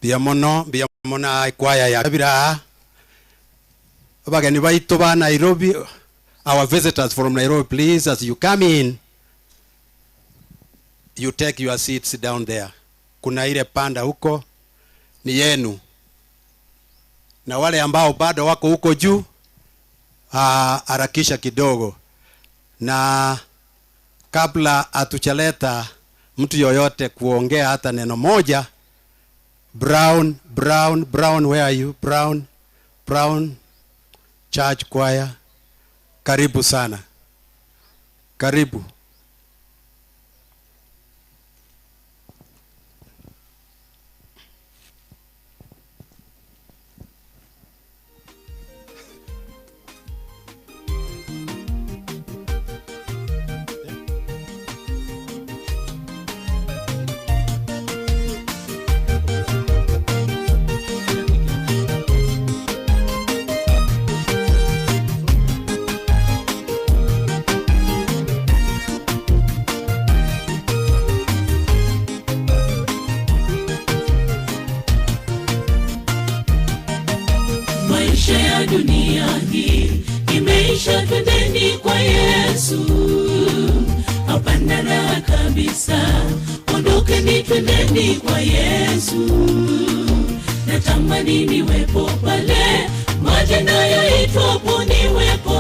Mbuya mono, mbuya mono kwaya ya bira. Abageni baitu ba Nairobi, our visitors from Nairobi, please, as you come in, you take your seats down there. Kuna ile panda huko ni yenu, na wale ambao bado wako huko juu, harakisha kidogo, na kabla hatujaleta mtu yoyote kuongea hata neno moja, Brown, Brown, Brown, where are you? Brown, Brown Church Choir, karibu sana, karibu. Maisha ya dunia hii imeisha, twendeni kwa Yesu. Hapana raha kabisa, ondokeni, twendeni kwa Yesu. Natamani niwepo pale, majina yaitwapo niwepo.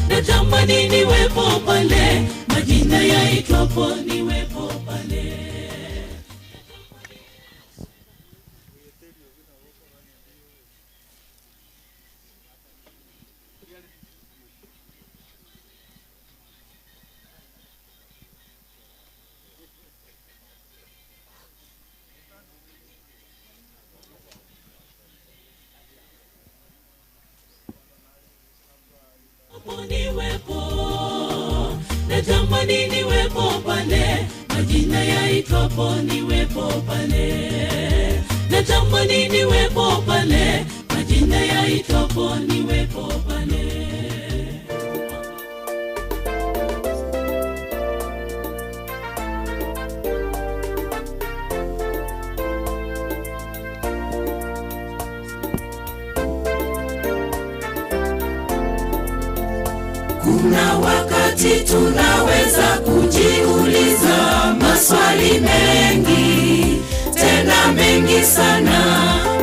Natamani niwepo pale, majina yaitwapo niwepo pale. Niwepo, natamani niwepo pale, majina yaitwapo niwepo pale. Natamani niwepo pale, majina yaitwapo niwepo pale. Kuna wakati tunaweza kujiuliza maswali mengi, tena mengi sana.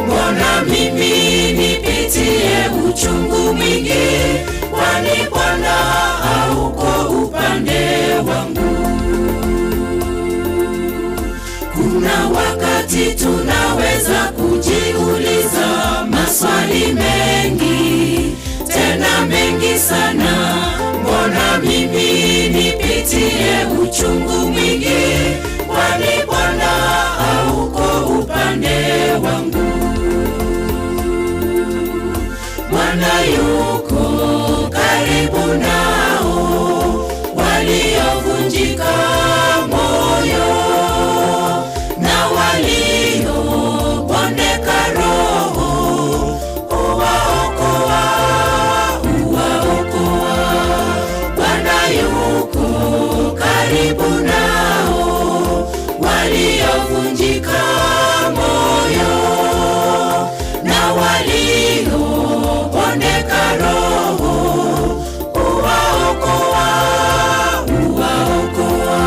Mbona mimi nipitie uchungu mwingi? Kwani Bwana hauko upande wangu? Kuna wakati tunaweza kujiuliza maswali mengi, tena mengi sana. Mbona mimi nipitie uchungu mwingi? Kwani Bwana hauko upande wangu? Bwana yuko karibu nao waliovunjika moyo na waliobondeka roho, huwaokoa, huwaokoa. Bwana yuko karibu nao waliovunjika moyo na waliobondeka roho, huwaokoa, huwaokoa.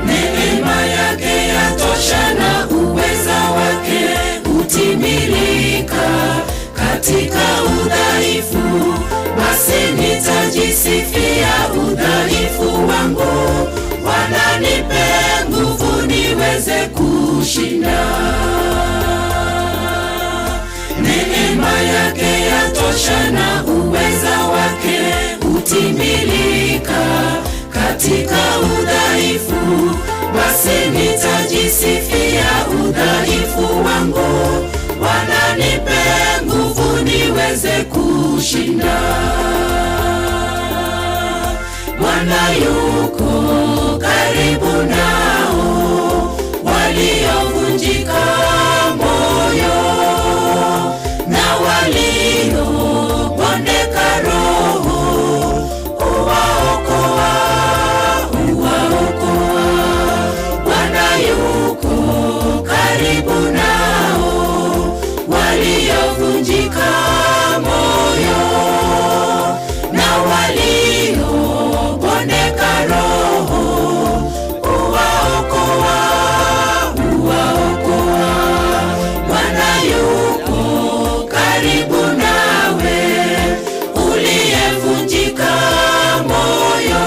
Neema yake yatosha na uweza wake hutimilika katika udhaifu. Basi nitajisifia udhaifu wangu, Bwana nipe nguvu niweze kushinda. Neema yake yatosha na uweza wake hutimilika katika udhaifu. Basi nitajisifia udhaifu wangu, Bwana nipe nguvu niweze kushinda. Bwana yuko Karibu nao waliovunjika moyo na waliobondeka roho, huwaokoa, huwaokoa. Bwana yuko karibu nao waliovunjika moyo na waliobondeka roho, huwaokoa, huwaokoa. Bwana yuko karibu nawe uliyevunjika moyo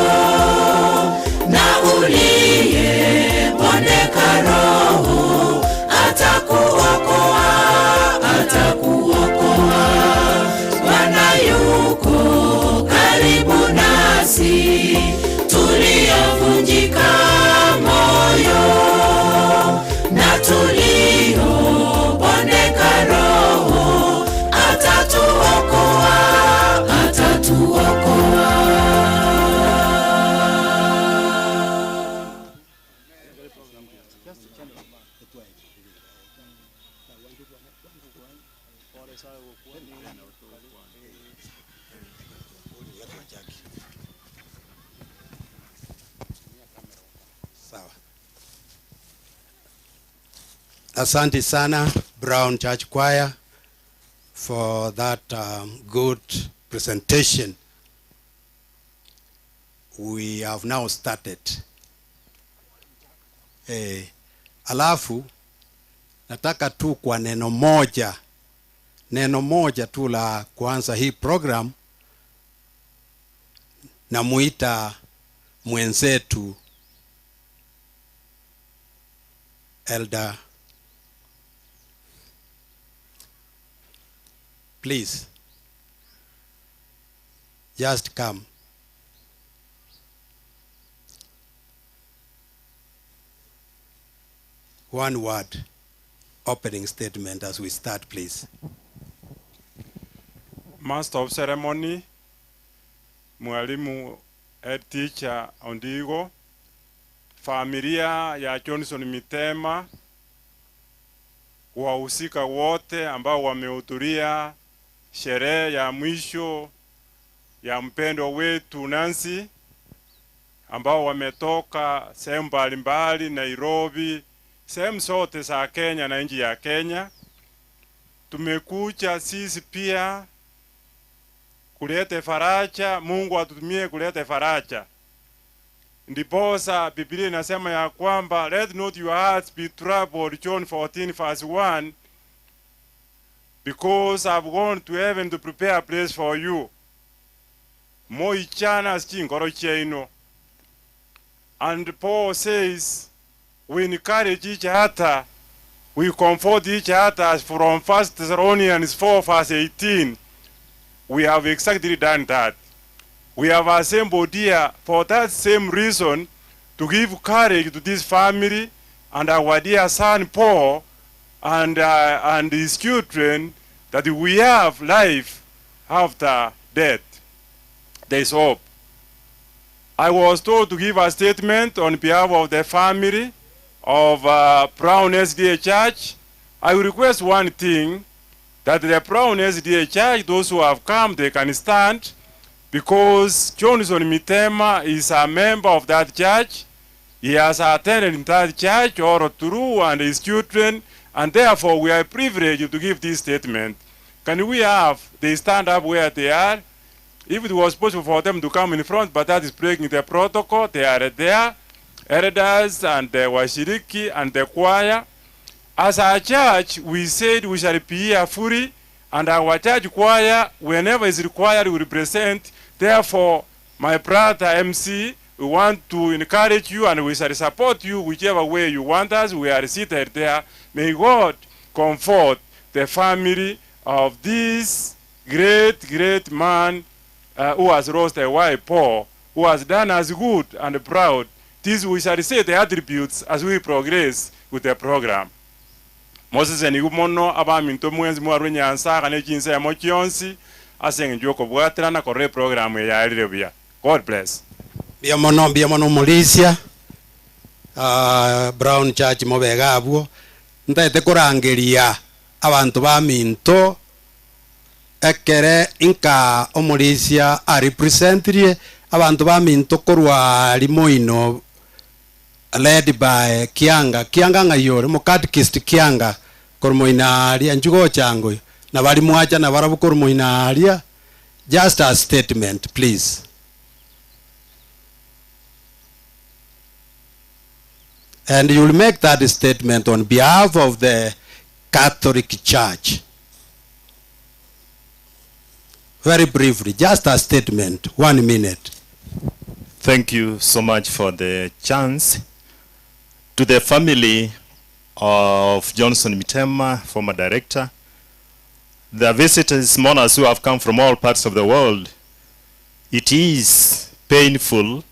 na uliyebondeka roho, atakuokoa, atakuokoa. Bwana yuko karibu nasi tuliovunjika moyo na tuliobondeka roho, atatuokoa, atatuokoa. Sawa. Asante sana, Brown Church Choir, for that good presentation. We have now started. Alafu nataka tu kwa neno moja tu la kuanza hii program, namuita mwenzetu Elder. Please, just come. One word opening statement as we start, please. Master of Ceremony, Mwalimu, Head Teacher Ondigo, familia ya Johnson Mitema, wahusika wote ambao wamehudhuria sherehe ya mwisho ya mpendwa wetu Nancy, ambao wametoka sehemu mbalimbali, Nairobi, sehemu zote za Kenya na nchi ya Kenya. Tumekuja sisi pia kulete faraja, Mungu atutumie kulete faraja. Ndiposa Biblia inasema ya kwamba, "Let not your hearts be troubled," John 14 verse 1, "because I've gone to heaven to prepare a place for you." Moichana chingoro chiaino. And Paul says we encourage each other, we comfort each other from 1 Thessalonians 4 verse 18. We have exactly done that. We have assembled here for that same reason, to give courage to this family and our dear son Paul and his children, that we have life after death. There is hope. I was told to give a statement on behalf of the family of Brown SDA Church. I will request one thing, that the Brown SDA Church, those who have come, they can stand, because Johnson Mitema is a member of that church. He has attended in that church all through, and his children, and therefore we are privileged to give this statement. Can we have they stand up where they are? If it was possible for them to come in front, but that is breaking the protocol, they are there, elders and the washiriki and the choir. As a church, we said we shall be here fully, and our church choir, whenever is required, will represent. Therefore, my brother MC, we want to encourage you and we shall support you whichever way you want us. We are seated there. May God comfort the family of this great, great man who has lost a wife, Paul, who has done us good and proud. This we shall say the attributes as we progress with the program. Moses nigu mono abaminto mwenzi mwarwe nyansa kana chinse ya mochionsi ase eng'encho okobwaterana korora program eyarire buya. God bless. Mbia mono mbia mono mulisia Brown Church mobega abwo ntaete kurangeria abantu ba minto ekere inka omulisia arepresentirie abantu ba minto korwa limoino led by Kianga Kianga ng'ayore mukadikist Kianga kormoina aria njugo chango na bali mwacha na barabu kormoina aria. Just a statement, please. And you'll make that statement on behalf of the Catholic Church. Very briefly, just a statement, 1 minute. Thank you so much for the chance. To the family of Johnson Mitema, former director, the visitors, mourners who have come from all parts of the world, it is painful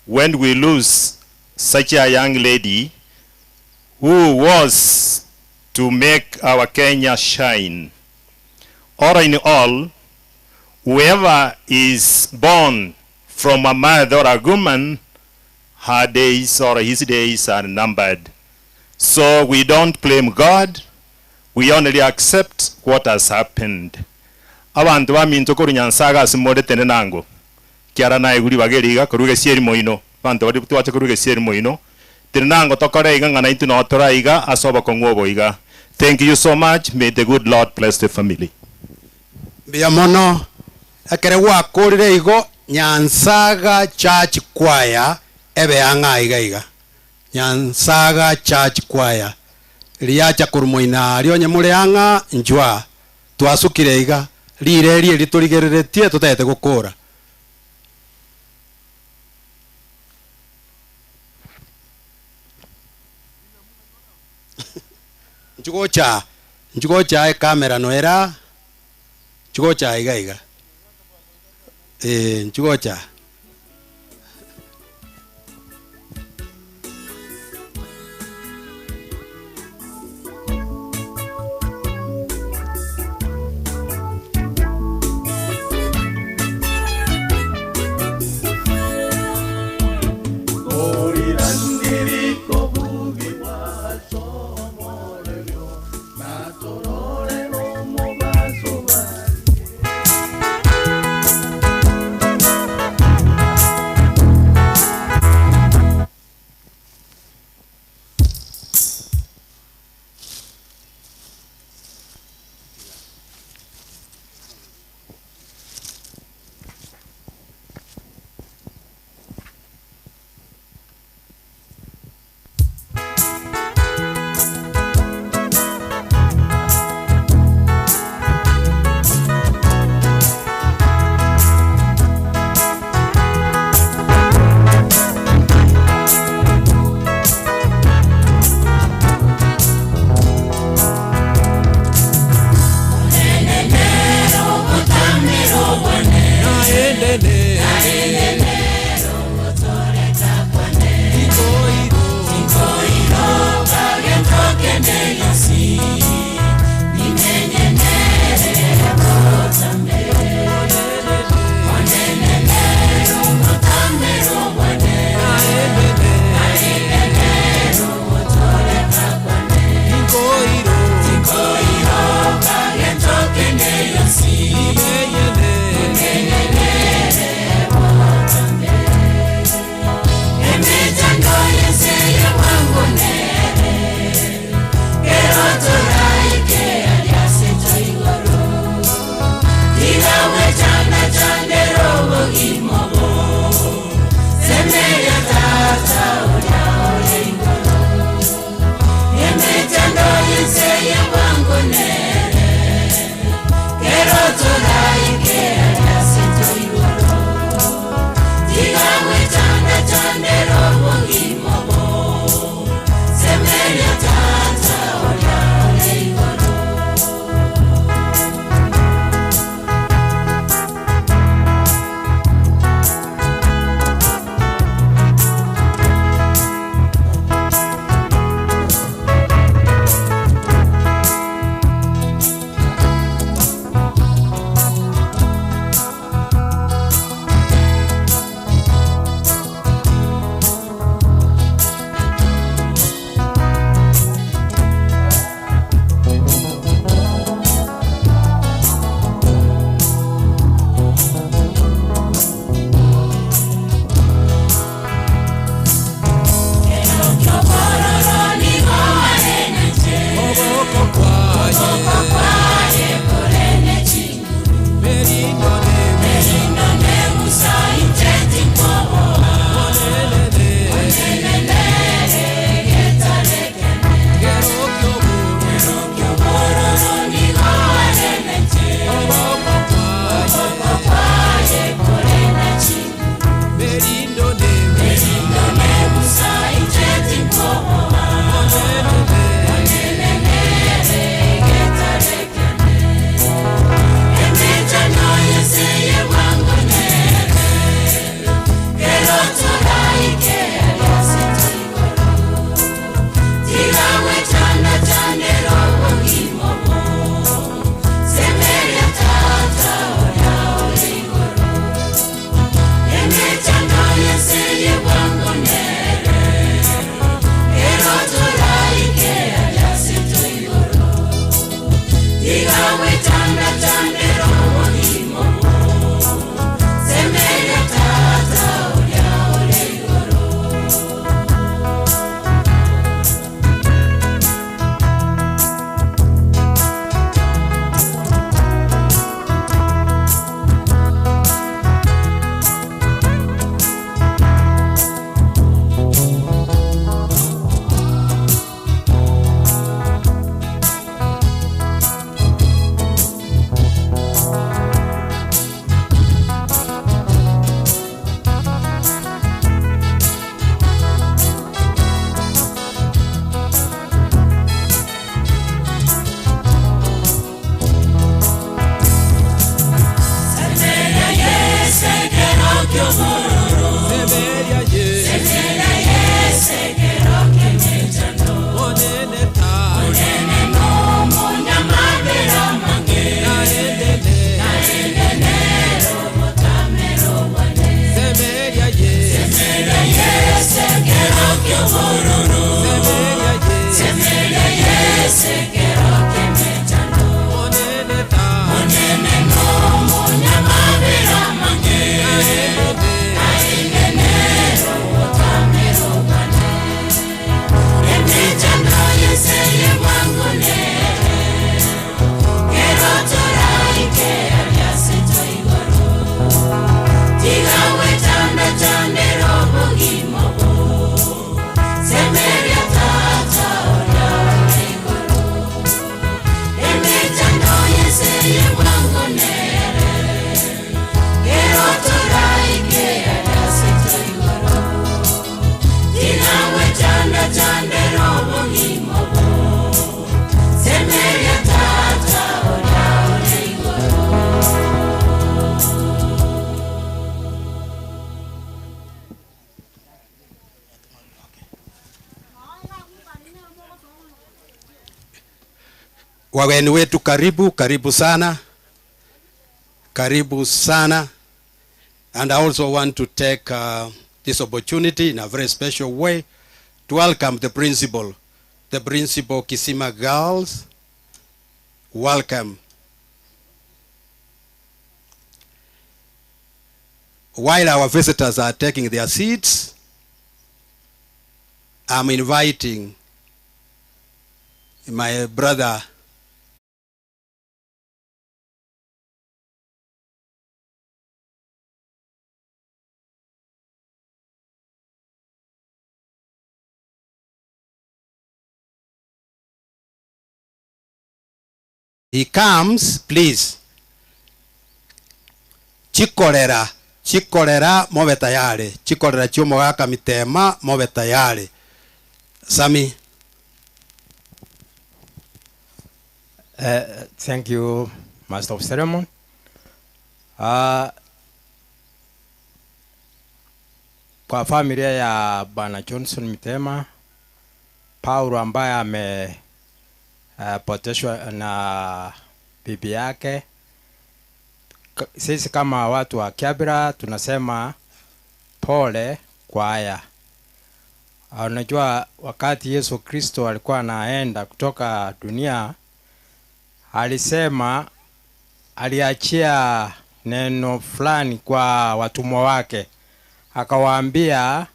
when we lose such a young lady who was to make our Kenya shine. All in all, whoever is born from a mother or a woman, her days or his days are numbered. So we don't blame God, we only accept what has happened. Abantu baminto koru nyansaga asimore tene nango. Kiara naye guri bageriga koruge sieri moino. Bantu bari twache koruge sieri moino. Tene nango tokore iga ngana itu no tora iga asoba kongwobo iga. Thank you so much. May the good Lord bless the family. Mbia mono ekere gwakorire igo Nyansaga Church Choir ebe ang'a iga iga. Nyansaga Church Choir riacha kurumoina ario nyamure ang'a njwa twasukire iga rire rie riturigereretie tutete gukura. Njugocha njugocha e kamera noera njugocha iga iga njugocha. Wageni wetu karibu, karibu sana. Karibu sana. And I also want to take this opportunity in a very special way to welcome the principal Kisima Girls. Welcome. While our visitors are taking their seats, I'm inviting my brother He comes, please. Chikorera, chikorera mobe tayari. Chikorera chiomogaka mitema mobe tayari. Sami. Thank you, Master of Ceremony. Kwa familia ya Bwana Johnson Mitema, Paulo ambaye amepoteshwa na bibi yake, sisi kama watu wa Kiabra tunasema pole kwa haya. Unajua wakati Yesu Kristo alikuwa anaenda kutoka dunia, alisema, aliachia neno fulani kwa watumwa wake. Akawaambia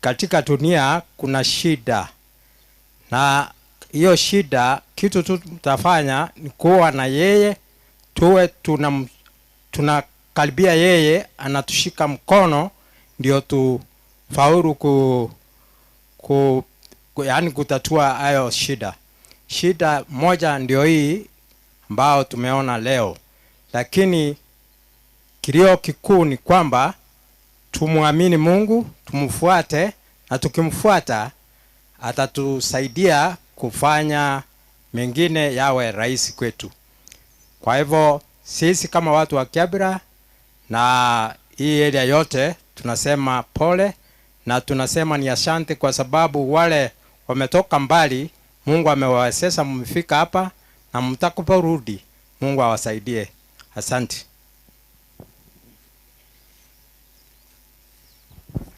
katika dunia kuna shida, na hiyo shida kitu tu tutafanya ni kuwa na yeye, tuwe tunakaribia yeye, anatushika mkono ndio tufaulu kutatua hayo shida. Shida moja ndio hii ambao tumeona leo, lakini kilio kikuu ni kwamba tumuamini Mungu, tumfuate, na tukimfuata atatusaidia kufanya mengine yawe rahisi kwetu. Kwa hivyo sisi kama watu wa Kiabra na hii area yote tunasema pole na tunasema ni asante, kwa sababu wale wametoka mbali, Mungu amewawezesha mmefika hapa, na mtakaporudi Mungu awasaidie. Asante.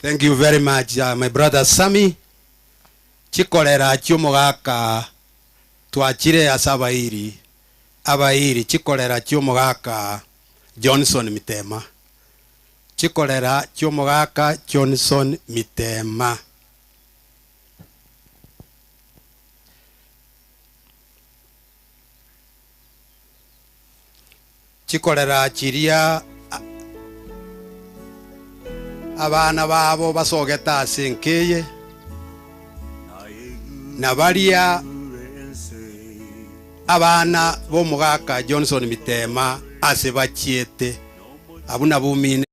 Thank you very much, my brother Sami. Chikorera chiomogaka twachire asabairi abairi chikorera chiomogaka Johnson Mitema. Chikorera chiomogaka Johnson Mitema. Chikorera chiria abana babo basogeta asenkeye na baria abana bomugaka Johnson Mitema ase bachiete abuna bumine.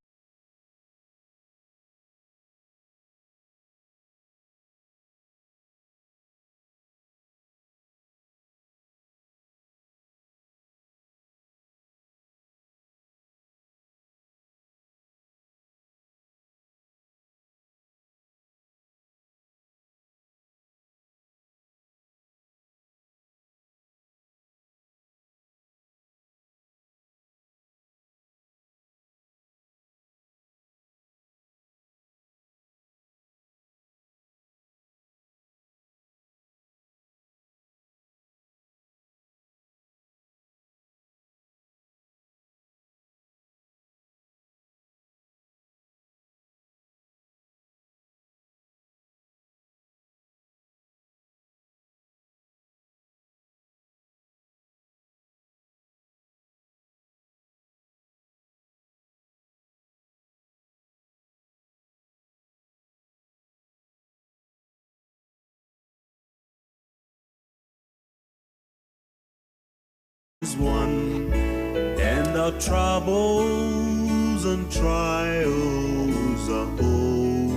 One, and our troubles and trials are o'er,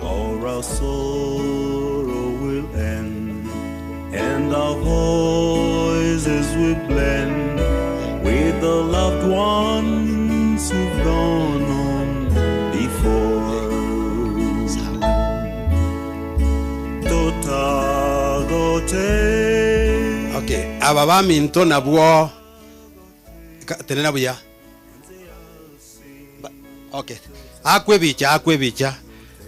or our sorrow will end, and our voices will blend with the loved ones who've gone on before. Tota gote Okay, aba baminto nabwo tenena buya. Okay, akwebicha akwebicha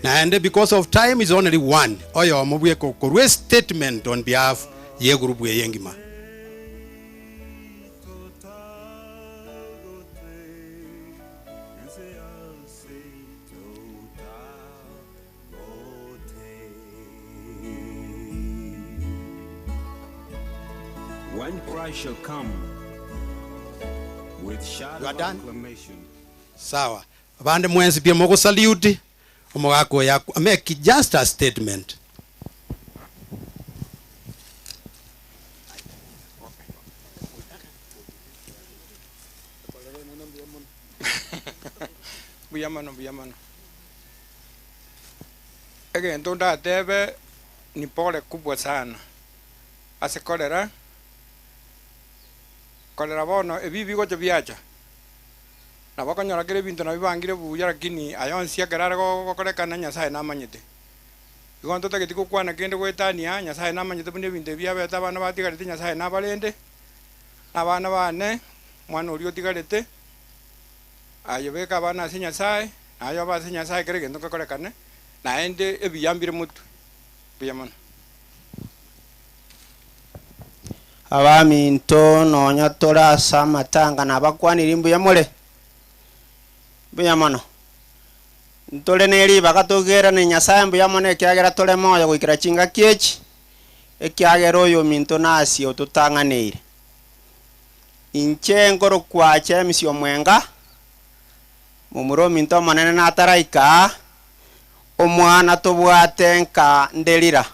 naende because of time is only one oyo mobwe korwe statement on behalf ye group ye yengima. When Christ shall come with shout You are of done? acclamation. Sawa, abande mwenzi pia mogo salute omogako yako make just a statement. Buyamano buyamano egento ndatebe ni pole kubwa sana ase kolera kolera bono ebibi gocho biacha nabo konyora kere ebinto nabibangire buya lakini ayo nsiakerare gokorekana Nyasaye namanyete igo ntotageti gokwana kende goetania Nyasaye namanyete buna ebinto ebi biabete abana batigarete Nyasaye nabarende abana bane mwana oria otigarete ayo beka abana ase Nyasaye nayo aba ase Nyasaye kere gento ngekorekane naende ebiyambire motwe buyamano. Abaminto nonya torasa amatanga nabakwanire mbuya more mbuya mono ntore neri bakatogerana Nyasaye mbuya mono ekiagera tore moyo goikera chingaki echi ekiagera oyo minto nasi ototang'aneire inche nkoro kwacha emisio mwenga mumuro minto monene nataraika omwana tobwate nka nderira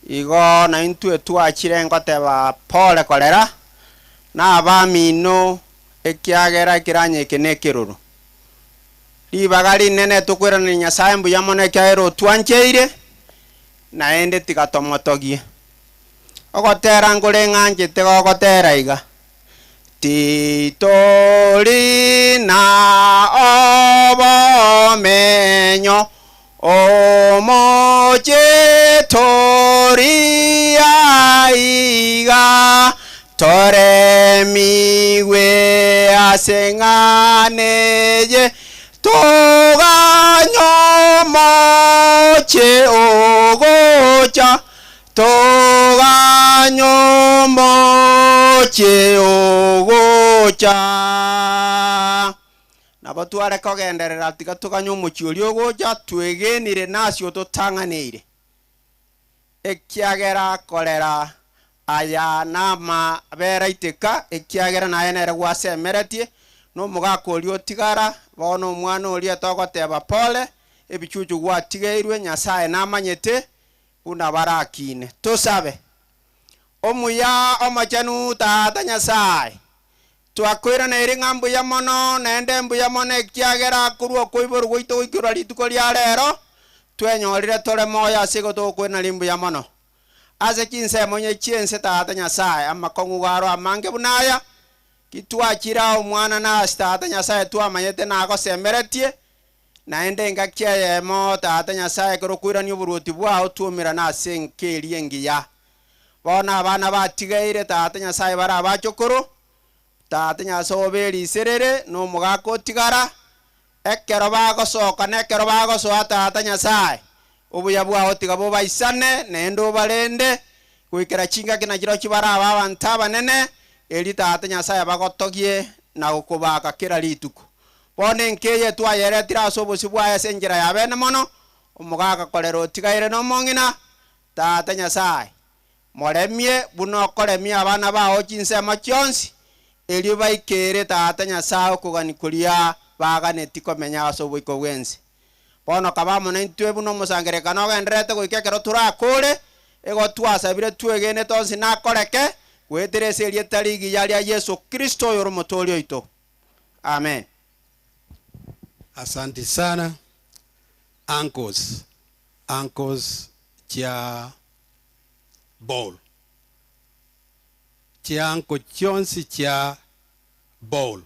igo na intwe twachire ngoteba pole kolera na abamino ekiagera kiranyeke nekeroro ribaga rinene tukwerana Nyasaye mbuya mono ekiagera otwancheire naende tigatomotogie ogotera ngore ng'anchete gogotera iga titori na obomenyo omoche tori aiga toremiwe aseng'aneye toganyomoche ogocha toganyomoche ogocha nabo tware kogenderera tiga toganya omochi oria ogocha twegenire nasio totang'aneire ekiagera korera aya nama beraiteka ekiagera naye nere gwasemeretie nomogaka oria otigara bono omwana oria togoteba pole ebichuchu gwatigeirwe Nyasaye namanyete buna barakine tosabe omuya omachenu tata Nyasaye twakwirana ng'a mbuya mono naende mbuya mono ekiagera korwa okoiborwa gwaito goikerwa rituko ria rero twenyorire tore moyo ase igo togokwirana mbuya mono ase chinsemo nye chiense tata Nyasaye amakong'u garo amange bunaya kitwachira omwana nase tata Nyasaye twamanyete nagosemeretie naende engaki eyemo tata Nyasaye ekero okoirania oborwoti bwao twaumerana ase enka eria engiya bono abana batigaire tata Nyasaye bare abachokoro tata Nyasaye oberiserere na omogaka otigara ekero bagosoka na ekero bagosoa tata Nyasaye obuya bwao tiga bobaisane naende obarende goikera chingaki na chirochio bare aba abanto abanene eri tata Nyasaye bagotogie na gokobaka kera rituko bono enka eye twayeretire ase obosi bwaye ase enchera ya bene mono omogaka korera otigaire na omong'ina tata Nyasaye moremie buna okoremia abana bao chinsemo chionsi erio baikere tata Nyasaye okogani koria baganeti komenya ase oboiko bwense bono kaba mono intwe buna omosangerekano ogenderete goika ekero torakore igo twasabire twegene tonsi nakoreke gwetere ase erieta rigiya ria Yesu Kristo oyo ore omotoori oito amen. Asante sana uncles, uncles chia ball chia uncle chionsi chia ball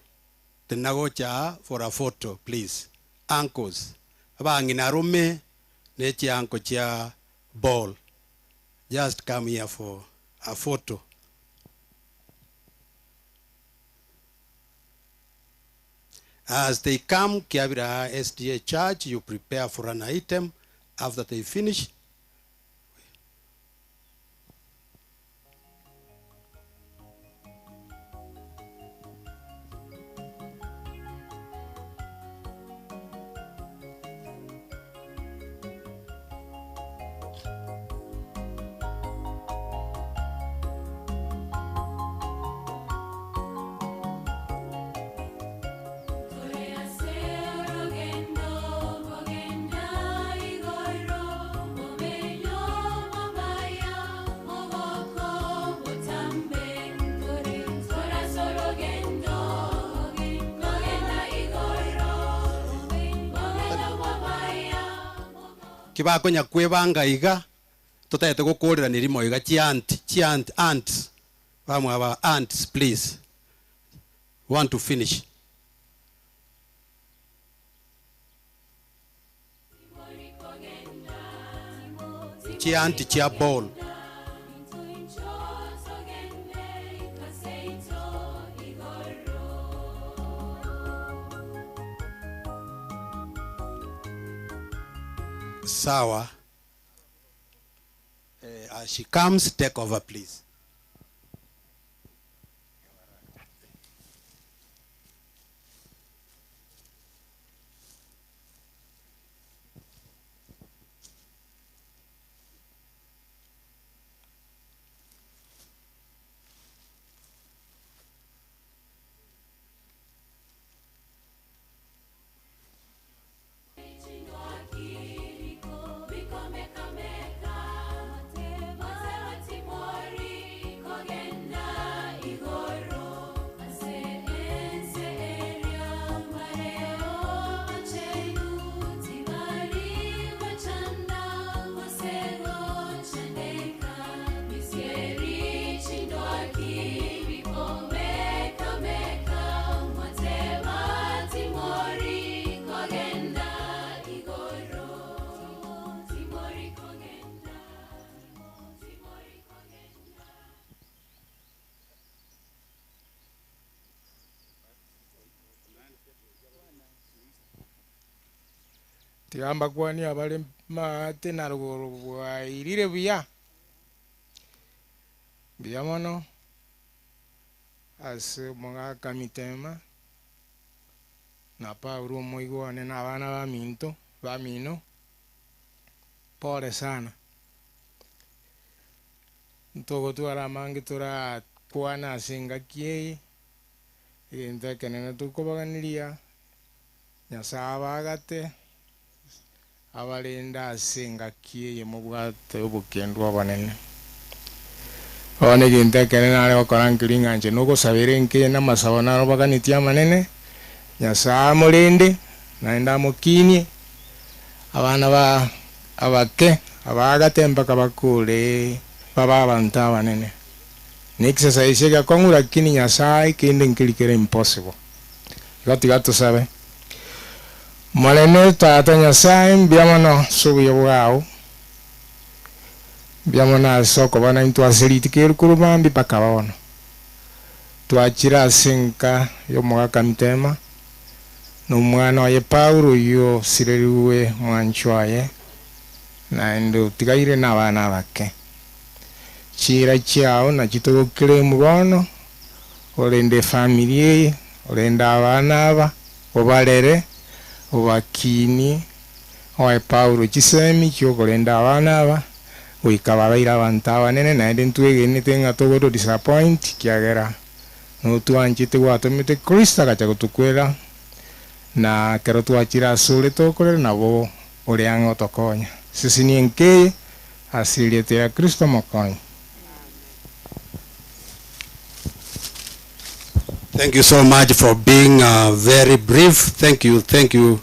tenagocha for a photo please. Uncles abang'ina arume ne chia uncle chia ball Just come here for a photo. As they come, Kiabira SDA Church, you prepare for an item. After they finish, kibakonya kwebanga iga totete gukurira nirimo iga chiant chiant ants bamwe aba ants, please, want to finish. Chiant chia ball. Sawa. As she comes, take over, please. Tigamba kwani abale maate na ruguru bwairire buya buya mono ase omogaka mitema na Paulo omoigwane na abana baminto bamino pole sana ntogotwara amange torakwana ase engaki eye egento ekenene tokobaganiria Nyasaye abagate abarenda ase engaki eye mobwate obokendwa obonene bono egento ekenene nare gokora nkeri ng'a inche nogosabera enke na amasabo naro baganitie amanene Nyasaye amorende naende amokinie abana ba abake abagate mpaka bakure baba abantu abanene ni exercise egakong'u lakini Nyasaye kende nkeri kere impossible igo tiga tosabe. Morene tata Nyasaye mbuya mono ase obuya bwao mbuya mono ase okobona intwaseriti korwa bambi mpaka bono twachire ase enka ya omogaka Mitema na omwana oye Paulo oyo osireriwe mwancho oye naende otigaire na abana abake chira chiao nachi togokire bono orende efamiri eye orende abana aba obarere obakinie oe Paulo chisemi chiokorenda abana aba goika babaire abanto abanene naende ntwegenete ng'a togoto disappoint kiagera notwanchete gwatomete Kristo agacha gotokwera na kero twachire ase ore tokorera nabo ore ang'e otokonya sisi enkeye ase erieta ya Kristo mokonyi. Thank you so much for being very brief. Thank you,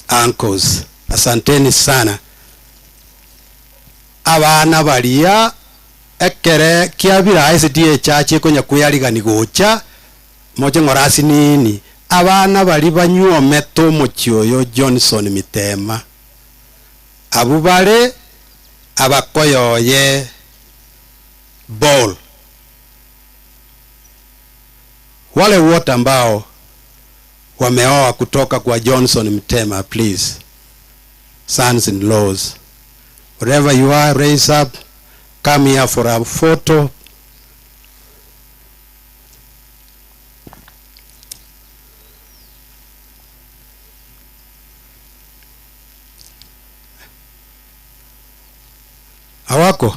uncles. Asanteni sana. Abana baria ekere kiabira SDA Church ekonya kuyarigani gocha moche ng'orasi nini abana bari banyuomete omochi oyo Johnson Mitema abu bare abakoyoye Wale wote ambao wameoa kutoka kwa Johnson Mtema, please, sons in laws, wherever you are, raise up, come here for a photo. Hawako?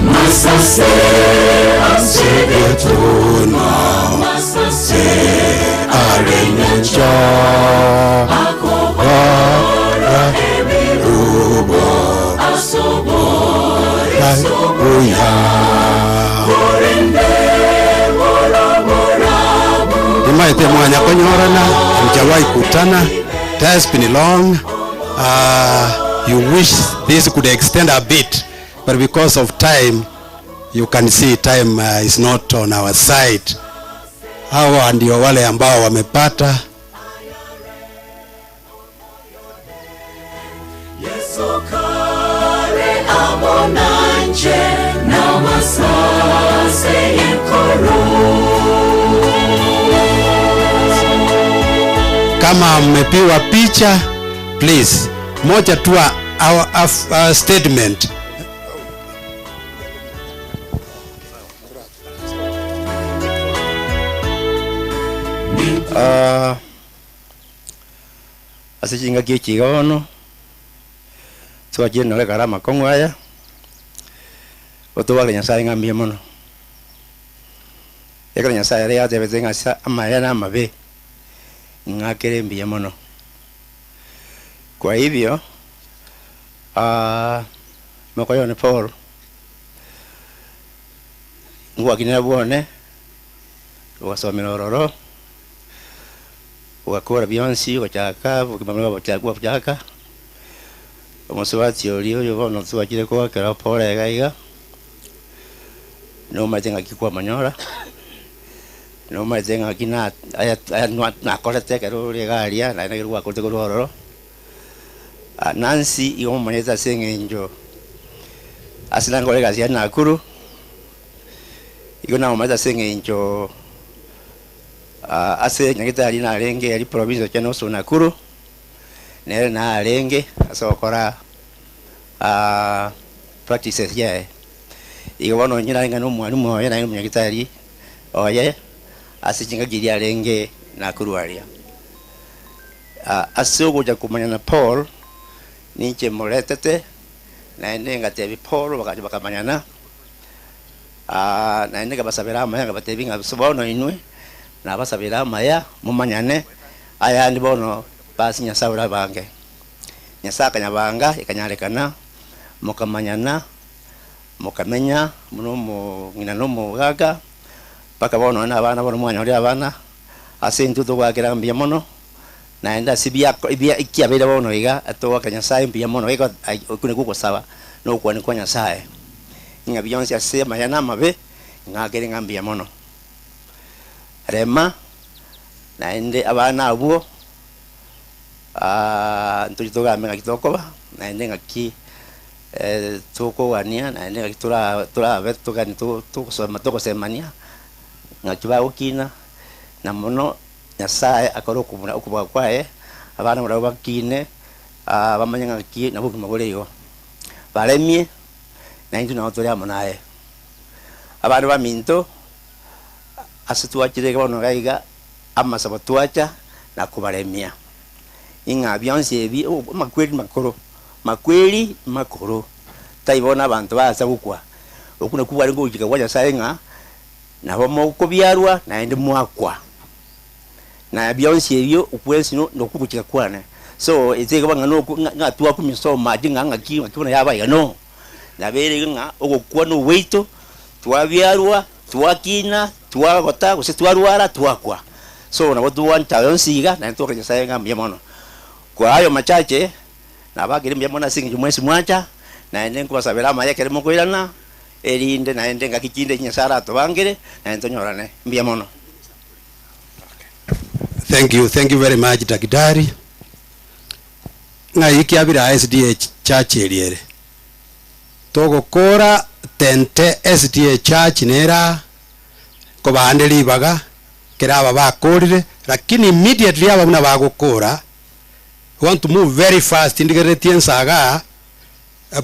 Masase asegetuna masase arenyancha akobora emirubo asobora sobuya korende bora Imaite mwanya konyorana, hamjawahi kutana. It has been long. You wish this could extend a bit, but because of time, you can see time is not on our side. Hawa ndio wale ambao wamepata. Yesu kare amonanje na masase yekoro. Kama mmepiwa picha, please, moja tu our statement. Ase chingaki echigono twachire nore kara amakong'u aya otobwake Nyasaye ng'ambie mono ekero Nyasaye aria yatebete ng'asa amaya na amabe ng'akere mbuya mono. Kwa hivyo mokoyone Paul ngwakinera bwone ugasomera ororo ugakora bionsi ugachaka bukimamira buchakwa buchaka omusubati ori oyo bono twakire kwakera Paul iga no matenga kikwa manyora no matenga kina aya nakorete kero rigaria na nagirwa korte kororo Nancy igo maneta sengenjo asinangore gasia Nakuru igo na maneta sengenjo ase nyagitari na renge ari province ya Noso Nakuru nere na renge asokora practices ye igo bono nyina nga no mwalimu oye na munyagitari oye ase chingagiria renge Nakuru aria ase ogoja kumanya na Paul ninche moretete na nenga tebi Paul bakaje bakamanyana na nenga basabera amaya ngabatebi ngasobono inwe na basabera amaya mumanyane aya ndibono basi Nyasaye bange Nyasaye kanyabanga ikanyarekana mukamanyana mukamenya muno ngina no mugaga paka bono na abana bono mwanya ori abana ase ntuto gwakira mbia mono naenda sibia ibia ikiabira bono iga atoka Nyasaye mbia mono iko kune kugosaba no kwani kwa Nyasaye inga biyonse ase mayana mabe ngakere ngambia mono rema naende abana abo ntujitoga menga kitokoba naende ngaki tukowania naende ngaki tura betugani tu tukosemania ngakiba okina na mono Nyasaye akoro kumura okuba kwae abana mura bakine bamanya ngaki nabo kumagore baremie na intu na otoria monae abana baminto ase twachire bono gaiga amasabo twacha na kubaremia inga bionse ebi makweli makoro makweli makoro taibona abantu baza gukwa okuna kubari ngujika kwa Nyasaye nga nabo mokubyarwa naende mwakwa na bionse ebyo ukwensi no nokukuchika kwana so iteka banga no ngatuwa kumisoma jinga ngaki ngakibona yabaye no nabere nga ogokwa no weito twabyarwa twakina twagota gose twarwara twakwa so nabo tuwanta yonsiga na ntoka Nyasaye ngambye mono kwa hayo machache nabagire mbye mona singi mwesi mwacha Naende nkobasabera amaya ekere mokoirana erinde naende ngaki kinde Nyasaye atobangere naende tonyorane. Mbuya mono. Thank you very much Daktari. Ng'ai kiabira SDA Church eriere. Togokora tente SDA Church nera kobande ribaga kera bakorire, lakini immediately aba buna bagokora we want to move very fast indigeretie nsaga.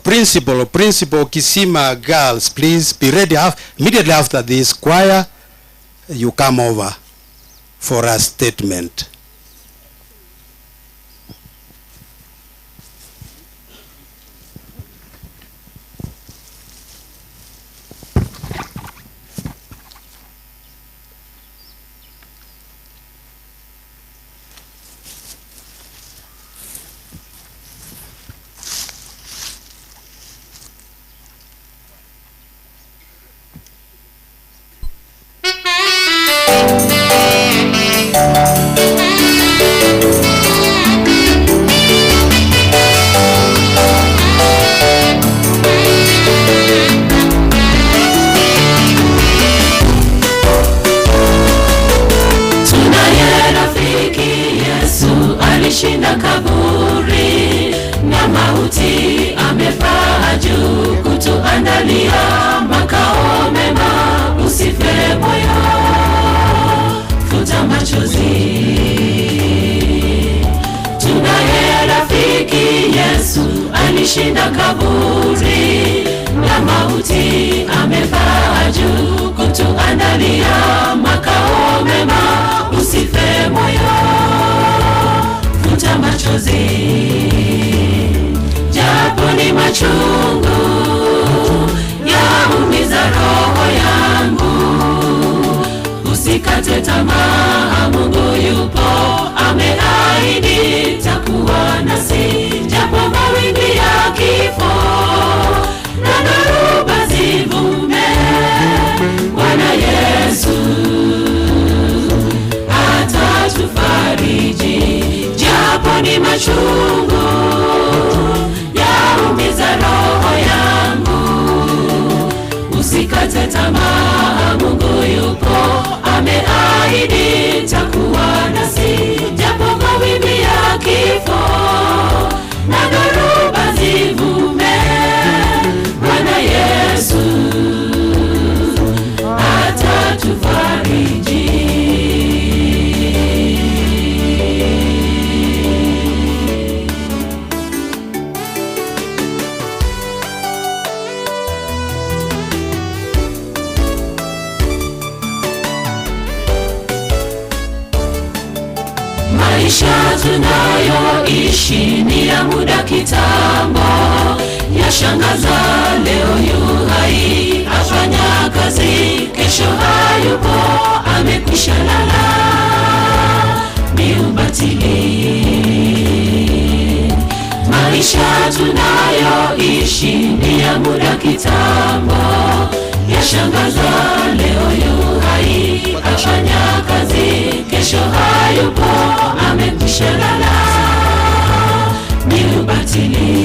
Principal Kisima girls, please be ready immediately after this choir you come over for a statement. Alishinda kaburi na mauti, amepaa juu kutuandalia makao mema. Usife moyo, futa machozi. Tunaye rafiki Yesu, alishinda kaburi na mauti, amepaa juu kutuandalia makao mema. Usife moyo, futa machozi. Japo ni machungu yaumiza roho yangu, usikate tamaa, Mungu yupo, ameahidi takuwa nasi. Japo mawimbi ya kifo na dhoruba zivume, Bwana Yesu atatufariji. Japo ni machungu yaumiza roho yangu, usikate tamaa, Mungu yupo, ameahidi takuwa nasi. Japo mawimbi ya kifo na dhoruba zivume, Bwana Yesu atatufariji. Maisha tunayoishi ni ya muda kitambo, yashangaza leo yu hai afanya kazi, kesho hayupo amekwisha lala, ni ubatili. Maisha tunayoishi ni ya muda kitambo, yashangaza leo yu hai afanya kazi, kesho hayupo amekwisha lala, ni ubatili.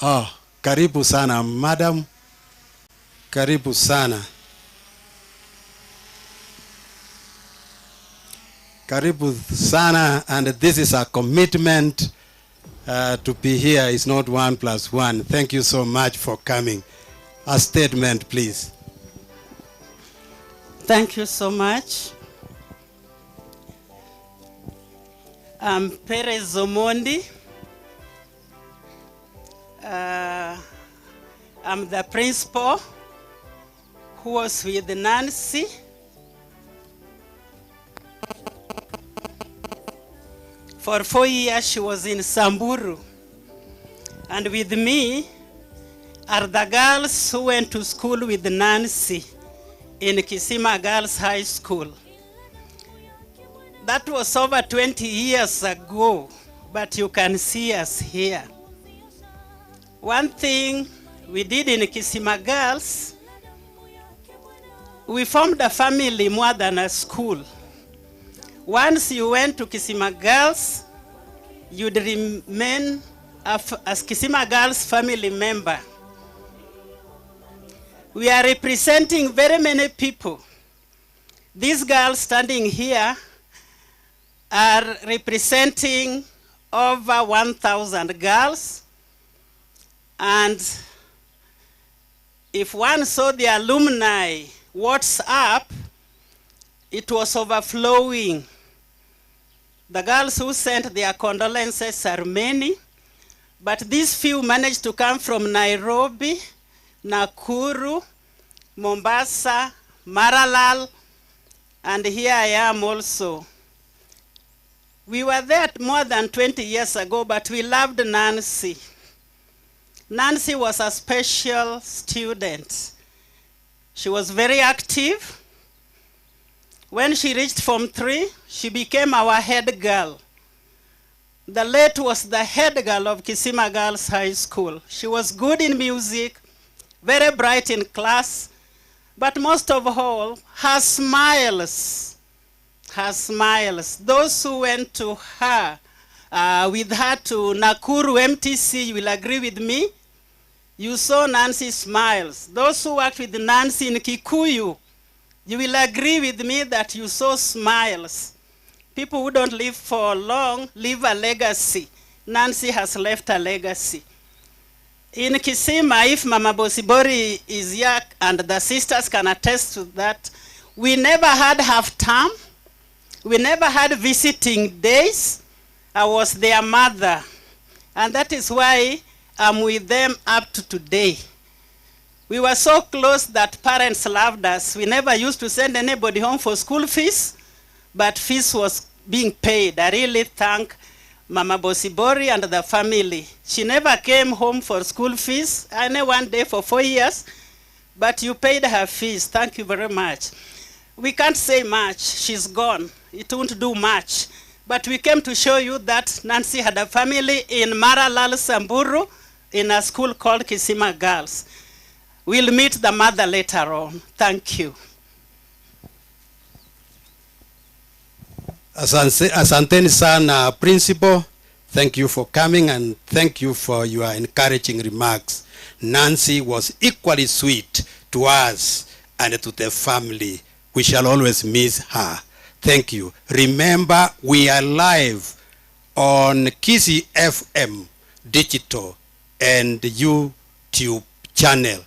Oh, karibu sana madam, karibu sana. Karibu sana, and this is a commitment to be here. It's not 1 plus 1. Thank you so much for coming. A statement, please. Thank you so much. I'm Perez Omondi. I'm the principal who was with Nancy. For 4 years, she was in Samburu. And with me are the girls who went to school with Nancy in Kisima Girls High School. That was over 20 years ago, but you can see us here. One thing we did in Kisima Girls, we formed a family more than a school. Once you went to Kisima Girls, you'd remain a Kisima Girls family member. We are representing very many people. These girls standing here are representing over 1,000 girls. And if one saw the alumni WhatsApp, it was overflowing. The girls who sent their condolences are many, but these few managed to come from Nairobi, Nakuru, Mombasa, Maralal, and here I am also. We were there more than 20 years ago, but we loved Nancy. Nancy was a special student. She was very active. When she reached Form 3, she became our head girl. The late was the head girl of Kisima Girls High School. She was good in music, very bright in class, but most of all, her smiles. Her smiles. Those who went to her, with her to Nakuru MTC, you will agree with me. You saw Nancy smiles. Those who worked with Nancy in Kikuyu, you will agree with me that you saw smiles. People who don't live for long leave a legacy. Nancy has left a legacy. In Kisima, if Mama Bosibori is here and the sisters can attest to that, we never had half term. We never had visiting days. I was their mother. And that is why I'm with them up to today. We were so close that parents loved us. We never used to send anybody home for school fees, but fees was being paid. I really thank Mama Bosibori and the family. She never came home for school fees, only one day for 4 years, but you paid her fees. Thank you very much. We can't say much. She's gone. It won't do much. But we came to show you that Nancy had a family in Maralal Samburu in a school called Kisima Girls. We'll meet the mother later on. Thank you. Asanteni sana, Principal. Thank you for coming and thank you for your encouraging remarks. Nancy was equally sweet to us and to the family. We shall always miss her. Thank you. Remember, we are live on Kisii FM Digital and YouTube channel.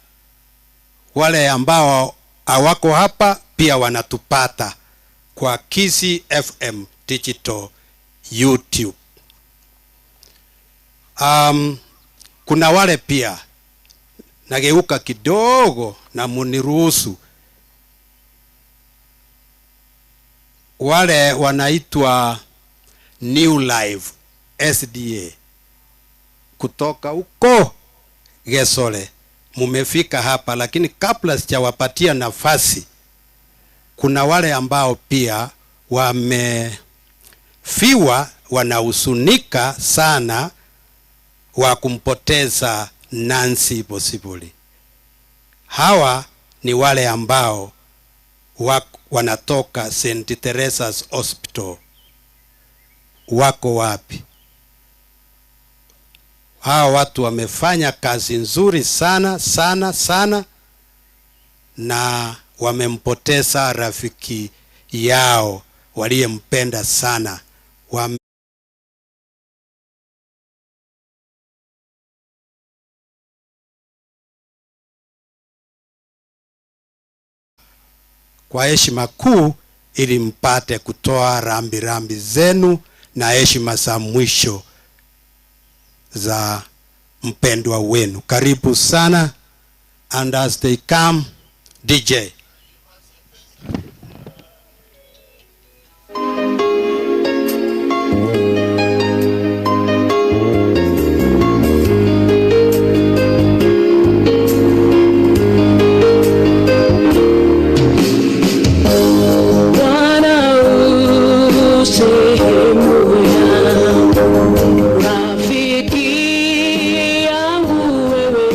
Wale ambao hawako hapa pia wanatupata kwa Kisii FM Digital YouTube. Kuna wale pia nageuka kidogo na muniruhusu, wale wanaitwa New Life SDA kutoka huko Gesole, mumefika hapa, lakini kabla sijawapatia nafasi, kuna wale ambao pia wamefiwa, wanahuzunika sana wa kumpoteza Nancy Bosibori. Hawa ni wale ambao wanatoka St. Teresa's Hospital. Wako wapi? Hawa watu wamefanya kazi nzuri sana sana sana, na wamempoteza rafiki yao waliyempenda sana. Kwa heshima kuu, ili mpate kutoa rambi rambi zenu na heshima za mwisho za mpendwa wenu. Karibu sana, and as they come, DJ. Bwana u sehemu yangu, rafiki yangu wewe,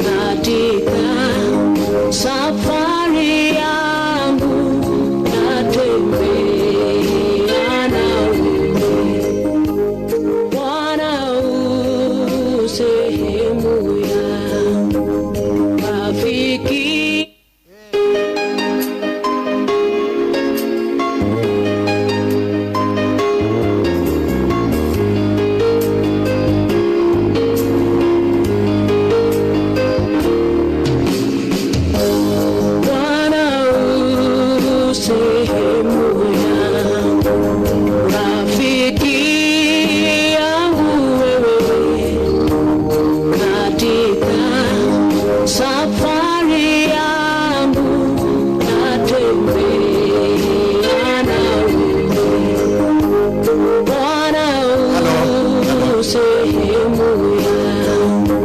katika safari yangu natembea na wewe. Bwana u sehemu yangu, rafiki. Bwana u sehemu yangu, rafiki yangu wewe, katika safari yangu natembea na wewe. Bwana u sehemu yangu,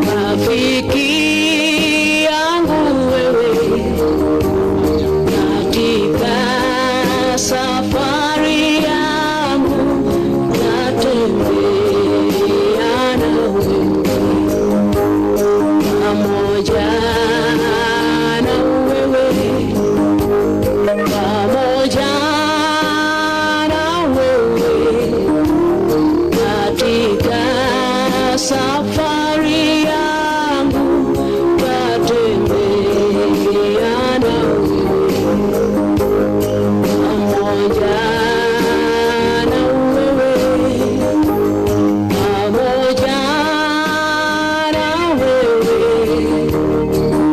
rafiki yangu wewe, katika safari yangu natembea na wewe, pamoja na wewe, pamoja na wewe, katika safari yangu natembea na wewe, pamoja na wewe, pamoja na wewe,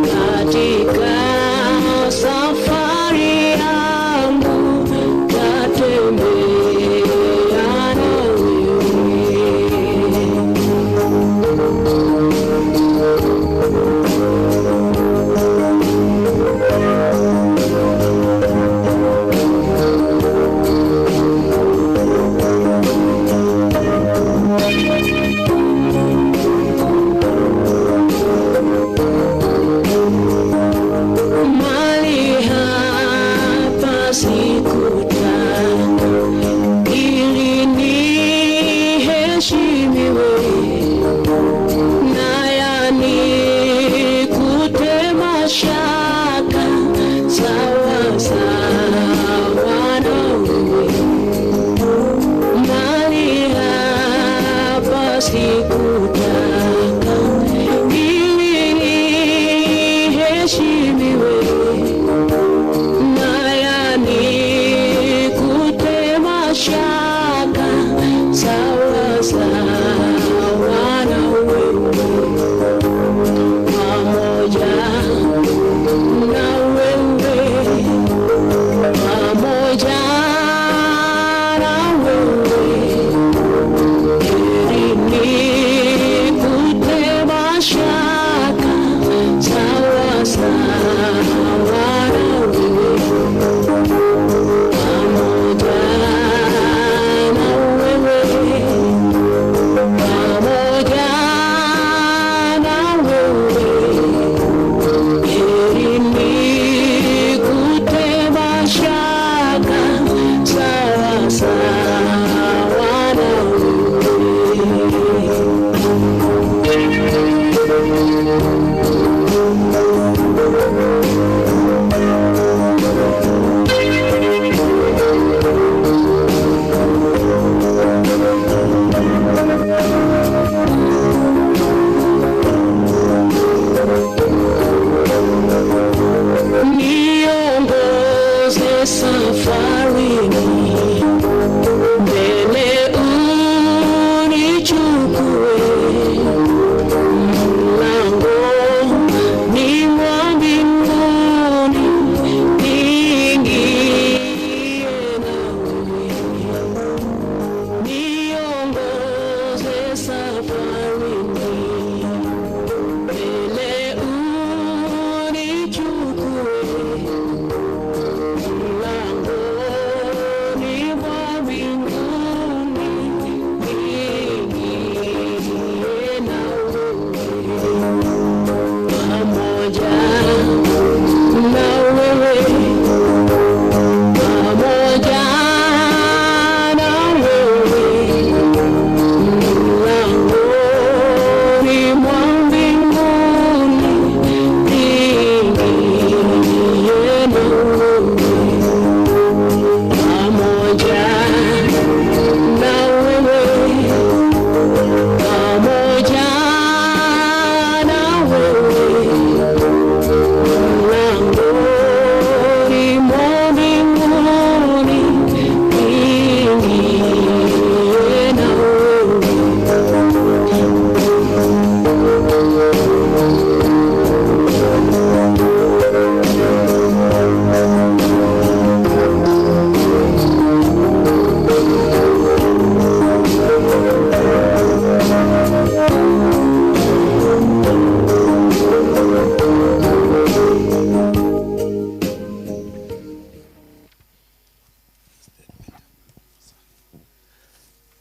katika safari yangu natembea na wewe. Mali hapa sikutaka ili niheshimiwe, na yanikute mashaka, sawa sawa na wewe. Mali hapa sikutaka ili niheshimiwe, na yanikute mashaka, sawa sawa na wewe, pamoja na wewe, pamoja na wewe, heri nikute mashaka, sawa sawa.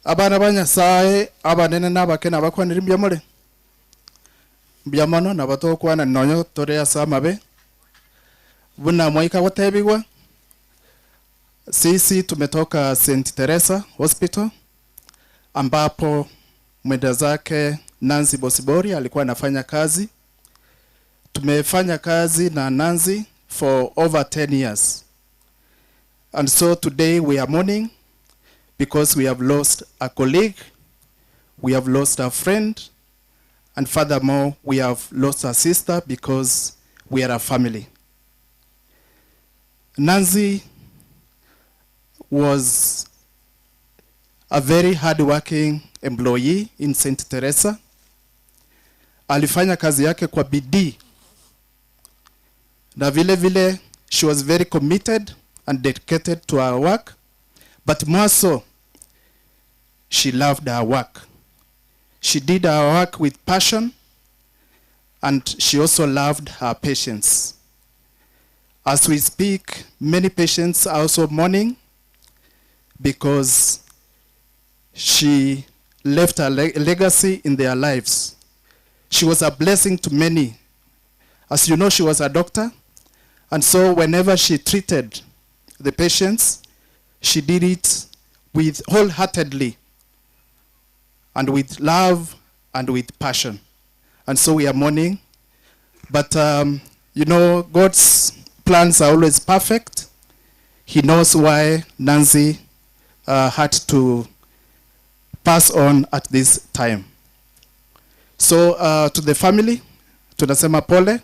Abana ba Nyasaye abanene n'abakene abakwanire mbyamore mbyamono nabatokwana nonyo tore ase amabe buna mwaika gotebigwa. Sisi tumetoka St. Teresa Hospital ambapo mwenda zake Nancy Bosibori alikuwa anafanya kazi. Tumefanya kazi na Nancy for over 10 years. And so today we are mourning because we have lost a colleague, we have lost a friend, and furthermore, we have lost a sister because we are a family. Nancy was a very hardworking employee in St. Teresa. Alifanya kazi yake kwa bidii. Na vile vile, she was very committed and dedicated to her work, but more so, she loved her work. She did her work with passion, and she also loved her patients. As we speak, many patients are also mourning because she left a legacy in their lives. She was a blessing to many. As you know, she was a doctor, and so whenever she treated the patients, she did it with wholeheartedly and with love and with passion. And so we are mourning. But you know, God's plans are always perfect. He knows why Nancy had to pass on at this time. So to the family, tunasema pole.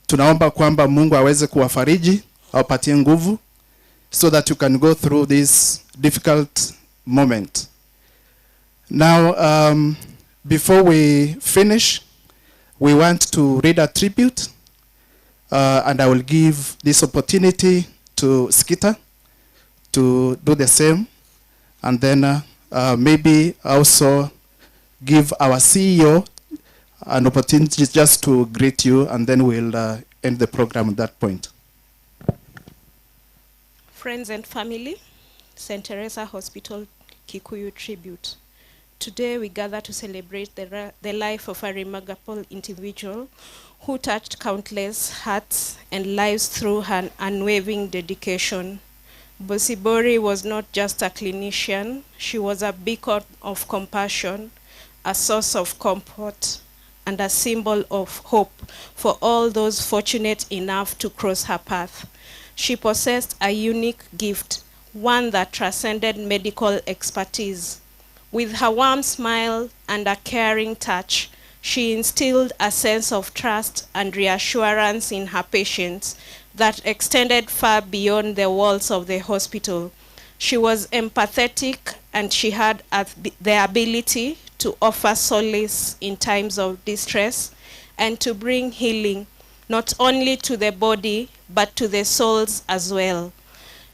Tunaomba kwamba Mungu aweze kuwafariji, awapatie nguvu, so that you can go through this difficult moment. Now, before we finish, we want to read a tribute, and I will give this opportunity to Skita to do the same, and then maybe also give our CEO an opportunity just to greet you, and then we'll end the program at that point. Friends and family, St. Teresa Hospital Kikuyu Tribute. Today we gather to celebrate the life of a remarkable individual who touched countless hearts and lives through her unwavering dedication. Bosibori was not just a clinician, she was a beacon of compassion, a source of comfort, and a symbol of hope for all those fortunate enough to cross her path. She possessed a unique gift, one that transcended medical expertise. With her warm smile and a caring touch, she instilled a sense of trust and reassurance in her patients that extended far beyond the walls of the hospital. She was empathetic, and she had the ability to offer solace in times of distress and to bring healing, not only to the body, but to the souls as well.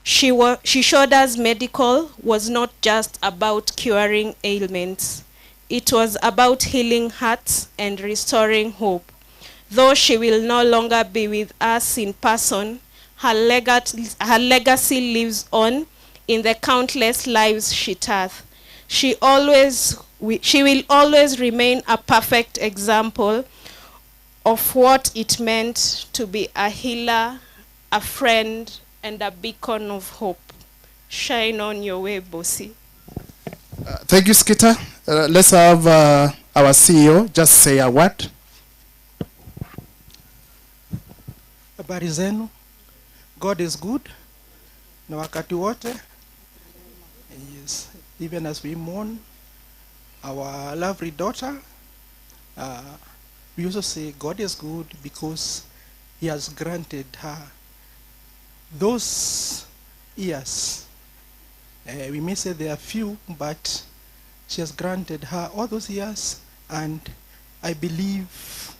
She showed us medical was not just about curing ailments. It was about healing hearts and restoring hope. Though she will no longer be with us in person, her legacy lives on in the countless lives she taught. She will always remain a perfect example of what it meant to be a healer, a friend, and a beacon of hope. Shine on your way, Bosi. Thank you, Skita. Let's have our CEO just say a word. Habari zenu. God is good. Na wakati wote. Yes. Even as we mourn our lovely daughter, we also say God is good because he has granted her those years. We may say they are few, but she has granted her all those years, and I believe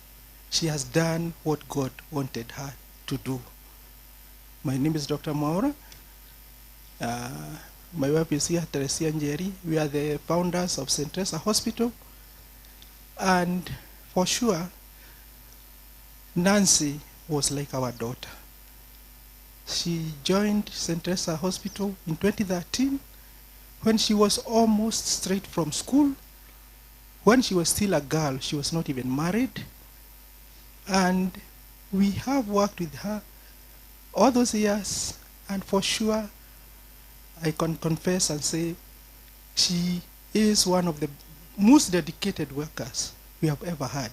she has done what God wanted her to do. My name is Dr. Mwaura. My wife is here, Teresia Njeri. We are the founders of St. Teresa Hospital. And for sure, Nancy was like our daughter. She joined St. Teresa Hospital in 2013 when she was almost straight from school. When she was still a girl, she was not even married. And we have worked with her all those years, and for sure, I can confess and say she is one of the most dedicated workers we have ever had.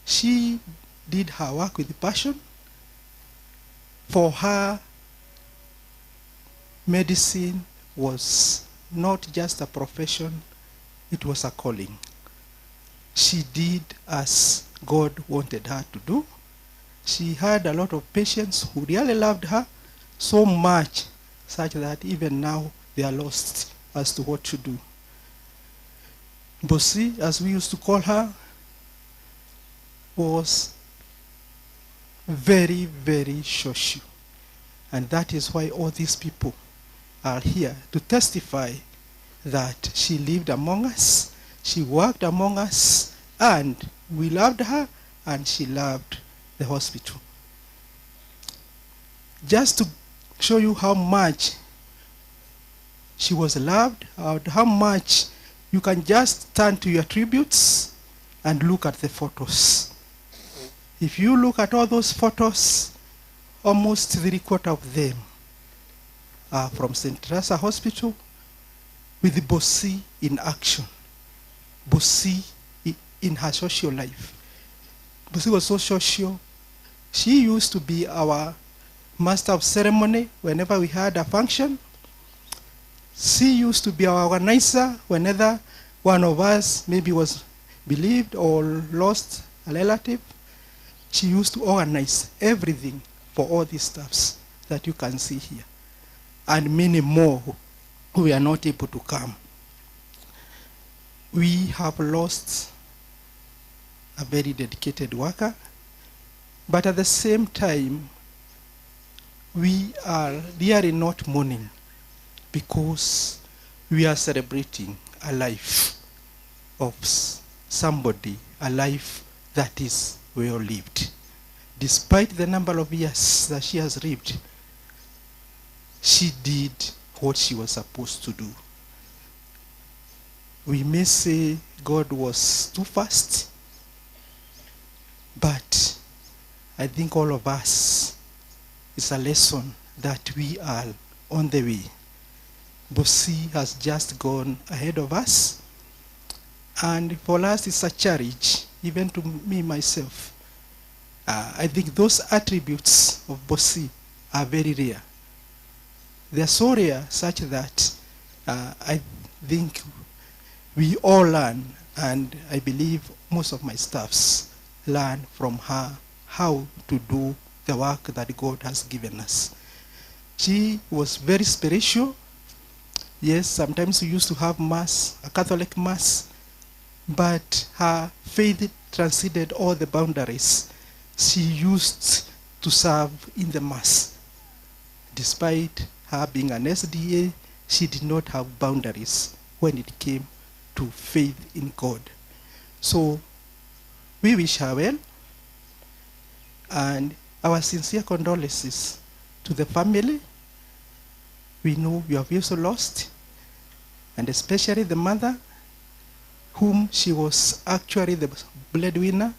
She did her work with passion. For her, medicine was not just a profession, it was a calling. She did as God wanted her to do. She had a lot of patients who really loved her so much, such that even now they are lost as to what to do. Bosi, as we used to call her, was very, very social. And that is why all these people are here to testify that she lived among us, she worked among us, and we loved her, and she loved the hospital. Just to show you how much she was loved, how much you can just turn to your tributes and look at the photos. If you look at all those photos, almost 3/4 of them are from St. Teresa Hospital with Bosi in action. Bosi in her social life. Bosi was so social. She used to be our master of ceremony whenever we had a function. She used to be our organizer whenever one of us maybe was believed or lost a relative. She used to organize everything for all these staffs that you can see here, and many more who are not able to come. We have lost a very dedicated worker, but at the same time, we are really not mourning because we are celebrating a life of somebody, a life that is well lived. Despite the number of years that she has lived, she did what she was supposed to do. We may say God was too fast, but I think all of us, it's a lesson that we are on the way. Bosi has just gone ahead of us, and for us it's a challenge, even to me myself. I think those attributes of Bosi are very rare. They are so rare such that I think we all learn, and I believe most of my staffs learn from her how to do the work that God has given us. She was very spiritual. Yes, sometimes we used to have mass, a Catholic mass, but her faith transcended all the boundaries. She used to serve in the mass. Despite her being an SDA, she did not have boundaries when it came to faith in God. So we wish her well, and our sincere condolences to the family. We know you have also lost, and especially the mother, whom she was actually the breadwinner.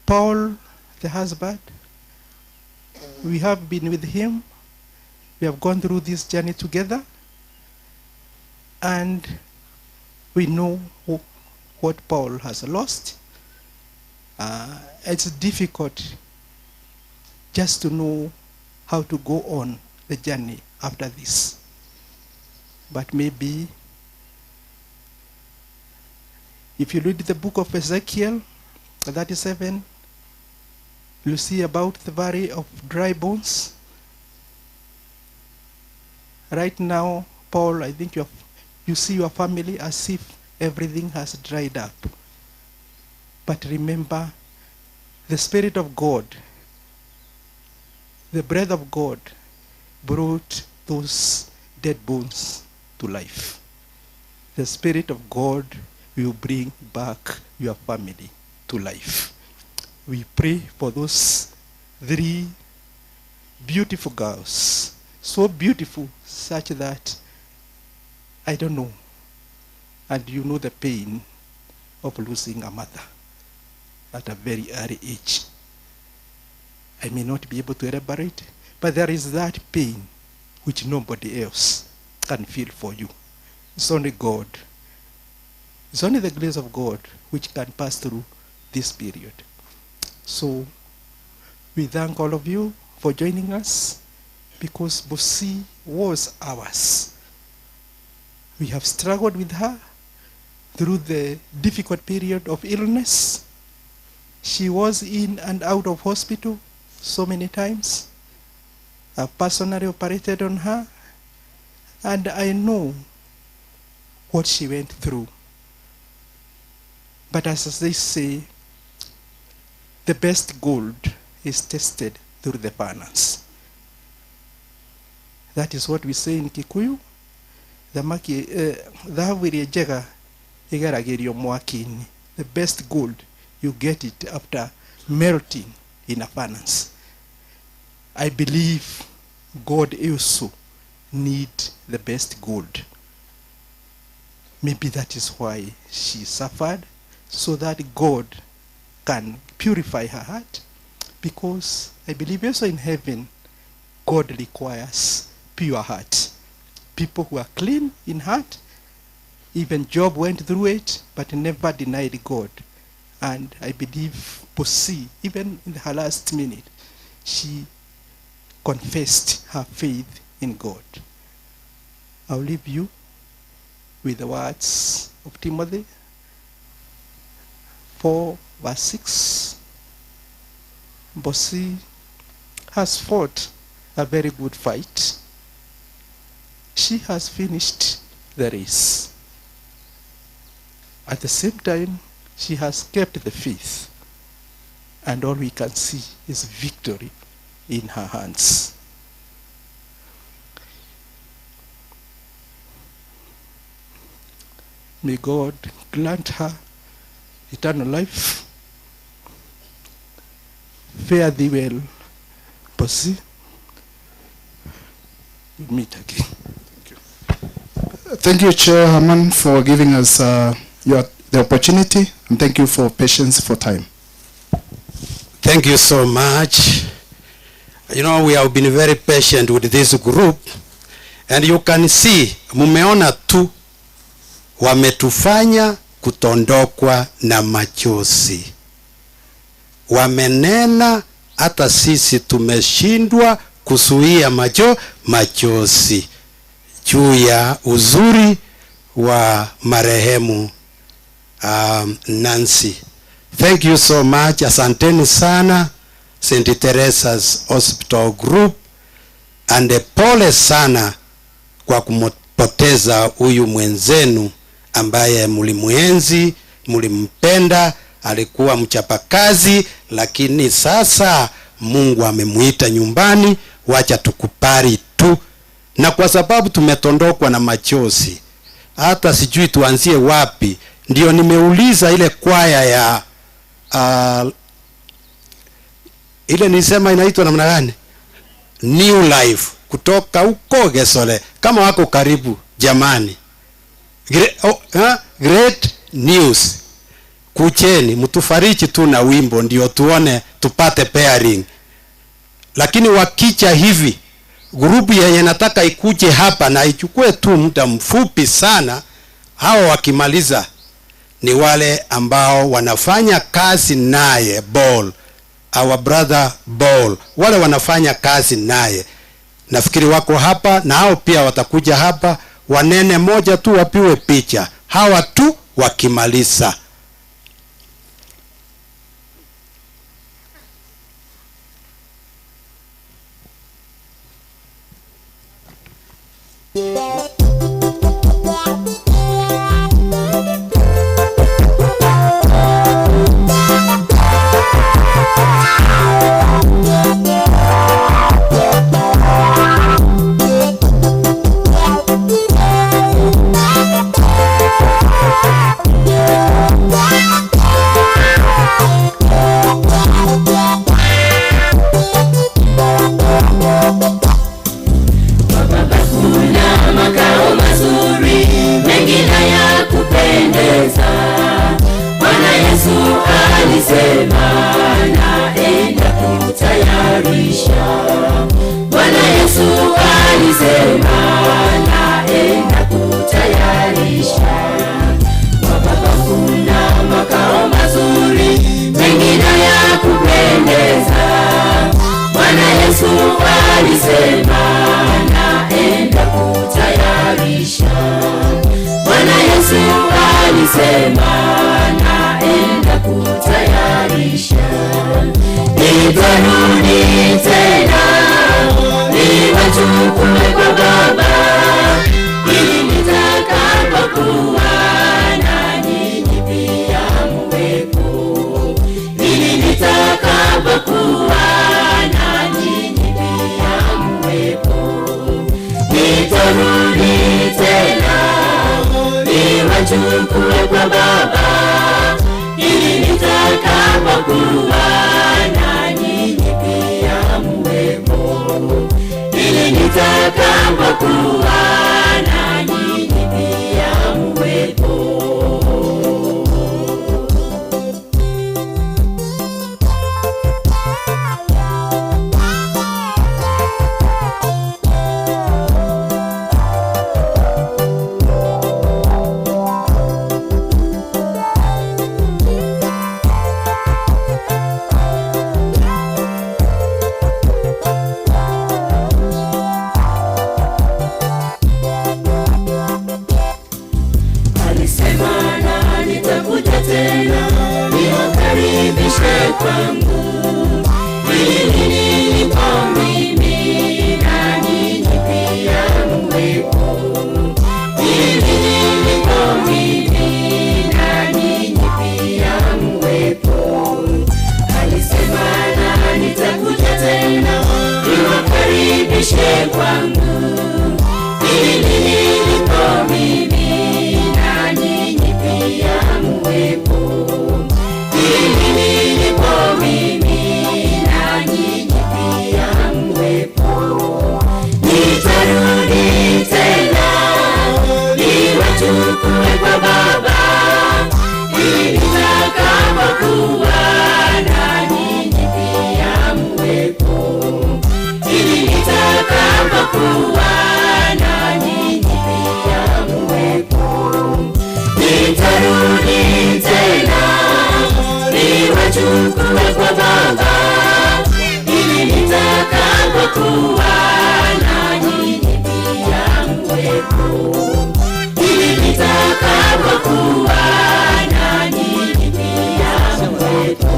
Paul, the husband, we have been with him. We have gone through this journey together, and we know what Paul has lost. It's difficult just to know how to go on the journey after this. But maybe if you read the book of Ezekiel 37, you see about the valley of dry bones. Right now, Paul, I think you see your family as if everything has dried up. But remember, the Spirit of God, the breath of God, brought those dead bones to life. The Spirit of God will bring back your family to life. We pray for those three beautiful girls, so beautiful such that, I don't know, and you know the pain of losing a mother at a very early age. I may not be able to elaborate, but there is that pain which nobody else can feel for you. It's only God. It's only the grace of God which can pass through this period. So we thank all of you for joining us, because Bosi was ours. We have struggled with her through the difficult period of illness. She was in and out of hospital so many times. I personally operated on her, and I know what she went through. But as they say, the best gold is tested through the furnace. That is what we say in Kikuyu. Thamaki, thahabu ĩrĩa njega ĩgeragĩrio mwaki-inĩ. The best gold, you get it after melting in a furnace. I believe God also need the best gold. Maybe that is why she suffered, so that God can purify her heart. Because I believe also in heaven, God requires pure heart. People who are clean in heart. Even Job went through it, but never denied God. And I believe Bosi, even in her last minute, she confessed her faith in God. I'll leave you with the words of Timothy 4 verse 6. Bosi has fought a very good fight. She has finished the race. At the same time, she has kept the faith. And all we can see is victory in her hands. May God grant her eternal life. Fare thee well, Bosi. We meet again. Thank you. Thank you, Chair Herman, for giving us the opportunity, and thank you for patience for time. Thank you so much. You know, we have been very patient with this group, and you can see, mumeona tu wametufanya kutondokwa na machozi. Wamenena hata sisi tumeshindwa kuzuia machozi juu ya uzuri wa marehemu Nancy. Thank you so much. Asanteni sana St. Teresa's Hospital Group, and pole sana kwa kumpoteza huyu mwenzenu ambaye mulimuenzi, mulimpenda, alikuwa mchapakazi, lakini sasa Mungu amemuita nyumbani. Wacha tukupari tu. Na kwa sababu tumetondokwa na machozi, Hata sijui tuanzie wapi. Ndio nimeuliza ile kwaya ya ile nisema inaitwa namna gani? New Life kutoka huko Gesole, kama wako karibu jamani. Great News, kucheni mtufariji tu na wimbo ndio tuone tupate pairing. Lakini wakicha hivi grupu yenye nataka ikuje hapa na ichukue tu muda mfupi sana, hao wakimaliza ni wale ambao wanafanya kazi naye Ball, our brother Ball, wale wanafanya kazi naye nafikiri wako hapa, na hao pia watakuja hapa wanene moja tu wapiwe picha, hawa tu wakimaliza. Kuna makao mazuri mengine ya kupendeza. Bwana Yesu alisema naenda kutayarisha. Bwana Yesu alisema naenda kutayarisha. Kwa Baba kuna makao mazuri mengine ya kupendeza. Bwana Yesu alisema naenda kutayarisha. Bwana Yesu alisema naenda kutayarisha. Nitarudi tena niwachukue kwa Baba, ili nitakapokuwa na nyinyi pia muwepo. Ili nitakapokuwa na nyinyi pia muwepo. Nitarudi tena niwachukue kwa Baba, ili nitakapokuwa na nyinyi pia muwepo. Ili nitakapokuwa na nyinyi pia muwepo. Alisema na nitakuja tena niwakaribishe kwangu, ili nilipo mimi na ninyi pia muwepo. Ili nilipo mimi na ninyi pia muwepo. Alisema na nitakuja tena niwakaribishe kwangu, ili nilipo mimi na nyinyi pia muwepo. Ili nilipo mimi na nyinyi pia muwepo. Nitarudi tena niwachukue kwa Baba, ili nitakapokuwa na nyinyi pia muwepo. Ili nitakapokuwa na nyinyi pia muwepo. Nitarudi tena niwachukue kwa Baba, ili nitakapokuwa na nyinyi pia muwepo. Ili nitakapokuwa na nyinyi pia muwepo.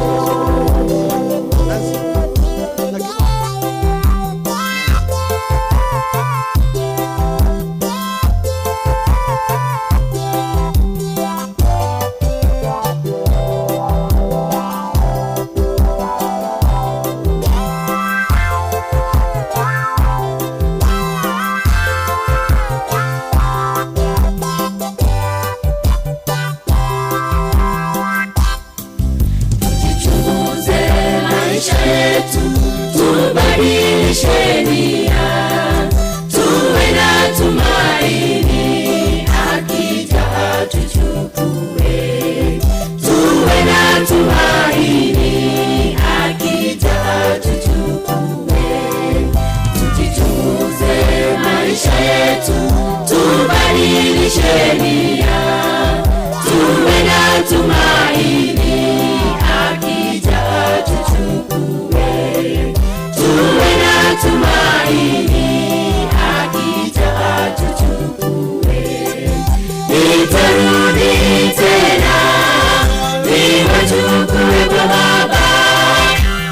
sheria, tuwe na tumaini, akija atuchukue. Tuwe na tumaini, akija atuchukue. Nitarudi tena, niwachukue kwa Baba,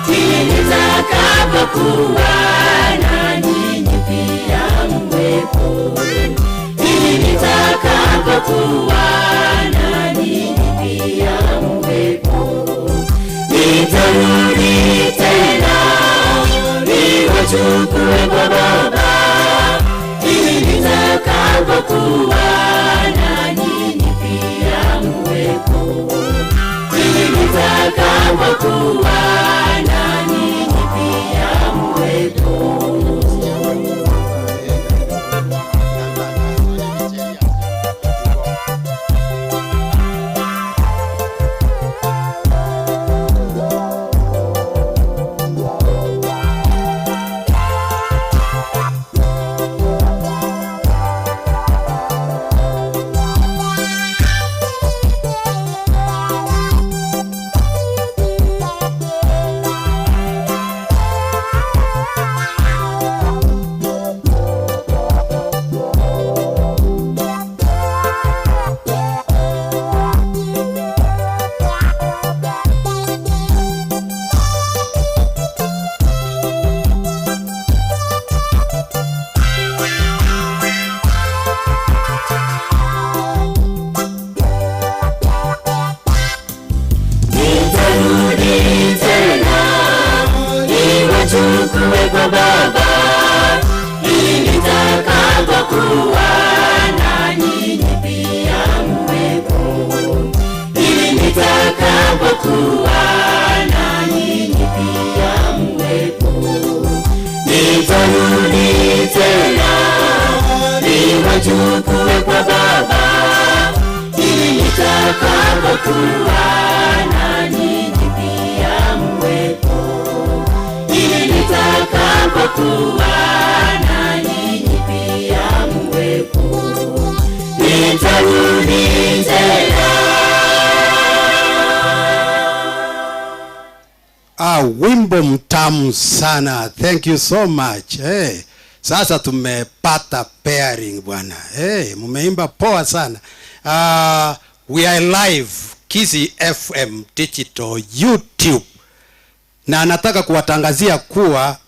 ili nitakapokuwa na nyinyi pia mwepo. Ili nitakapokuwa na nyinyi pia mwepo. Nitarudi tena, niwachukue kwa Baba, ili nitakapokuwa na nyinyi pia mwepo. Ili nitakapokuwa na nyinyi pia mwepo. Nitarudi tena, niwachukue kwa Baba, ili nitakapokuwa na nyinyi pia mwepo. Ili nitakapokuwa na nyinyi pia mwepo. Nitarudi tena, niwachukue kwa Baba, ili nitakapokuwa na nyinyi pia mwepo. Ili nitakapokuwa na nyinyi pia mwepo. Nitarudi tena. Ah, wimbo mtamu sana. Thank you so much. Hey, sasa tumepata pairing bwana. Hey, mumeimba poa sana. We are live Kisii FM Digital YouTube. Na nataka kuwatangazia kuwa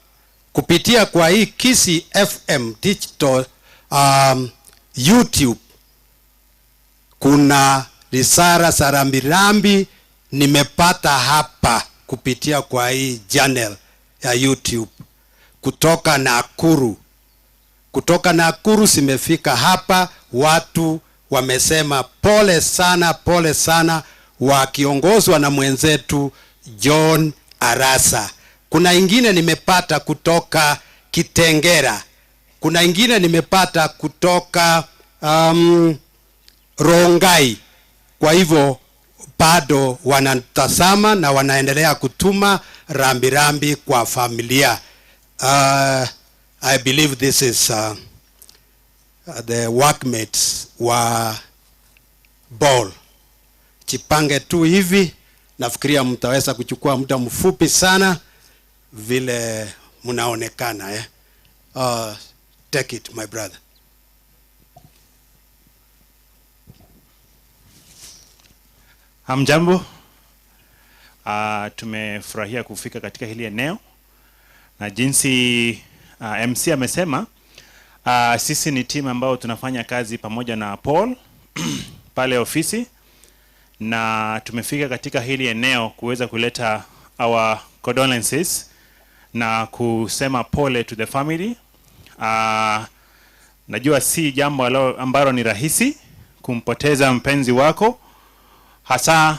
kupitia kwa hii Kisii FM Digital YouTube kuna risala za rambirambi nimepata hapa kupitia kwa hii channel ya YouTube kutoka Nakuru. Kutoka Nakuru zimefika hapa, watu wamesema pole sana, pole sana, wakiongozwa na mwenzetu John Arasa. Kuna ingine nimepata kutoka Kitengera, kuna ingine nimepata kutoka Rongai. Kwa hivyo bado wanatazama na wanaendelea kutuma rambirambi kwa familia. I believe this is the workmates wa Ball. Jipange tu hivi, nafikiria mtaweza kuchukua muda mfupi sana vile mnaonekana, eh? Take it, my brother. Hamjambo. Tumefurahia kufika katika hili eneo na jinsi MC amesema, sisi ni timu ambao tunafanya kazi pamoja na Paul pale ofisi, na tumefika katika hili eneo kuweza kuleta our condolences na kusema pole to the family. Najua si jambo ambalo ni rahisi kumpoteza mpenzi wako, hasa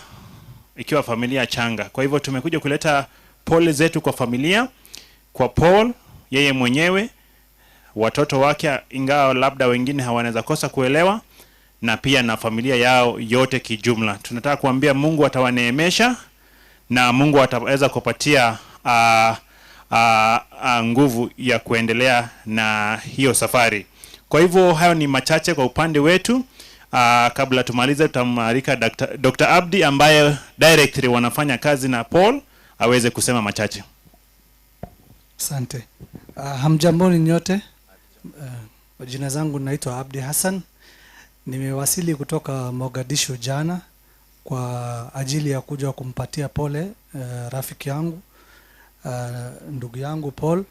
ikiwa familia changa. Kwa hivyo tumekuja kuleta pole zetu kwa familia, kwa Paul yeye mwenyewe, watoto wake, ingawa labda wengine hawanaweza kosa kuelewa, na pia na familia yao yote kijumla. Tunataka kuambia Mungu atawaneemesha na Mungu ataweza kupatia nguvu ya kuendelea na hiyo safari. Kwa hivyo hayo ni machache kwa upande wetu. Kabla tumalize, tutamwalika Dr. Abdi ambaye directly wanafanya kazi na Paul aweze kusema machache. Asante. Hamjamboni nyote. Jina zangu naitwa Abdi Hassan. Nimewasili kutoka Mogadishu jana kwa ajili ya kuja kumpatia pole rafiki yangu, ndugu yangu Paul,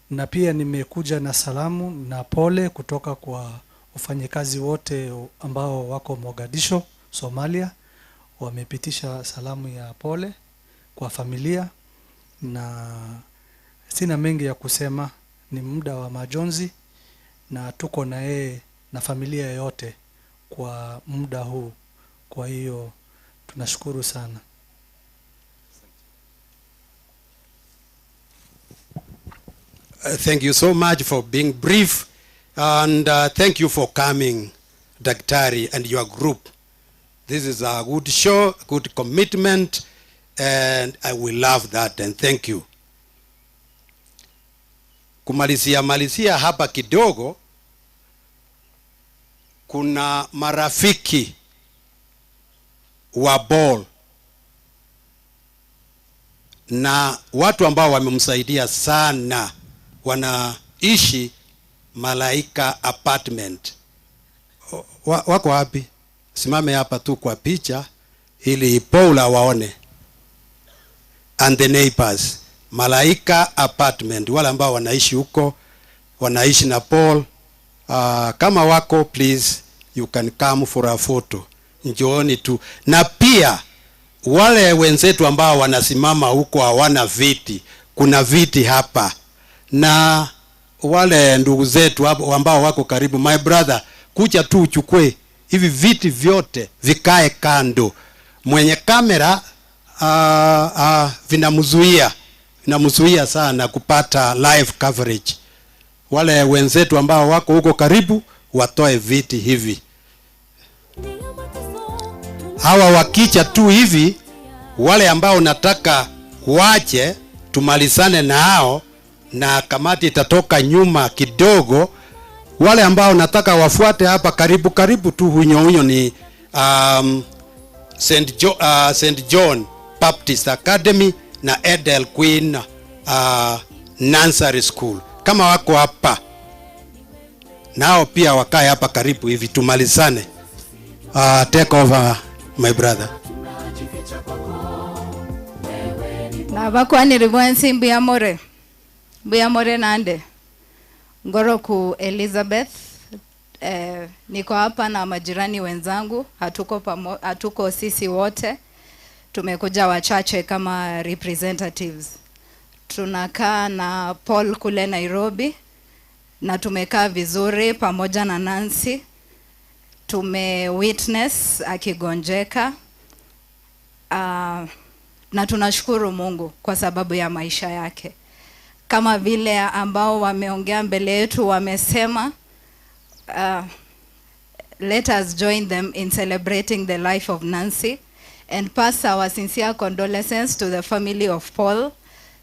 na pia nimekuja na salamu na pole kutoka kwa wafanyikazi wote ambao wako Mogadishu, Somalia. Wamepitisha salamu ya pole kwa familia, na sina mengi ya kusema. Ni muda wa majonzi na tuko na yeye na familia yote kwa muda huu. Kwa hiyo tunashukuru sana. Thank you so much for being brief, and thank you for coming, Daktari, and your group. This is a good show, good commitment, and I will love that, and thank you. Kumalizia malizia hapa kidogo, kuna marafiki wa Paul na watu ambao wamemsaidia sana, wanaishi Malaika Apartment. Wako wapi? Simame hapa tu kwa picha ili Paula waone. And the neighbors, Malaika Apartment, wale ambao wanaishi huko, wanaishi na Paul. Kama wako, please you can come for a photo. Njooni tu. Na pia wale wenzetu ambao wanasimama huko hawana viti, kuna viti hapa. Na wale ndugu zetu hapo ambao wako karibu, my brother, kuja tu uchukue hivi viti vyote vikae kando. Mwenye kamera vinamzuia sana kupata live coverage. Wale wenzetu ambao wako huko karibu watoe viti hivi. Hawa wakicha tu hivi, wale ambao nataka wache tumalizane na hao, na kamati itatoka nyuma kidogo. Wale ambao nataka wafuate hapa karibu karibu tu hunyo hunyo ni St. John Baptist Academy na Edel Queen Nursery School. Kama wako hapa nao pia wakae hapa karibu hivi tumalizane. Take over my brother. Na bakwanire bwensi mbuyamore. Mbuyamore nande. Ngoroku Elizabeth. Niko hapa na majirani wenzangu, hatuko sisi wote. Tumekuja wachache kama representatives. Tunakaa na Paul kule Nairobi na tumekaa vizuri pamoja na Nancy. Tume witness akigonjeka. Na tunashukuru Mungu kwa sababu ya maisha yake. Kama vile ambao wameongea mbele yetu wamesema, let us join them in celebrating the life of Nancy and pass our sincere condolences to the family of Paul.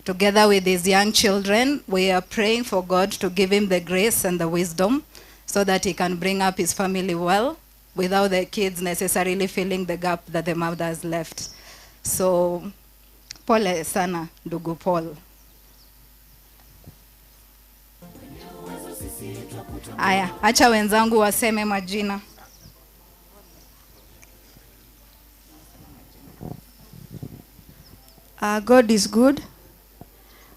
Together with his young children, we are praying for God to give him the grace and the wisdom so that he can bring up his family well without the kids necessarily filling the gap that the mother has left. So, pole sana, ndugu Paul. Aya, acha wenzangu waseme majina. God is good.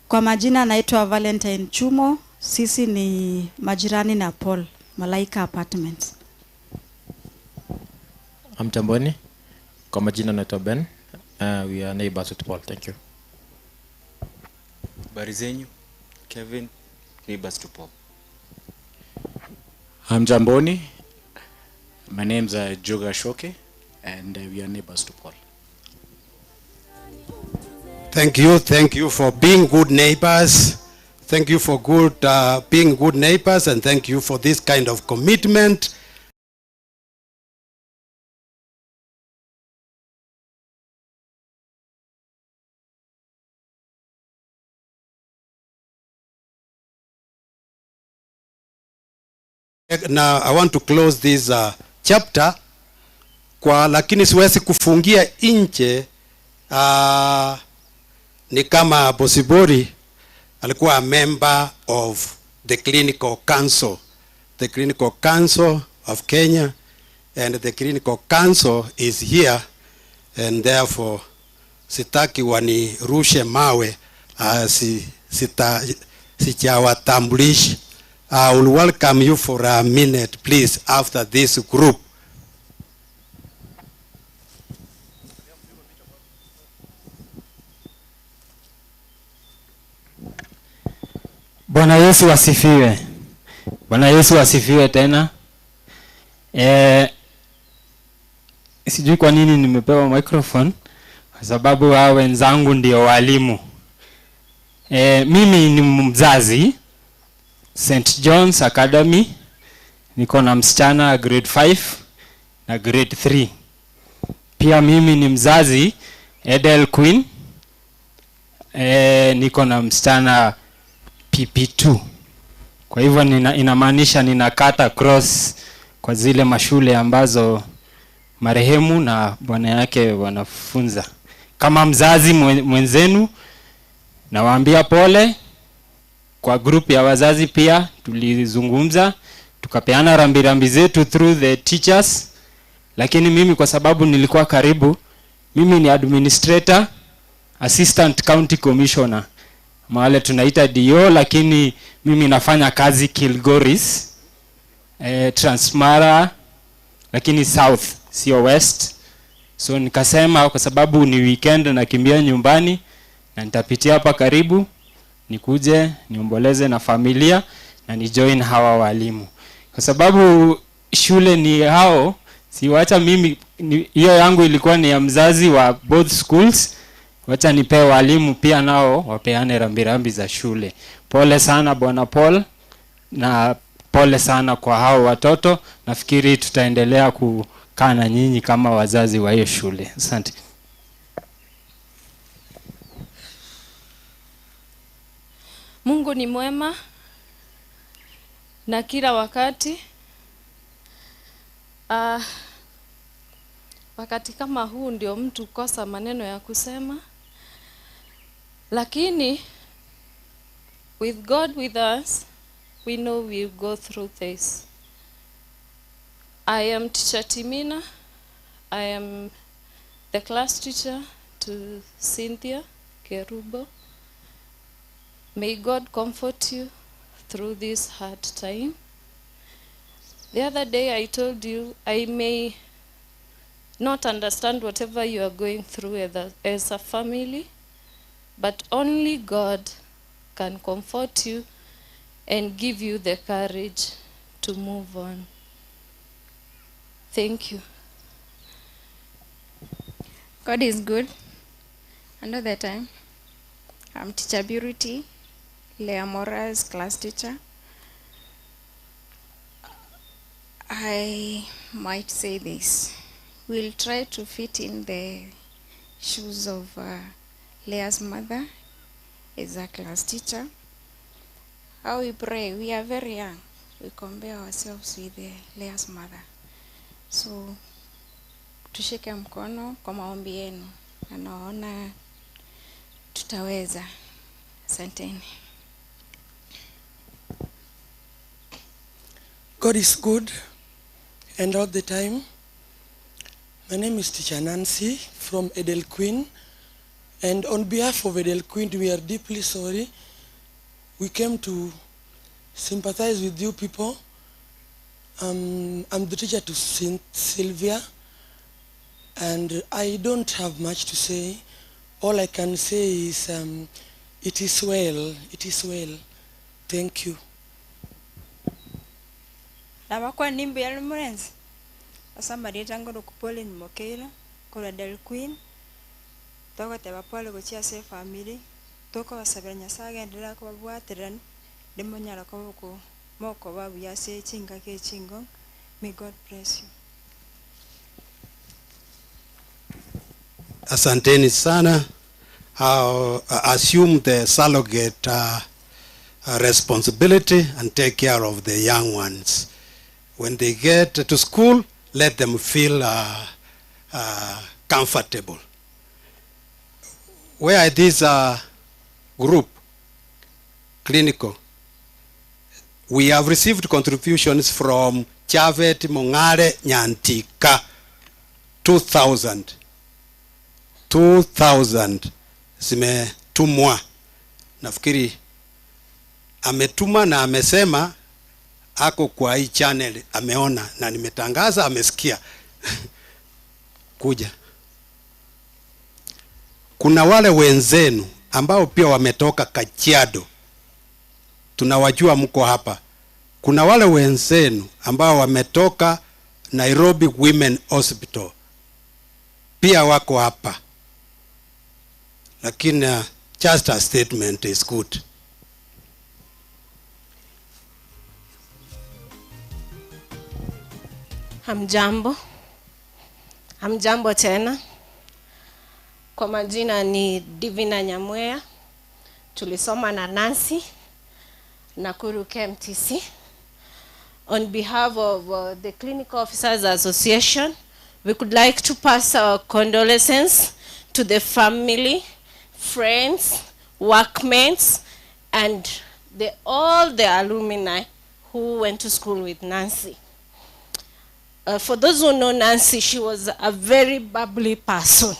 Kwa majina naitwa Valentine Chumo. Sisi ni majirani na Paul, Malaika Apartments. Hamjamboni. Kwa majina naitwa Ben. We are neighbors with Paul. Thank you. Habari zenyu. Kevin, neighbors to Paul. Hamjamboni. My name's Joga Shoke, and we are neighbors to Paul. Thank you. Thank you for being good neighbors. Thank you for being good neighbors, and thank you for this kind of commitment. Now I want to close this chapter kwa, lakini siwezi kufungia nje. Ni kama Bosibori alikuwa a member of the Clinical Council, the Clinical Council of Kenya, and the Clinical Council is here, and therefore sitaki wanirushe mawe, sijawatambulisha. I will welcome you for a minute, please, after this group. Bwana Yesu asifiwe. Bwana Yesu asifiwe tena. Sijui kwa nini nimepewa microphone, kwa sababu hao wenzangu ndio walimu. Mimi ni mzazi St. John's Academy, niko na msichana grade 5 na grade 3. Pia mimi ni mzazi Edel Queen, niko na msichana PP2. Kwa hivyo inamaanisha ninakata cross kwa zile mashule ambazo marehemu na bwana yake wanafunza. Kama mzazi mwenzenu nawaambia pole. Kwa group ya wazazi pia tulizungumza, tukapeana rambirambi zetu through the teachers, lakini mimi kwa sababu nilikuwa karibu, mimi ni administrator, assistant county commissioner, mahali tunaita DO, lakini mimi nafanya kazi Kilgoris, Transmara, lakini south sio west. So nikasema kwa sababu ni weekend nakimbia nyumbani na nitapitia hapa karibu, nikuje niomboleze na familia na ni join hawa walimu, kwa sababu shule ni hao. Siwacha mimi hiyo yangu ilikuwa ni ya mzazi wa both schools, wacha nipe walimu pia nao wapeane rambirambi za shule. Pole sana Bwana Paul, na pole sana kwa hao watoto. Nafikiri tutaendelea kukaa na nyinyi kama wazazi wa hiyo shule. Asante. Mungu ni mwema na kila wakati. Wakati kama huu ndio mtu kosa maneno ya kusema. Lakini with God with us, we know we'll go through this. I am Teacher Timina. I am the class teacher to Cynthia Kerubo. May God comfort you through this hard time. The other day I told you I may not understand whatever you are going through as a family, but only God can comfort you and give you the courage to move on. Thank you. God is good. Another time. I'm Teacher Beauty, Leah Mora's class teacher. I might say this. We'll try to fit in the shoes of Leah's mother as a class teacher. How we pray, we are very young. We compare ourselves with Leah's mother. So, tushike mkono kwa maombi yenu. Na naona tutaweza. Asanteni. God is good and all the time. My name is Teacher Nancy from Edel Queen, and on behalf of Edel Queen, we are deeply sorry. We came to sympathize with you people. I'm the teacher to Sylvia, and I don't have much to say. All I can say is it is well, it is well. Thank you. Nabakwa nimbe ya Lawrence. Asamarieta ngoro kupole ni Mokela, kola Del Queen. Toka teba pole gochia se family. Toka wasabira Nyasaye endelea kubabwatirana. Demonyara koboko moko babu yase chinga ke chingo. May God bless you. Asanteni sana. I'll assume the surrogate responsibility and take care of the young ones. When they get to school, let them feel comfortable. Where this group, clinical, we have received contributions from Chavet Mongare Nyantika, 2,000. 2,000 zimetumwa. Nafikiri ametuma na amesema ako kwa hii channel, ameona na nimetangaza, amesikia. Kuja. Kuna wale wenzenu ambao pia wametoka Kajiado, tunawajua mko hapa. Kuna wale wenzenu ambao wametoka Nairobi Women Hospital pia wako hapa. Lakini just a statement is good. Hamjambo. Hamjambo tena. Kwa majina ni Divina Nyamwea. Tulisoma na Nancy Nakuru KMTC. On behalf of the Clinical Officers Association, we could like to pass our condolences to the family, friends, workmates, and all the alumni who went to school with Nancy. For those who know Nancy, she was a very bubbly person.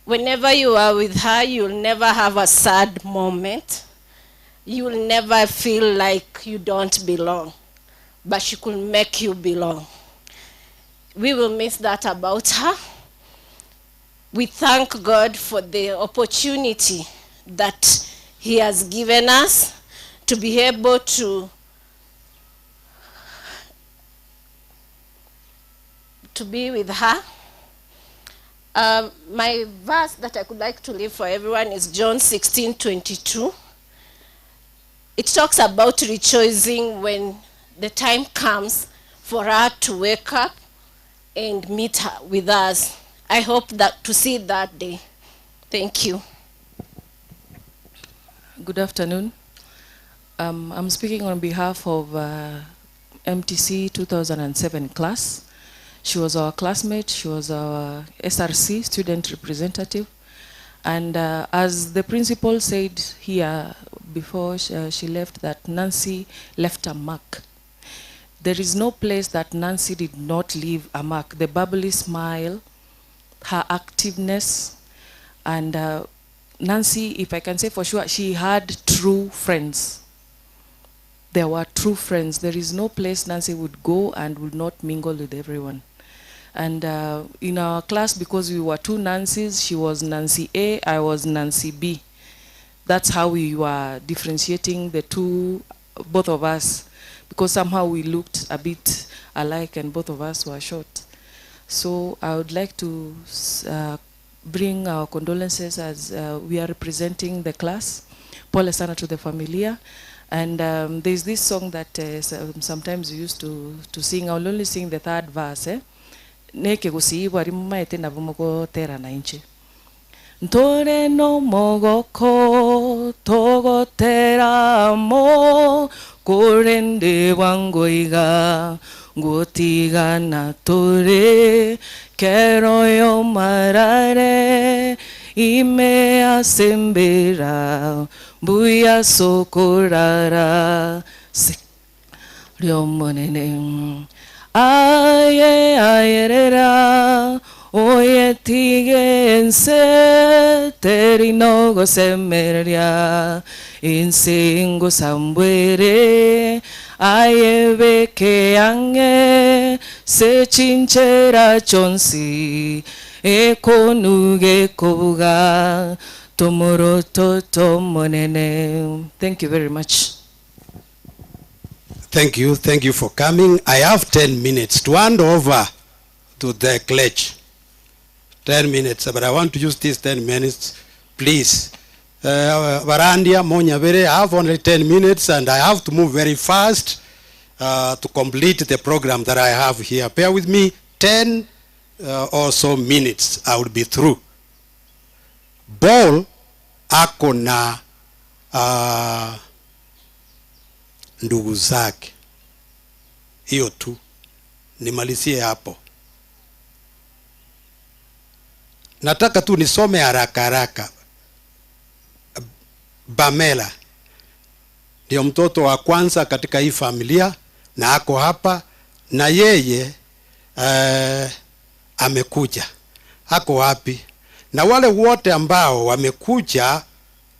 Whenever you are with her, you'll never have a sad moment. You'll never feel like you don't belong, but she could make you belong. We will miss that about her. We thank God for the opportunity that he has given us to be able to be with her. My verse that I could like to leave for everyone is John 16:22. It talks about rejoicing when the time comes for her to wake up and meet her with us. I hope that to see that day. Thank you. Good afternoon. I'm speaking on behalf of MTC 2007 class. She was our classmate. She was our SRC, student representative. And as the principal said here before she left, that Nancy left a mark. There is no place that Nancy did not leave a mark. The bubbly smile, her activeness, and Nancy, if I can say for sure, she had true friends. There were true friends. There is no place Nancy would go and would not mingle with everyone. And in our class, because we were two Nancys, she was Nancy A, I was Nancy B. That's how we were differentiating the two, both of us, because somehow we looked a bit alike and both of us were short. So I would like to bring our condolences as we are representing the class. Pole sana to the familia. And there's this song that sometimes we used to sing. I'll only sing the third verse. Eh? Neke gusiibwa rimumaete nabumugotera na inche. Ntore no mogoko togotera mo korende wangoiga ngutigana tore kero yo marare ime asembera buya sokorara ryomonene aye ayerera oye tigense terinogo semeria insingo sambwere aye beke ange se chinchera chonsi ekonuge kobuga tomoro totomonene. Thank you very much. Thank you. Thank you for coming. I have 10 minutes to hand over to the clergy. 10 minutes, but I want to use these 10 minutes, please. Barandia, Monyabere, I have only 10 minutes and I have to move very fast to complete the program that I have here. Bear with me, 10 or so minutes, I will be through. Paul ako na ndugu zake. Hiyo tu nimalizie hapo. Nataka tu nisome haraka haraka. Bamela ndio mtoto wa kwanza katika hii familia na ako hapa na yeye amekuja. Ako wapi? Na wale wote ambao wamekuja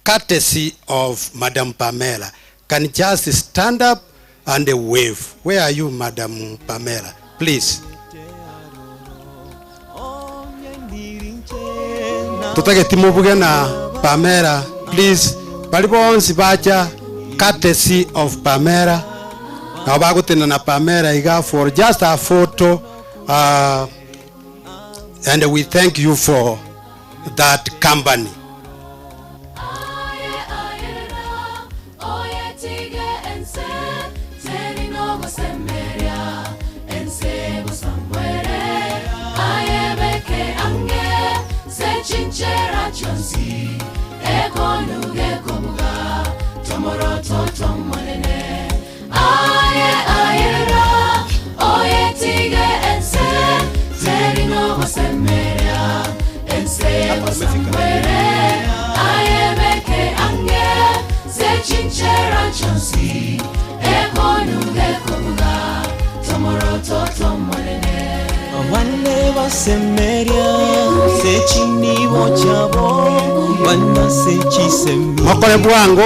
courtesy of Madam Pamela can just stand up and wave. Where are you, Madam Pamela? Please. Tutake timubuge na Pamela, please. Bali bonsi bacha courtesy of Pamela. Na bagutena na Pamela iga for just a photo, and we thank you for that company.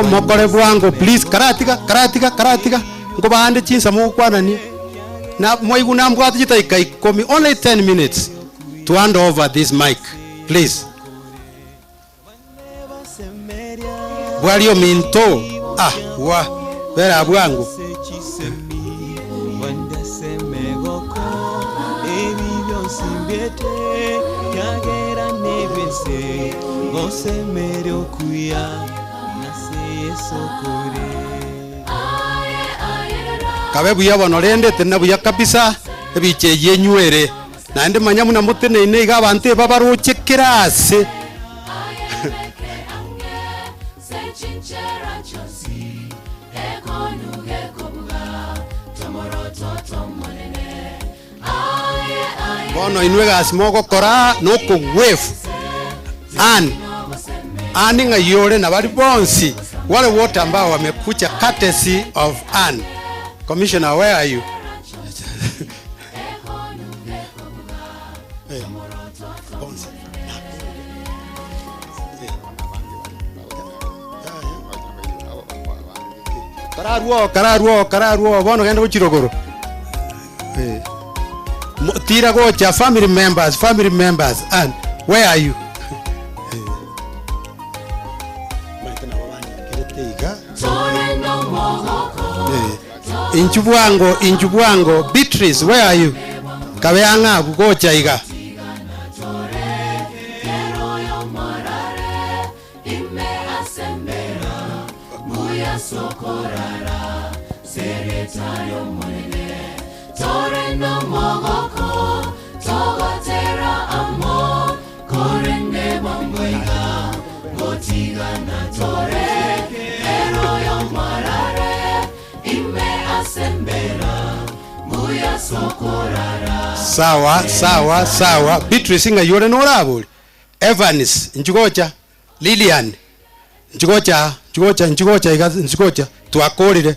Mokore bwango please. Karatiga karatiga karatiga ngobande chinsa mukwanania na mwaigu nambwati chitaika 10, only 10 minutes to hand over this mic, please. Bwalio minto wa bera bwangu. Kabe buya bono rende tena buya kabisa ebiche yenywere naende manya muna mutene ine iga abantu babaroche kirase. Bono inwe gas mogokora no kuwave an ani ngayore na bali bonsi wale wote ambao wamekuja courtesy of Ann. Commissioner, where are you? Hey. Kararuo kararuo bono genda guchirogoro. Tira gocha family members and where are you? Inchubwango Beatrice, where are you? Kabeanga gocha iga. Sawa sawa. Beatrice nga yore norabuli. Evans njugocha, Lilian njugocha iga njugocha twakorire.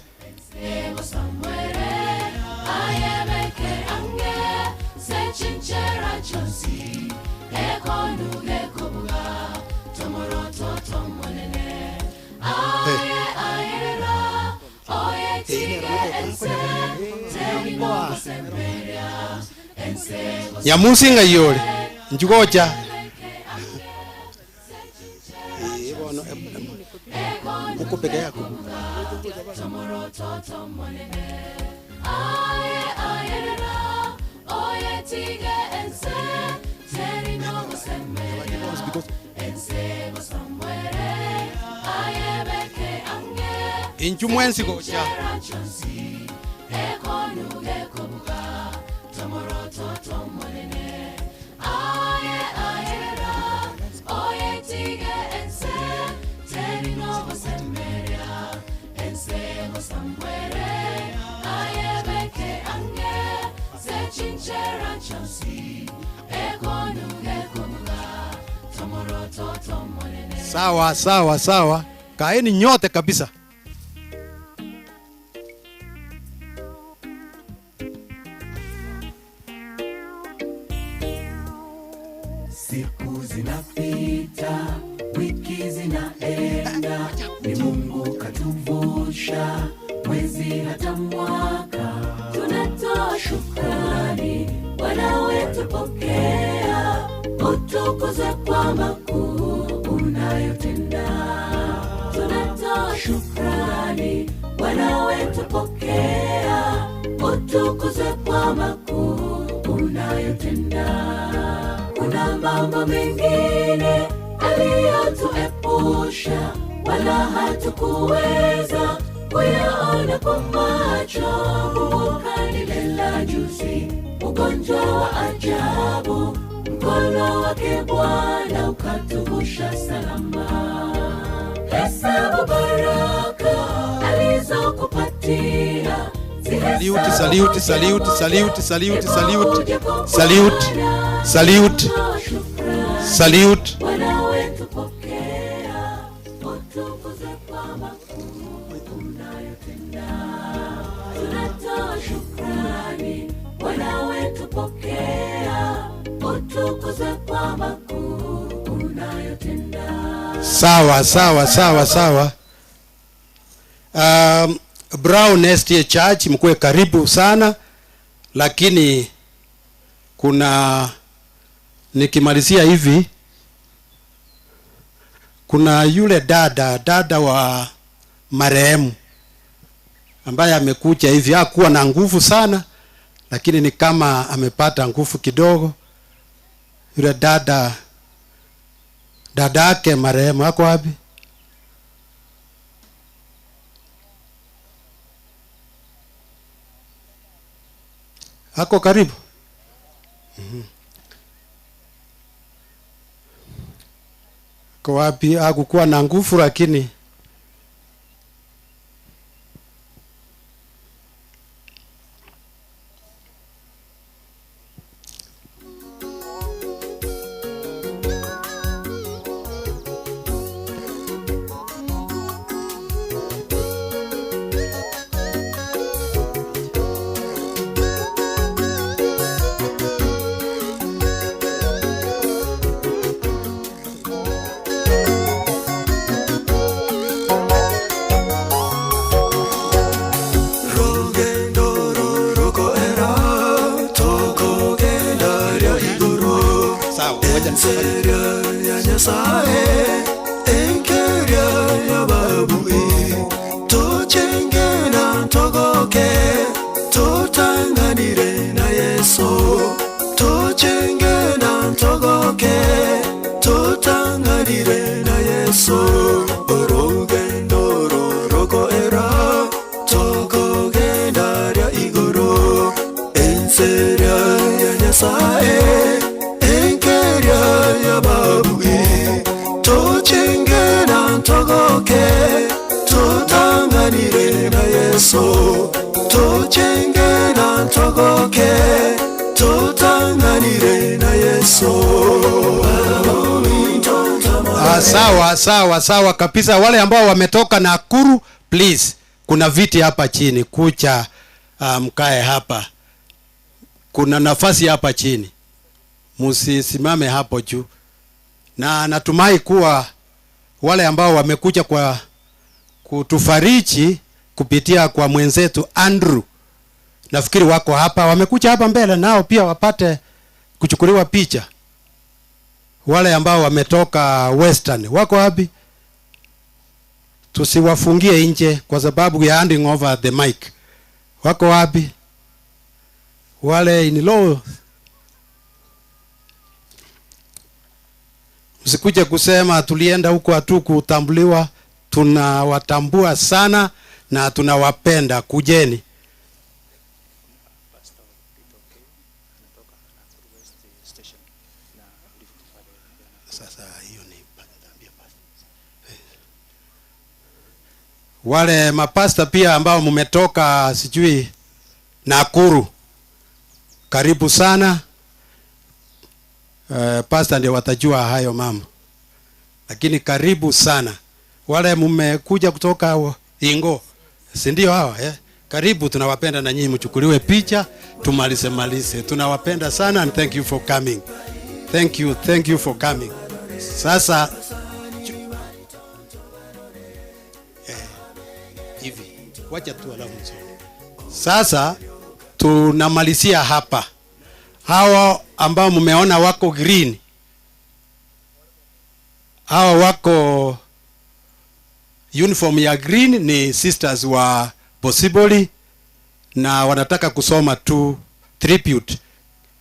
Nyamusinga yore njugocha. Uko peke yako. Inchumwensi gocha. Sawa sawa sawa, kaeni nyote kabisa. Siku zinapita, wiki zinaenda, ni Mungu katuvusha mwezi hata mwaka. Tunatoa shukrani, Bwana wetu pokea, utukuze kwa makuu unayotenda. Tunatoa shukrani, Bwana wetu pokea, utukuze kwa makuu unayotenda. Kuna mambo mengine aliyotuepusha, wala hatukuweza kuyaona kwa macho. Kumbuka lile la juzi, ugonjwa wa ajabu, mkono wake Bwana ukatuvusha salama. Hesabu baraka alizokupatia. Salute, salute, salute, salute, salute, salute, salute, salute, salute. Bwana wetu pokea, utukuze kwa makuu unayotenda. Tunatoa shukrani, Bwana wetu pokea, utukuze kwa makuu unayotenda. Sawa sawa sawa sawa. Brown SDA Church, mkuwe karibu sana, lakini kuna, nikimalizia hivi, kuna yule dada wa marehemu ambaye amekuja hivi, hakuwa na nguvu sana, lakini ni kama amepata nguvu kidogo. Yule dada yake marehemu ako wapi? Ako karibu. Ako wapi? Hakukuwa na nguvu, lakini sawa sawa sawa kabisa. Wale ambao wametoka Nakuru, please, kuna viti hapa chini, kucha mkae hapa, kuna nafasi hapa chini, msisimame hapo juu. Na natumai kuwa wale ambao wamekuja kwa kutufariji kupitia kwa mwenzetu Andrew, nafikiri wako hapa, wamekuja hapa mbele nao pia wapate kuchukuliwa picha. Wale ambao wametoka Western wako wapi? Tusiwafungie nje kwa sababu ya handing over the mic. Wako wapi? Wale in law, msikuje kusema tulienda huko hatukutambuliwa. Tunawatambua sana na tunawapenda. Kujeni. Sasa hiyo ni wale mapasta pia ambao mmetoka sijui Nakuru, karibu sana. Pastor ndio watajua hayo mambo. Lakini karibu sana wale mmekuja kutoka Ingo, si ndio hawa eh? Karibu, tunawapenda na nyinyi mchukuliwe picha tumalize malize. Tunawapenda sana and thank you for coming. Thank you for coming. Sasa hivi wacha tu alafu msome. Sasa tunamalizia hapa. Hawa ambao mmeona wako green, hawa wako uniform ya green ni sisters wa Bosibori na wanataka kusoma tu tribute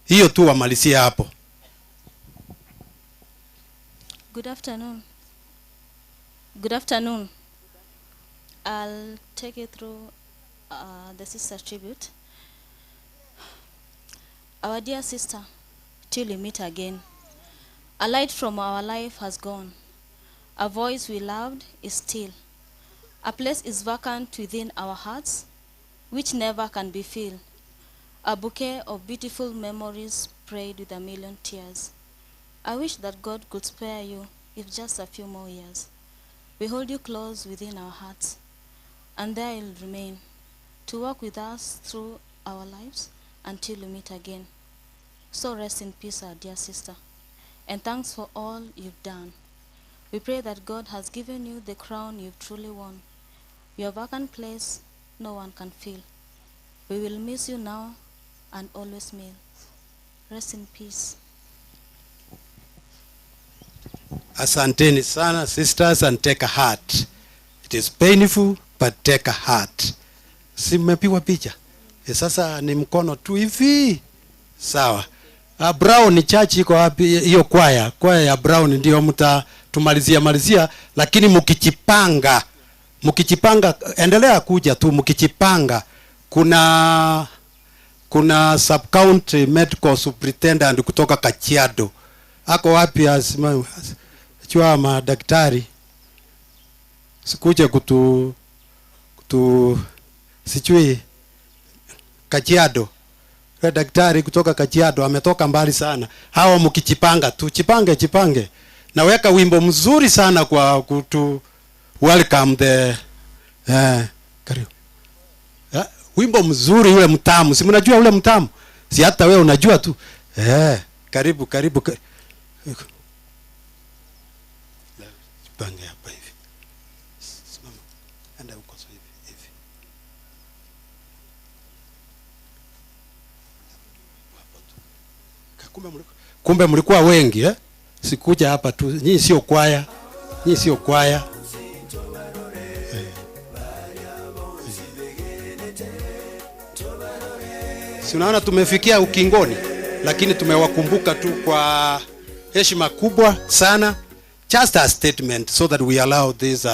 hiyo tu, wamalizie hapo. Good afternoon. Good afternoon. I'll take you through the sister tribute. Our dear sister, till we meet again. A light from our life has gone. A voice we loved is still. A place is vacant within our hearts, which never can be filled. A bouquet of beautiful memories prayed with a million tears. I wish that God could spare you, if just a few more years. We hold you close within our hearts, and there you'll remain, to walk with us through our lives until we meet again. So rest in peace, our dear sister, and thanks for all you've done. We pray that God has given you the crown you've truly won. Your vacant place no one can fill. We will miss you now and always miss. Rest in peace. Asanteni sana sisters, and take a heart. It is painful but take a heart. Si mmepigwa picha? Sasa ni mkono tu hivi. Sawa. Brown church iko wapi hiyo kwaya? Kwaya ya Brown ndio mtatumalizia malizia, lakini mkichipanga endelea kuja tu mkichipanga. Kuna sub county medical superintendent kutoka Kajiado. Ako wapi asimame? Chua madaktari. Sikuje kutu sijui Kajiado. Yule daktari kutoka Kajiado ametoka mbali sana. Hawa mkichipanga tu, chipange. Naweka wimbo mzuri sana kwa kutu welcome the karibu. Wimbo mzuri ule mtamu. Si mnajua ule mtamu? Si hata wewe unajua tu. Karibu. Chipange hapa hivi. Simama. Enda huko so hivi. Kumbe mlikuwa wengi eh? Sikuja hapa tu. Nyinyi sio kwaya. Si unaona tumefikia ukingoni, lakini tumewakumbuka tu kwa heshima kubwa sana. Just a statement so that we allow this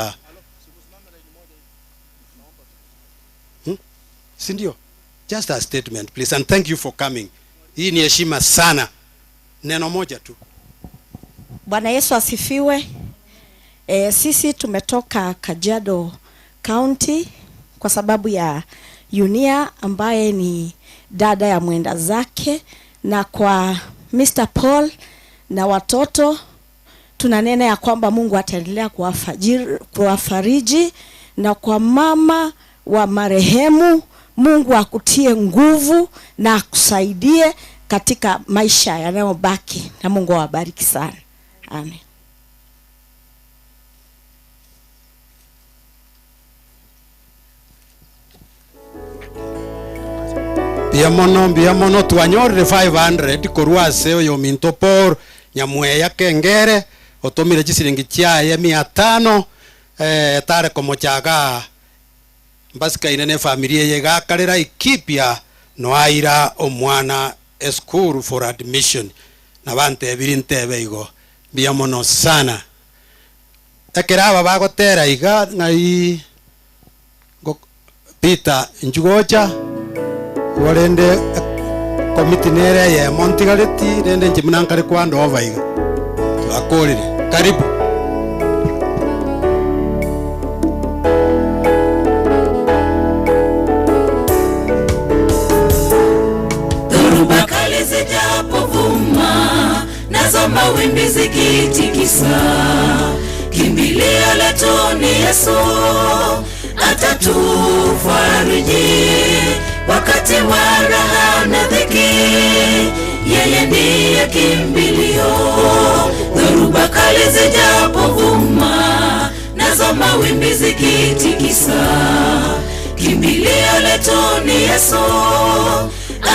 Si ndio? Just a statement please, and thank you for coming. Hii ni heshima sana. Neno moja tu. Bwana Yesu asifiwe. Sisi tumetoka Kajiado County kwa sababu ya Yunia ambaye ni dada ya mwenda zake, na kwa Mr. Paul na watoto tunanena ya kwamba Mungu ataendelea kuwafariji, na kwa mama wa marehemu Mungu akutie nguvu na akusaidie katika maisha yanayobaki, na Mungu awabariki sana. Amen. Biamono twanyorire 500 korwa ase oyo minto Paul Nyamweya Kengere otomire chisiringi chiaye 500 tare komochaga mbasikaine ne familia yegakarera ikipya noaira omwana school for admission na bantebiri ntebe igo biamono sana ekera aba bagotera iga ngai Peter Njugocha warende komiti nere ya Montigaleti rende njimunankare kwando ova iga twakorire. Karibu. Dhoruba kali zijapovuma, nazo mawimbi zikitikisa, Kimbilio letu ni Yesu, atatufariji wakati wa raha na dhiki. Yeye ndiye kimbilio. Dhoruba kali zijapovuma, nazo mawimbi zikitikisa, kimbilio letu ni Yesu,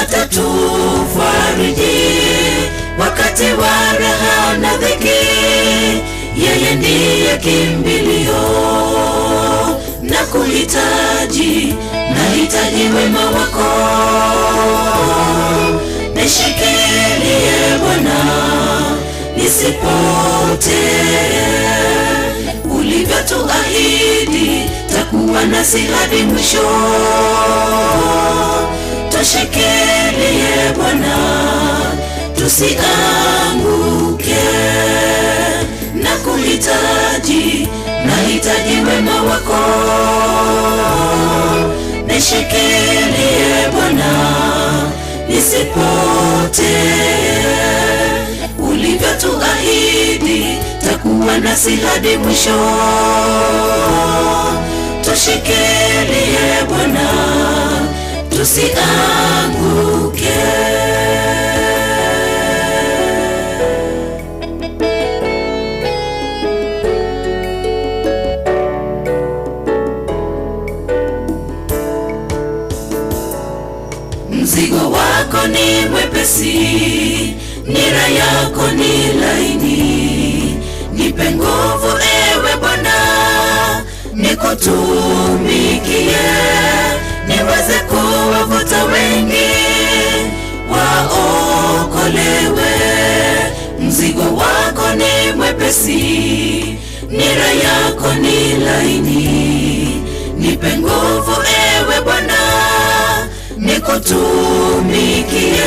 atatufariji wakati wa raha na dhiki. Yeye ndiye kimbilio. Nakuhitaji, nahitaji wema wako, nishikilie Bwana nisipotee. Ulivyotuahidi takuwa nasi hadi mwisho, tushikilie Bwana tusianguke. Nakuhitaji, nahitaji wema wako, nishikilie Bwana nisipotee. Ulivyotuahidi takuwa nasi hadi mwisho, tushikilie Bwana tusianguke. Mzigo wako ni mwepesi, nira yako ni laini. Nipe nguvu ewe Bwana, nikutumikie, niweze kuwavuta wengi waokolewe. Mzigo wako ni mwepesi, nira yako ni laini. Nipe nguvu ewe Bwana, nikutumikie,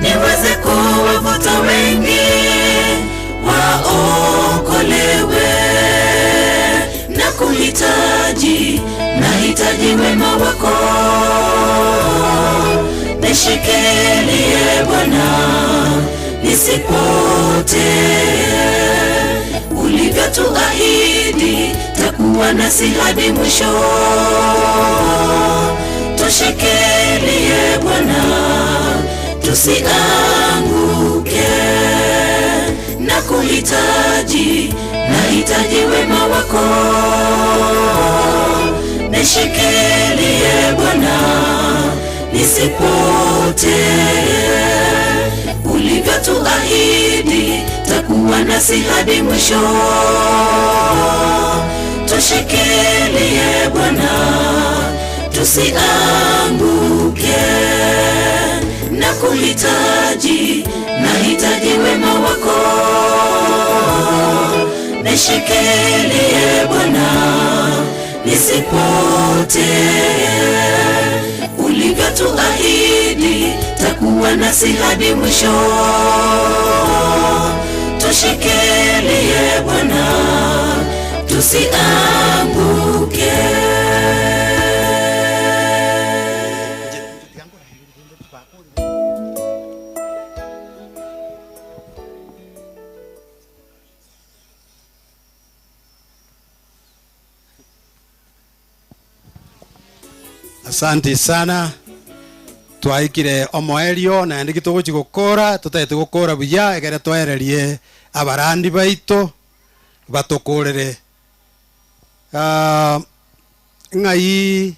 niweze kuwavuta wengi waokolewe. Nakuhitaji, nahitaji wema wako, nishikilie Bwana nisipotee. Ulivyotuahidi takuwa nasi hadi mwisho, tushikilie Bwana tusianguke. Nakuhitaji, nahitaji wema wako, nishikilie Bwana nisipotee. Ulivyotuahidi takuwa nasi hadi mwisho, tushikilie Bwana tusianguke. Nakuhitaji, nahitaji wema wako, nishikilie Bwana nisipotee. Ulivyotuahidi takuwa nasi hadi mwisho, tushikilie Bwana tusianguke. Asante sana. Twaikire omoerio na ndi gituguchi gukora tutete gukora buya egere twererie abarandi baito batukurere. Ngai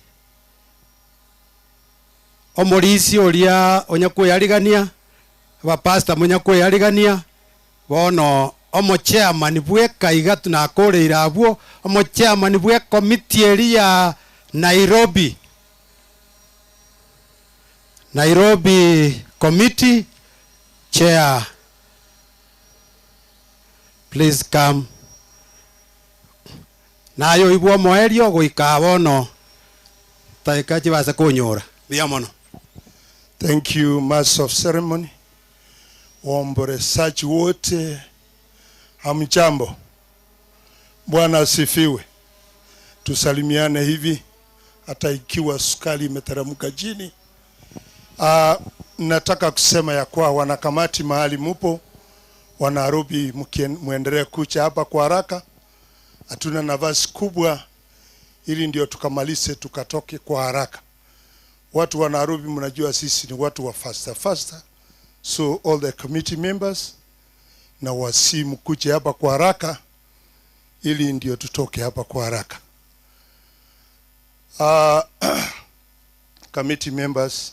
omorisi oria onyakweyarigania abapasta munyakweyarigania bono omo chairman bweka iga tunakoreira abwo omo chairman bwe committee eri ya Nairobi Committee Chair, please come. Nayo ibwo moerio goika bono taika chibase kunyora biamono. Thank you, Master of Ceremony. Waombolezaji wote, hamjambo. Bwana asifiwe. Tusalimiane hivi hata ikiwa sukari imeteremka chini. Nataka kusema ya kwa wanakamati mahali mupo, wana Nairobi muendelee kucha hapa kwa haraka. Hatuna nafasi kubwa, ili ndio tukamalize tukatoke kwa haraka. Watu wa Nairobi, mnajua sisi ni watu wa faster faster, so all the committee members na wasi mkuje hapa kwa haraka ili ndio tutoke hapa kwa haraka. Committee members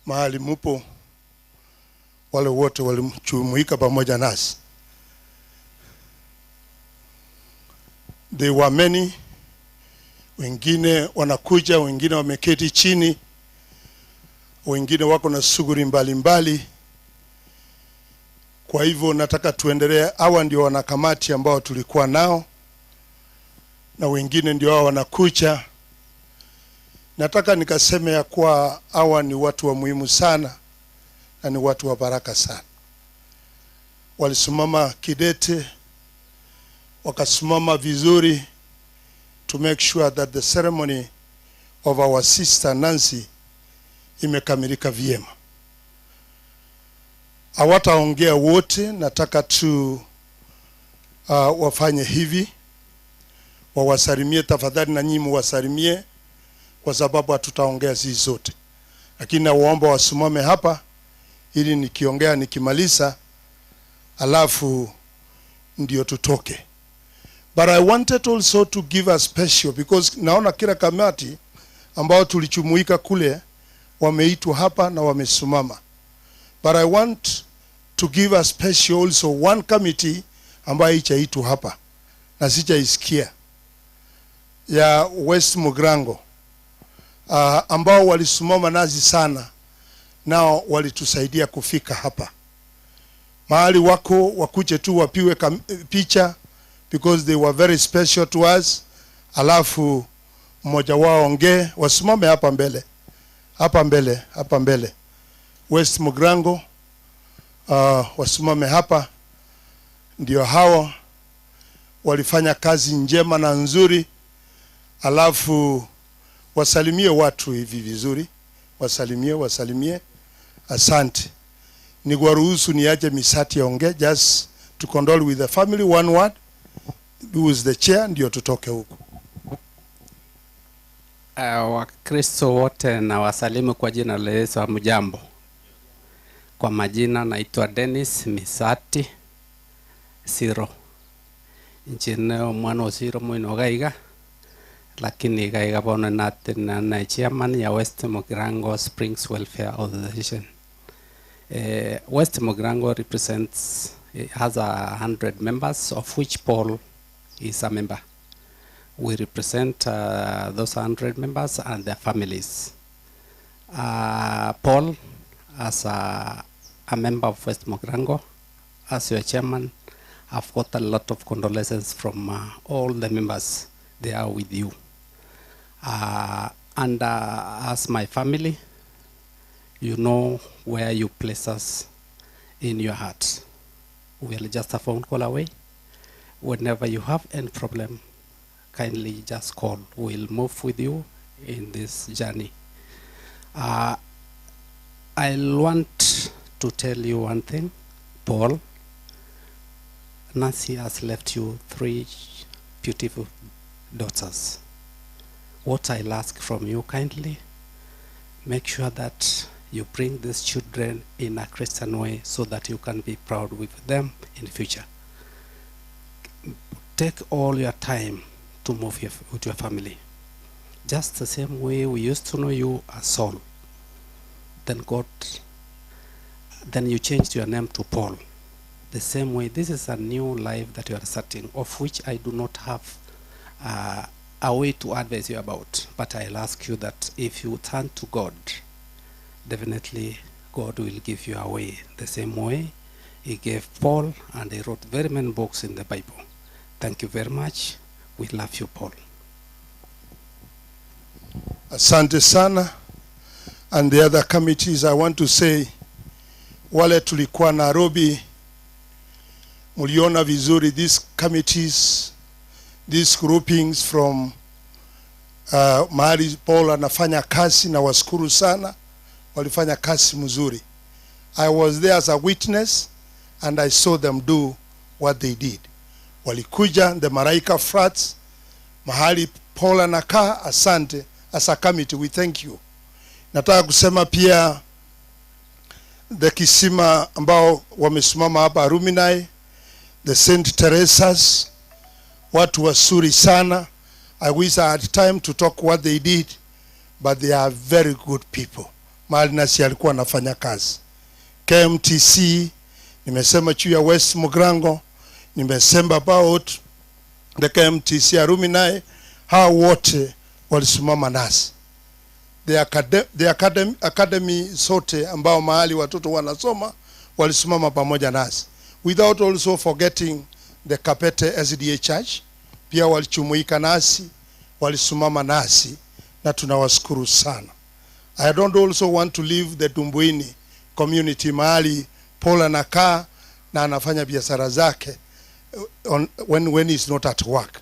mahali mupo, wale wote walijumuika pamoja nasi. There were many, wengine wanakuja, wengine wameketi chini, wengine wako na shughuli mbalimbali. Kwa hivyo nataka tuendelee. Hawa ndio wanakamati ambao tulikuwa nao na wengine ndio hao wanakuja. Nataka nikaseme ya kuwa hawa ni watu wa muhimu sana na ni watu wa baraka sana. Walisimama kidete, wakasimama vizuri to make sure that the ceremony of our sister Nancy imekamilika vyema. Hawataongea wote, nataka tu wafanye hivi, wawasalimie tafadhali, na nyinyi muwasalimie, kwa sababu hatutaongea sisi zote, lakini nawaomba wasimame hapa ili nikiongea nikimaliza, alafu ndio tutoke. But I wanted also to give a special, because naona kila kamati ambao tulijumuika kule wameitwa hapa na wamesimama. But I want to give a special also one committee ambayo haijaitwa hapa na sijaisikia, ya West Mugirango, ambao walisimama nasi sana, nao walitusaidia kufika hapa. Mahali wako wakuje tu wapiwe picha, because they were very special to us. Alafu mmoja wao ongee, wasimame hapa mbele, hapa mbele, hapa mbele. West Mugirango, wasimame hapa. Ndio hao walifanya kazi njema na nzuri. Alafu wasalimie watu hivi vizuri, wasalimie, wasalimie. Asante. Nikuwaruhusu niache Misati aongee, just to condole with the family, one word, who is the chair, ndio tutoke huku. Wakristo wote na wasalimu kwa jina la Yesu. Hamjambo. Kwa majina naitwa Dennis Misati Siro. Nchine mwana Osiro mwino gaiga, lakini gaiga bono nate na chairman ya West Mugirango Springs Welfare Organization. West Mugirango represents, has 100 members, of which Paul is a member. We represent those 100 members and their families. Paul, as a member of West Mugirango, as your chairman, I've got a lot of condolences from all the members. They are with you. And as my family, you know where you place us in your heart. We are just a phone call away. Whenever you have any problem, kindly just call. We'll move with you in this journey. I want to tell you one thing, Paul. Nancy has left you 3 beautiful daughters. What I'll ask from you kindly, make sure that you bring these children in a Christian way so that you can be proud with them in the future. Take all your time to move with your family. Just the same way we used to know you as Saul. Then then you changed your name to Paul. The same way, this is a new life that you are starting, of which I do not have a way to advise you about. But I'll ask you that if you turn to God, definitely God will give you a way. The same way he gave Paul, and he wrote very many books in the Bible. Thank you very much. We love you, Paul. Asante sana. And the other committees, I want to say, wale tulikuwa Nairobi, muliona vizuri these committees, these groupings from mahali Paul anafanya kazi, na washukuru sana, walifanya kazi mzuri. I was there as a witness and I saw them do what they did. Walikuja the Maraika Flats mahali Paul anakaa. Asante, as a committee we thank you. Nataka kusema pia the Kisima ambao wamesimama hapa alumni, the St. Teresa's, watu wazuri sana. I wish I had time to talk what they did, but they are very good people. Mahali Nancy alikuwa anafanya kazi. KMTC, nimesema juu ya West Mugirango, nimesema about the KMTC alumni, hao wote walisimama nasi. The academy zote ambao mahali watoto wanasoma walisimama pamoja nasi, without also forgetting the Kabete SDA Church, pia walijumuika nasi, walisimama nasi na tunawashukuru sana. I don't also want to leave the Dumbuini community mahali Paul anakaa na anafanya biashara zake when he's not at work.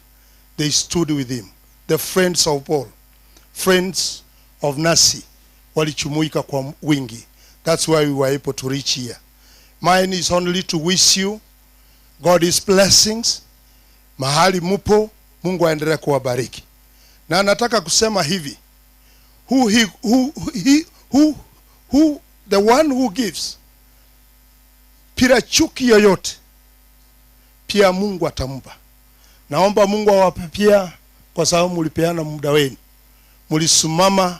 They stood with him. The friends of Paul, friends of Nancy walijumuika kwa wingi. That's why we were able to reach here. Mine is only to wish you God's blessings. Mahali mupo, Mungu aendelee kuwabariki. Na nataka kusema hivi, who he, who he, who the one who gives bila chuki yoyote, pia Mungu atampa. Naomba Mungu awape pia, kwa sababu mlipeana muda wenu, mlisimama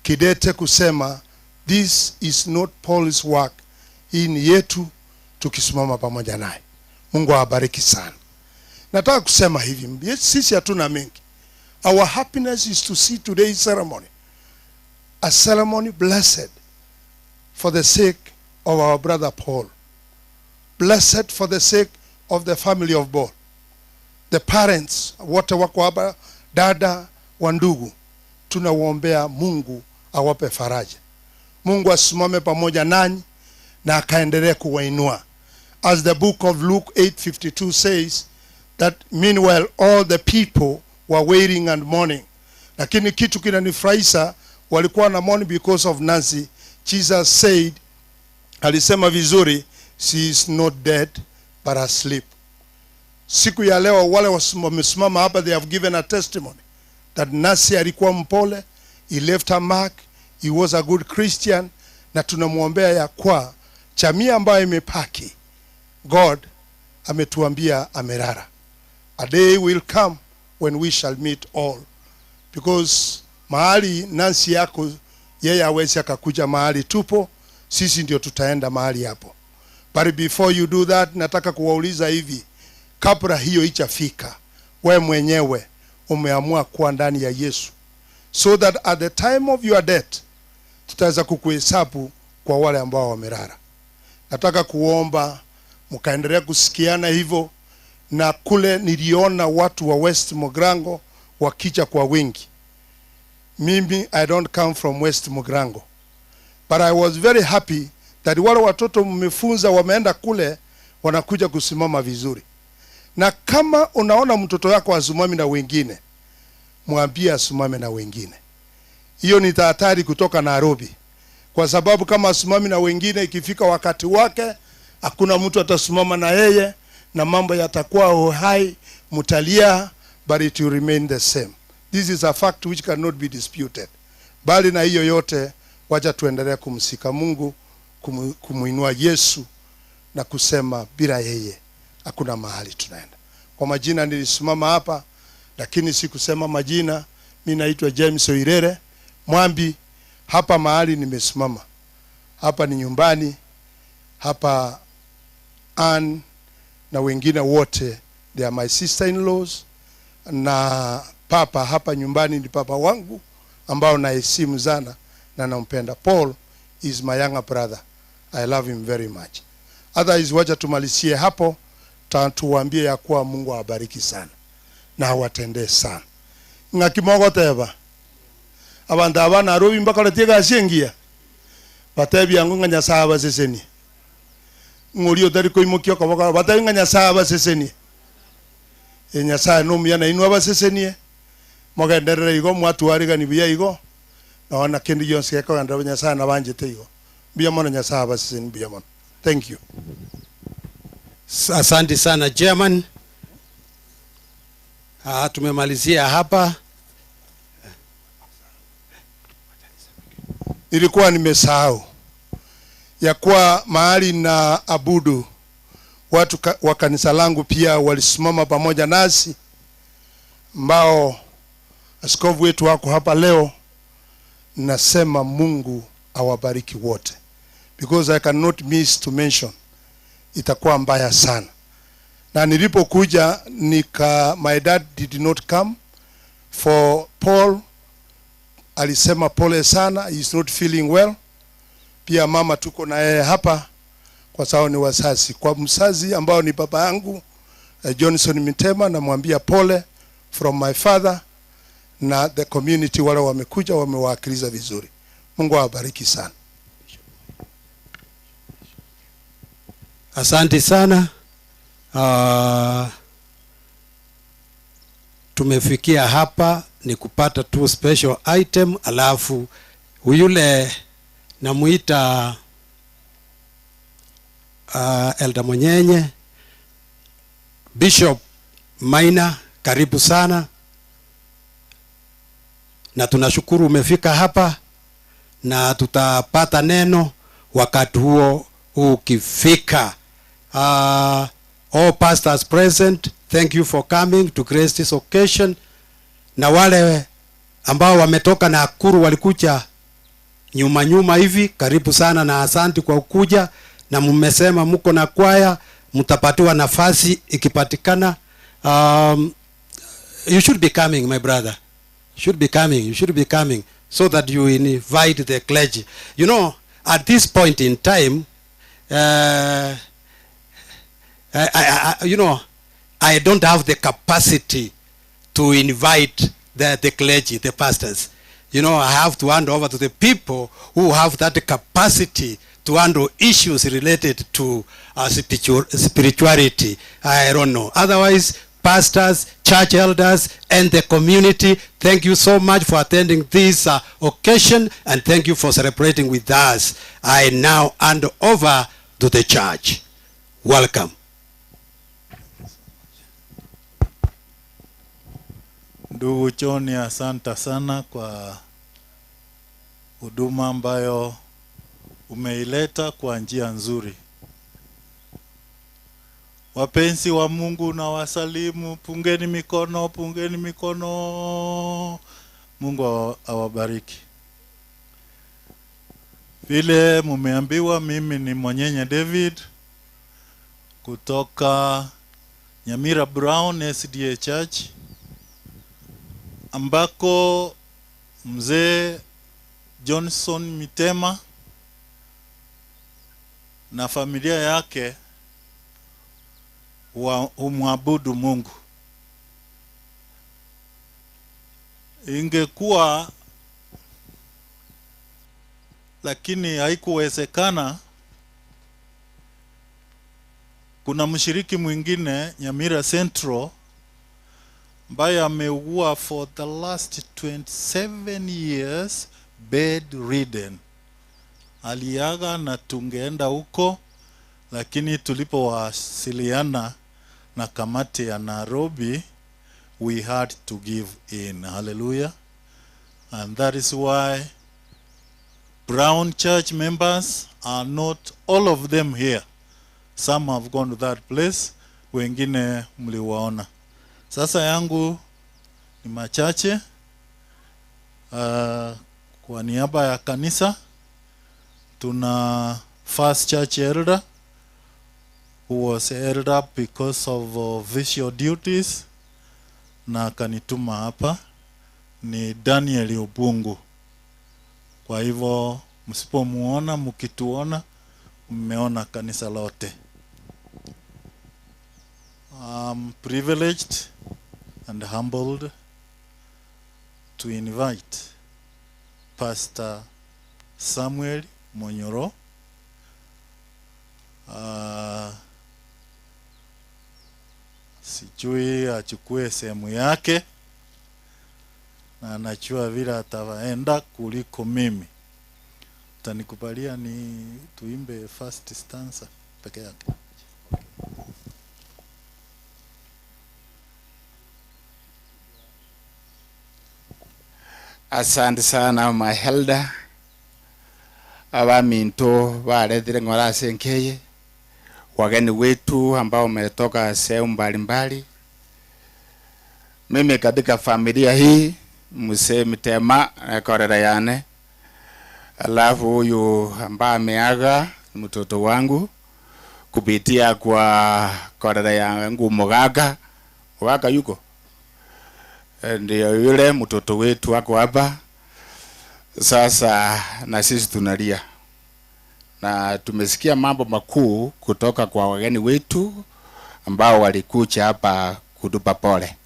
kidete kusema this is not Paul's work, hii ni yetu, tukisimama pamoja naye. Mungu awabariki sana. Nataka kusema hivi, sisi hatuna mengi. Our happiness is to see today's ceremony, a ceremony blessed for the sake of our brother Paul, blessed for the sake of the family of Paul, the parents wote wako hapa, dada wa ndugu, tunawaombea Mungu awape faraja, Mungu asimame pamoja nanyi na akaendelea kuwainua. As the book of Luke 8:52 says that meanwhile all the people were wailing and mourning. Lakini kitu kinanifurahisha, walikuwa na mourn because of Nancy. Jesus said, alisema vizuri, she is not dead but asleep. Siku ya leo wale wamesimama hapa, they have given a testimony that Nancy alikuwa mpole, he left a mark, he was a good Christian, na tunamwombea ya kwa jamii ambayo imebaki, God ametuambia amelala. A day will come when we shall meet all, because mahali Nancy yako yeye hawezi akakuja mahali tupo, sisi ndio tutaenda mahali hapo. But before you do that, nataka kuwauliza hivi, kabla hiyo ichafika, we mwenyewe umeamua kuwa ndani ya Yesu, so that at the time of your death tutaweza kukuhesabu kwa wale ambao wamelala. Nataka kuomba mkaendelea kusikiana hivyo, na kule niliona watu wa West Mugirango wakija kwa wingi. Mimi I don't come from West Mugirango, but I was very happy that wale watoto mmefunza wameenda kule, wanakuja kusimama vizuri. Na kama unaona mtoto wako asimami na wengine, mwambie asimame na wengine. Hiyo ni tahadhari kutoka Nairobi, kwa sababu kama asimami na wengine, ikifika wakati wake hakuna mtu atasimama na yeye, na mambo yatakuwa uhai, mtalia, but it will remain the same. This is a fact which cannot be disputed. Bali na hiyo yote, wacha tuendelee kumsika Mungu, kumuinua Yesu na kusema bila yeye hakuna mahali tunaenda. Kwa majina nilisimama hapa, lakini sikusema majina. Mi naitwa James Oirere Mwambi. Hapa mahali nimesimama hapa ni nyumbani hapa. Ann na wengine wote, they are my sister-in-laws, na papa hapa nyumbani ni papa wangu ambao naheshimu sana na nampenda. Paul is my younger brother. I love him very much. Otherwise, wacha tumalizie hapo, tuwaambie ya kuwa Mungu awabariki sana na awatendee sana. Ng'aki mogoteba abantu aba Nairobi mbakoretie gasi engiya, batebi yangu ng'a Nyasaye abasesenie. Ng'ori otari koimokia okoboko, batebi ng'a Nyasaye abasesenie. E Nyasaye nomuya nainwe abasesenie, mogenderere igo mwatwarigani buya igo, naona kindi gionsi gekogenderera Nyasaye nabanchete igo. Mbuya mono, Nyasaye abasesenie, mbuya mono. Thank you. Asante sana, Chairman. Tumemalizia hapa. Nilikuwa nimesahau ya kuwa mahali na abudu watu wa kanisa langu pia walisimama pamoja nasi, ambao askofu wetu wako hapa leo. Nasema Mungu awabariki wote, because I cannot miss to mention, itakuwa mbaya sana. Na nilipokuja my dad did not come for Paul, alisema pole sana, he is not feeling well. Pia mama tuko na yeye hapa kwa sababu ni wazazi. Kwa mzazi ambao ni baba yangu Johnson Mitema, namwambia pole from my father, na the community wale wamekuja wamewaakiliza vizuri. Mungu awabariki sana. Asante sana. Tumefikia hapa ni kupata tu special item, alafu yule namuita Elder Monyenye, Bishop Maina, karibu sana, na tunashukuru umefika hapa, na tutapata neno wakati huo ukifika. All pastors present, thank you for coming to grace this occasion. Na wale ambao wametoka Nakuru walikuja nyuma nyuma hivi, karibu sana na asanti kwa kuja. Na mmesema mko na kwaya, mtapatiwa nafasi ikipatikana. You should be coming, my brother. You should be coming. You should be coming so that you invite the clergy. You know, at this point in time, I don't have the capacity to invite the clergy, the pastors. You know, I have to hand over to the people who have that capacity to handle issues related to spirituality. I don't know. Otherwise, pastors, church elders, and the community, thank you so much for attending this occasion, and thank you for celebrating with us. I now hand over to the church. Welcome. Ndugu John, asante sana kwa huduma ambayo umeileta kwa njia nzuri. Wapenzi wa Mungu na wasalimu, pungeni mikono, pungeni mikono. Mungu awabariki. Vile mumeambiwa, mimi ni Monyenye David kutoka Nyamira Brown SDA Church, ambako mzee Johnson Mitema na familia yake humwabudu Mungu. Ingekuwa, lakini haikuwezekana. Kuna mshiriki mwingine Nyamira Central ambaye ameugua for the last 27 years bedridden. Aliaga na tungeenda huko, lakini tulipowasiliana na kamati ya Nairobi, we had to give in. Hallelujah. And that is why Brown Church members are not all of them here. Some have gone to that place, wengine mliwaona. Sasa yangu ni machache. Kwa niaba ya kanisa, tuna First Church Elder who was held up because of official duties, na akanituma hapa, ni Daniel Obungu. Kwa hivyo msipomuona, mkituona, mmeona kanisa lote. I'm privileged and humbled to invite Pastor Samuel Monyoro. Sijui achukue sehemu yake, na anajua vile ataenda kuliko mimi. Utanikubalia ni tuimbe first stanza peke yake? Asante sana my elder. Abaminto barethire ng'ora ase nkeye. Wageni wetu ambao wametoka sehemu mbalimbali. Mimi katika familia hii mzee Mitema korera yane. Alafu huyu ambaye ameaga mtoto wangu kupitia kwa korera yangu Mogaka. Mogaka yuko? Ndio yule mtoto wetu wako hapa. Sasa na sisi tunalia. Na tumesikia mambo makuu kutoka kwa wageni wetu ambao walikuja hapa kutupa pole.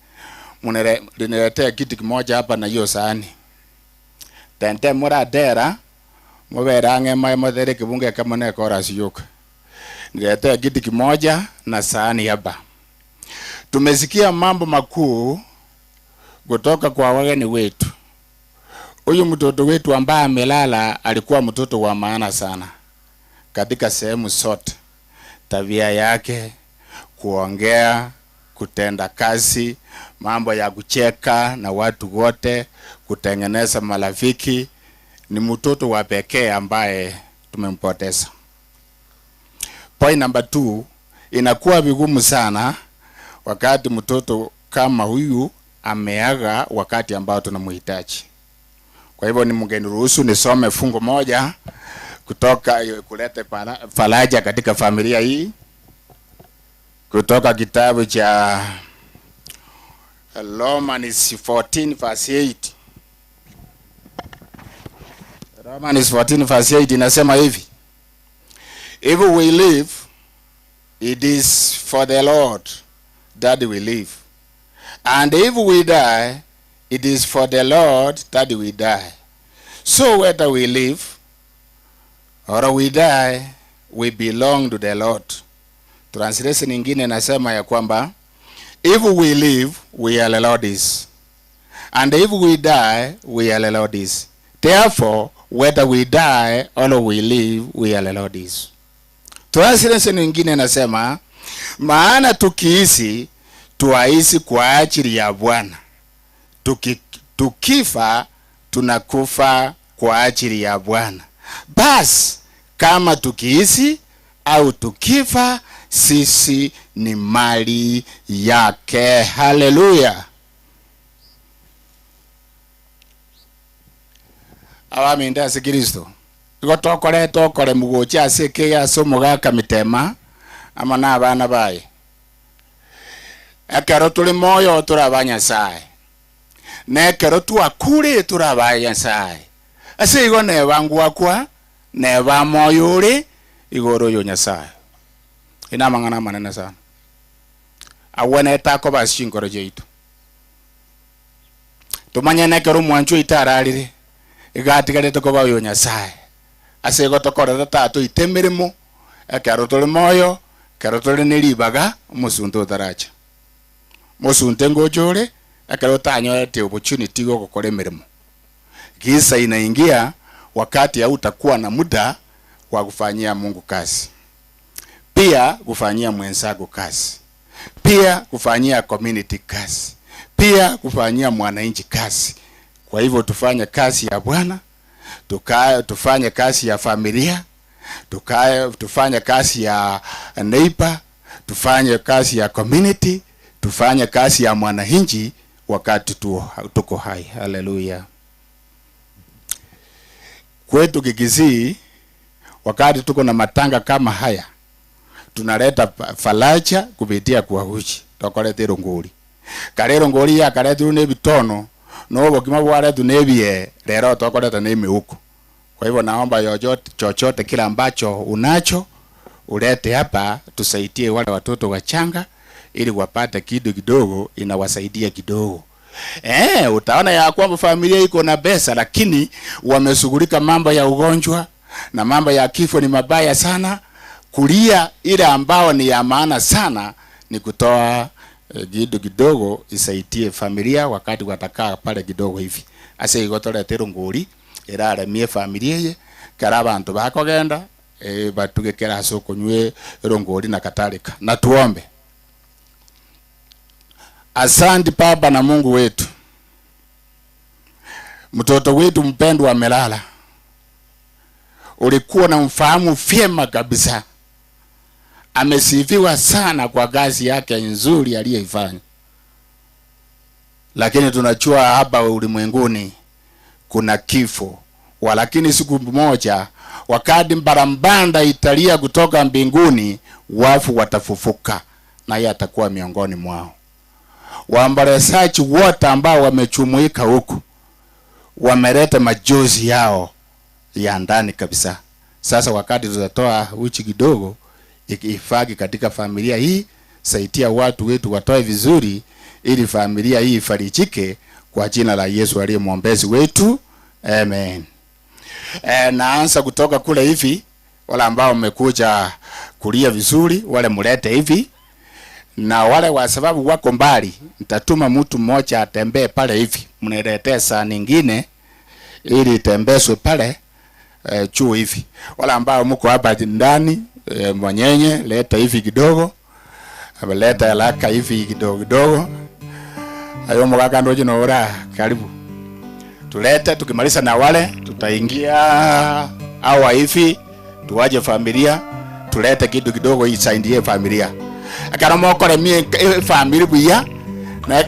Mniletea kitu kimoja hapa na hiyo sahani. Tente muradera muberange mai mothere kibunge kama ne kora siyoka. Niletea kitu kimoja na sahani hapa. Tumesikia mambo makuu kutoka kwa wageni wetu. Huyu mtoto wetu ambaye amelala alikuwa mtoto wa maana sana katika sehemu zote. Tabia yake, kuongea, kutenda kazi, mambo ya kucheka na watu wote, kutengeneza marafiki. Ni mtoto wa pekee ambaye tumempoteza. Point number 2, inakuwa vigumu sana wakati mtoto kama huyu ameaga wakati ambao tunamhitaji. Kwa hivyo ni mngeniruhusu nisome fungu moja kutoka kulete faraja katika familia hii, kutoka kitabu cha Romans 14 verse 8. Romans 14 verse 8 inasema hivi: If we live, it is for the Lord that we live. And if we die, it is for the Lord that we die. So whether we live or we die, we belong to the Lord. Translation nyingine inasema ya kwamba if we live, we are the Lord's. And if we die, we are the Lord's. Therefore, whether we die or we live, we are the Lord's. Translation nyingine inasema maana tukiishi tuaishi kwa ajili ya Bwana. Tukifa tunakufa kwa ajili ya Bwana. Basi kama tukiishi au tukifa, sisi ni mali yake. Haleluya. Abaminda ase Kristo. Igo tokore tokore mugocha ase ke ase omogaka Mitema ama na abana baye. Ekero tuli moyo turaba Nyasaye. Nekero twakure turaba Nyasaye. Ase igo neba ngwakwa neba moyo ore igoro yo Nyasaye. Ina mang'ana manene sana. Awene tako bashingoro jeitu. Tumanye nekero mwanchu itararire igatigarete koba yo Nyasaye. Ase igo tokorera tatu itemirimo ekero tuli moyo ekero tuli neribaga omosunte otaracha. Mosunte ngochore ekero otanyorete opportunity gokora emirimo. Giza inaingia wakati hautakuwa na muda wa kufanyia Mungu kazi. Pia kufanyia mwenzako kazi. Pia kufanyia community kazi. Pia kufanyia mwananchi kazi. Kwa hivyo tufanye kazi ya Bwana, tufanye kazi ya familia, tufanye kazi ya neighbor, tufanye kazi ya community, tufanye kazi ya mwananchi wakati tuko hai. Haleluya. Kwetu Kikisii, wakati tuko na matanga kama haya, tunaleta faraja kupitia kwa uchi. Tokorete rongori. Kare rongori ya kare tu ne bitono, no bokima bware tu ne bie, lero tokoreta ne miuko. Kwa hivyo naomba yoyote chochote kila ambacho unacho ulete hapa, tusaidie wale watoto wachanga ili wapate kitu kidogo, inawasaidia kidogo. Utaona ya kwamba familia iko na pesa lakini wameshughulika mambo ya ugonjwa na mambo ya kifo ni mabaya sana. Kulia ile ambao ni ya maana sana ni kutoa kitu kidogo isaidie familia wakati watakaa pale kidogo hivi. Ase igotore nguri eraremie familia ye kara abantu bakogenda batuge kera soko nywe rongori na katalika. Na tuombe. Asante Baba na Mungu wetu. Mtoto wetu mpendwa amelala. Ulikuwa na mfahamu vyema kabisa. Amesifiwa sana kwa kazi yake nzuri aliyoifanya. Lakini tunajua hapa ulimwenguni kuna kifo. Walakini siku moja wakati mbarambanda italia kutoka mbinguni, wafu watafufuka na yeye atakuwa miongoni mwao. Waombolezaji wote ambao wamechumuika huku wameleta majozi yao ya ndani kabisa. Sasa wakati tutatoa uchi kidogo ikifaki katika familia hii, saidia watu wetu watoe vizuri ili familia hii ifarijike kwa jina la Yesu aliye mwombezi wetu. Amen. Naanza kutoka kule hivi, wale ambao wamekuja kulia vizuri wale mulete hivi, na wale wa sababu wako mbali nitatuma mtu mmoja atembee pale hivi, mniletee saa nyingine ili itembezwe pale juu hivi. Wale ambao mko hapa ndani mwenyenye leta hivi kidogo, leta haraka hivi kidogo kidogo. Ayo mugaka ndo jino ora karibu. Tulete, tukimaliza na wale tutaingia awa hivi tuwaje familia, tulete kitu kidogo isaidie familia. Akara mokore mie familia buya na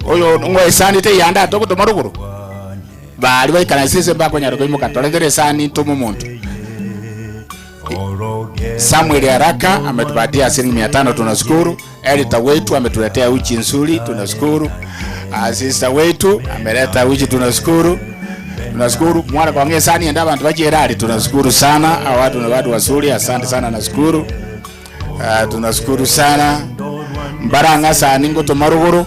oyo ngo isani te yanda toko tomaruguru. Bali baikana sisi mbako nyaruko imuka toletere sani tumu muntu. Samuel Haraka ametupatia shilingi 500, tunashukuru. Editor wetu ametuletea uchi nzuri, tunashukuru. Sister wetu ameleta uchi, tunashukuru. Tunashukuru mwana kwa ngesa ni ndaba abantu bajerali, tunashukuru sana. Hawa watu ni watu wazuri, asante sana, nashukuru. Tunashukuru sana. Mbaranga sani ngo tomaruguru.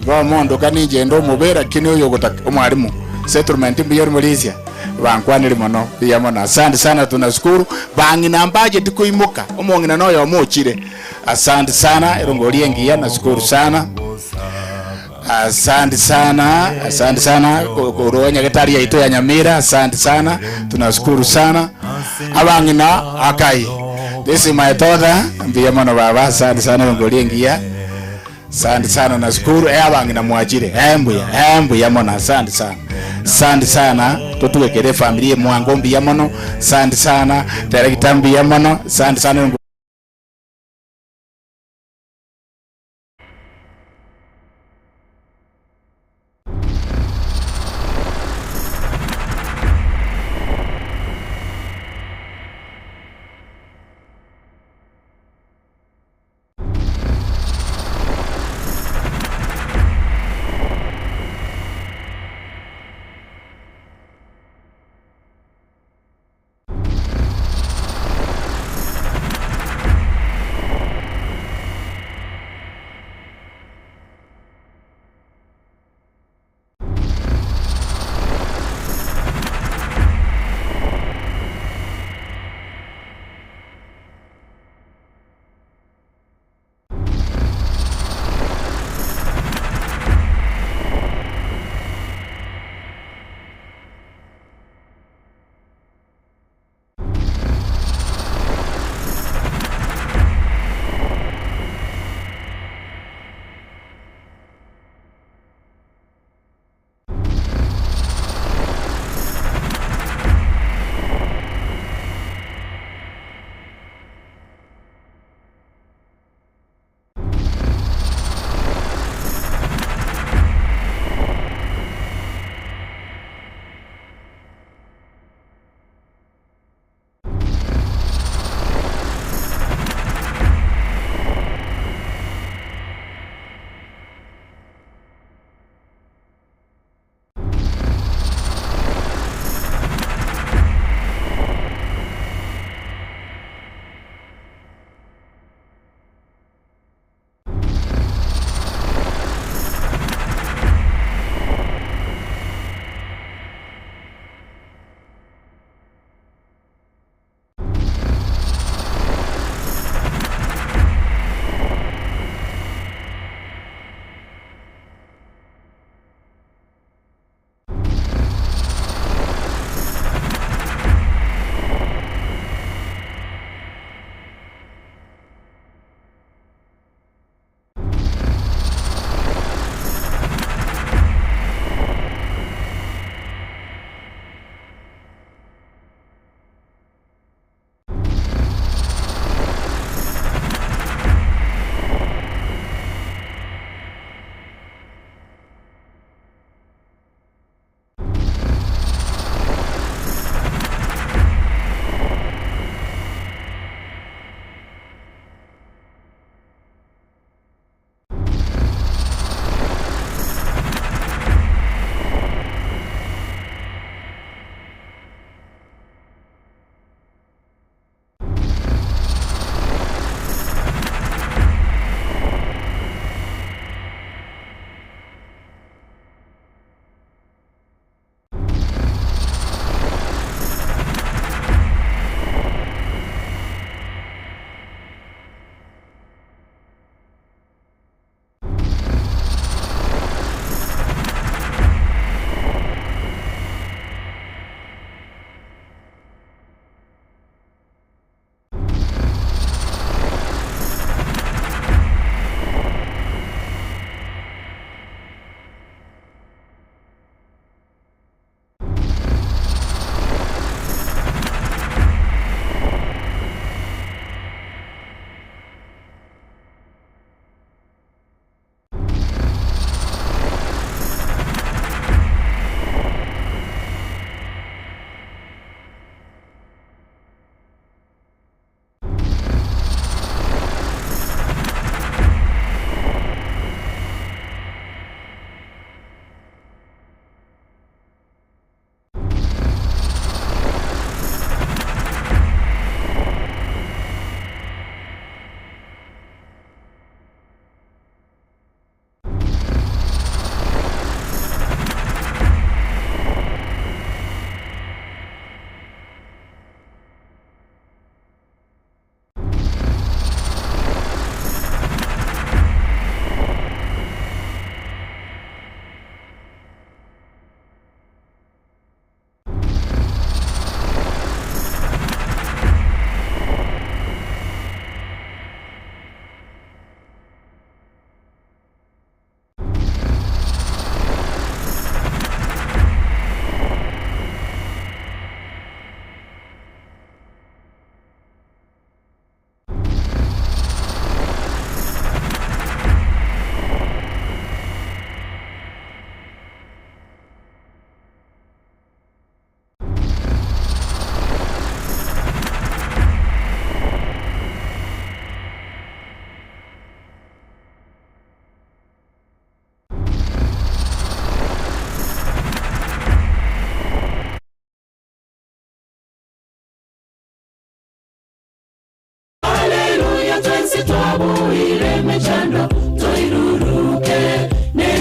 Ba mondo kanije ndo mubera kini oyo mwalimu. Settlement mbiyori mulisia. Bankwanire mono biyamona, asante sana, tunashukuru. Bangina mbaje tikuimuka omongina noyo omuchire, asante sana. Erongoli engiya, nashukuru sana, asante sana, asante sana. Kuronya getari yaito ya Nyamira, asante sana, tunashukuru sana. Abangina akai, this is my daughter mbiyamona baba, asante sana, erongoli engiya, asante sana, nashukuru. Abangina mwajire embuya embuya mona, asante sana, asante sana. Tutuwekere familia mwango mbiya mono, asante sana. Director mbiya mono, asante sana.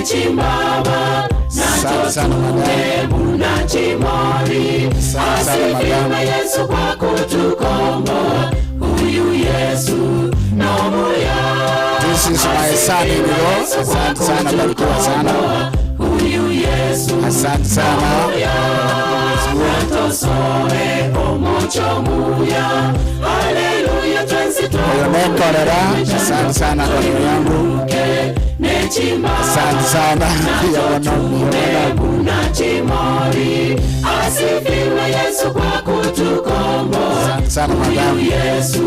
Nechimbaba Asante sana madam. Na chimori. Asante sana madam. Asifiwe Yesu kwa kutukomboa. Huyu Yesu nomuya. This is my son in law. Asante sana, barikiwa sana. Huyu Yesu Asante sana. Natosoe omochomuya. Haleluya Oyonekorera, asante sana kwa roho yangu. Asante sana pia wana Nachimori. Asifiwe Yesu kwa kutukomboa. Asante sana madam. Yesu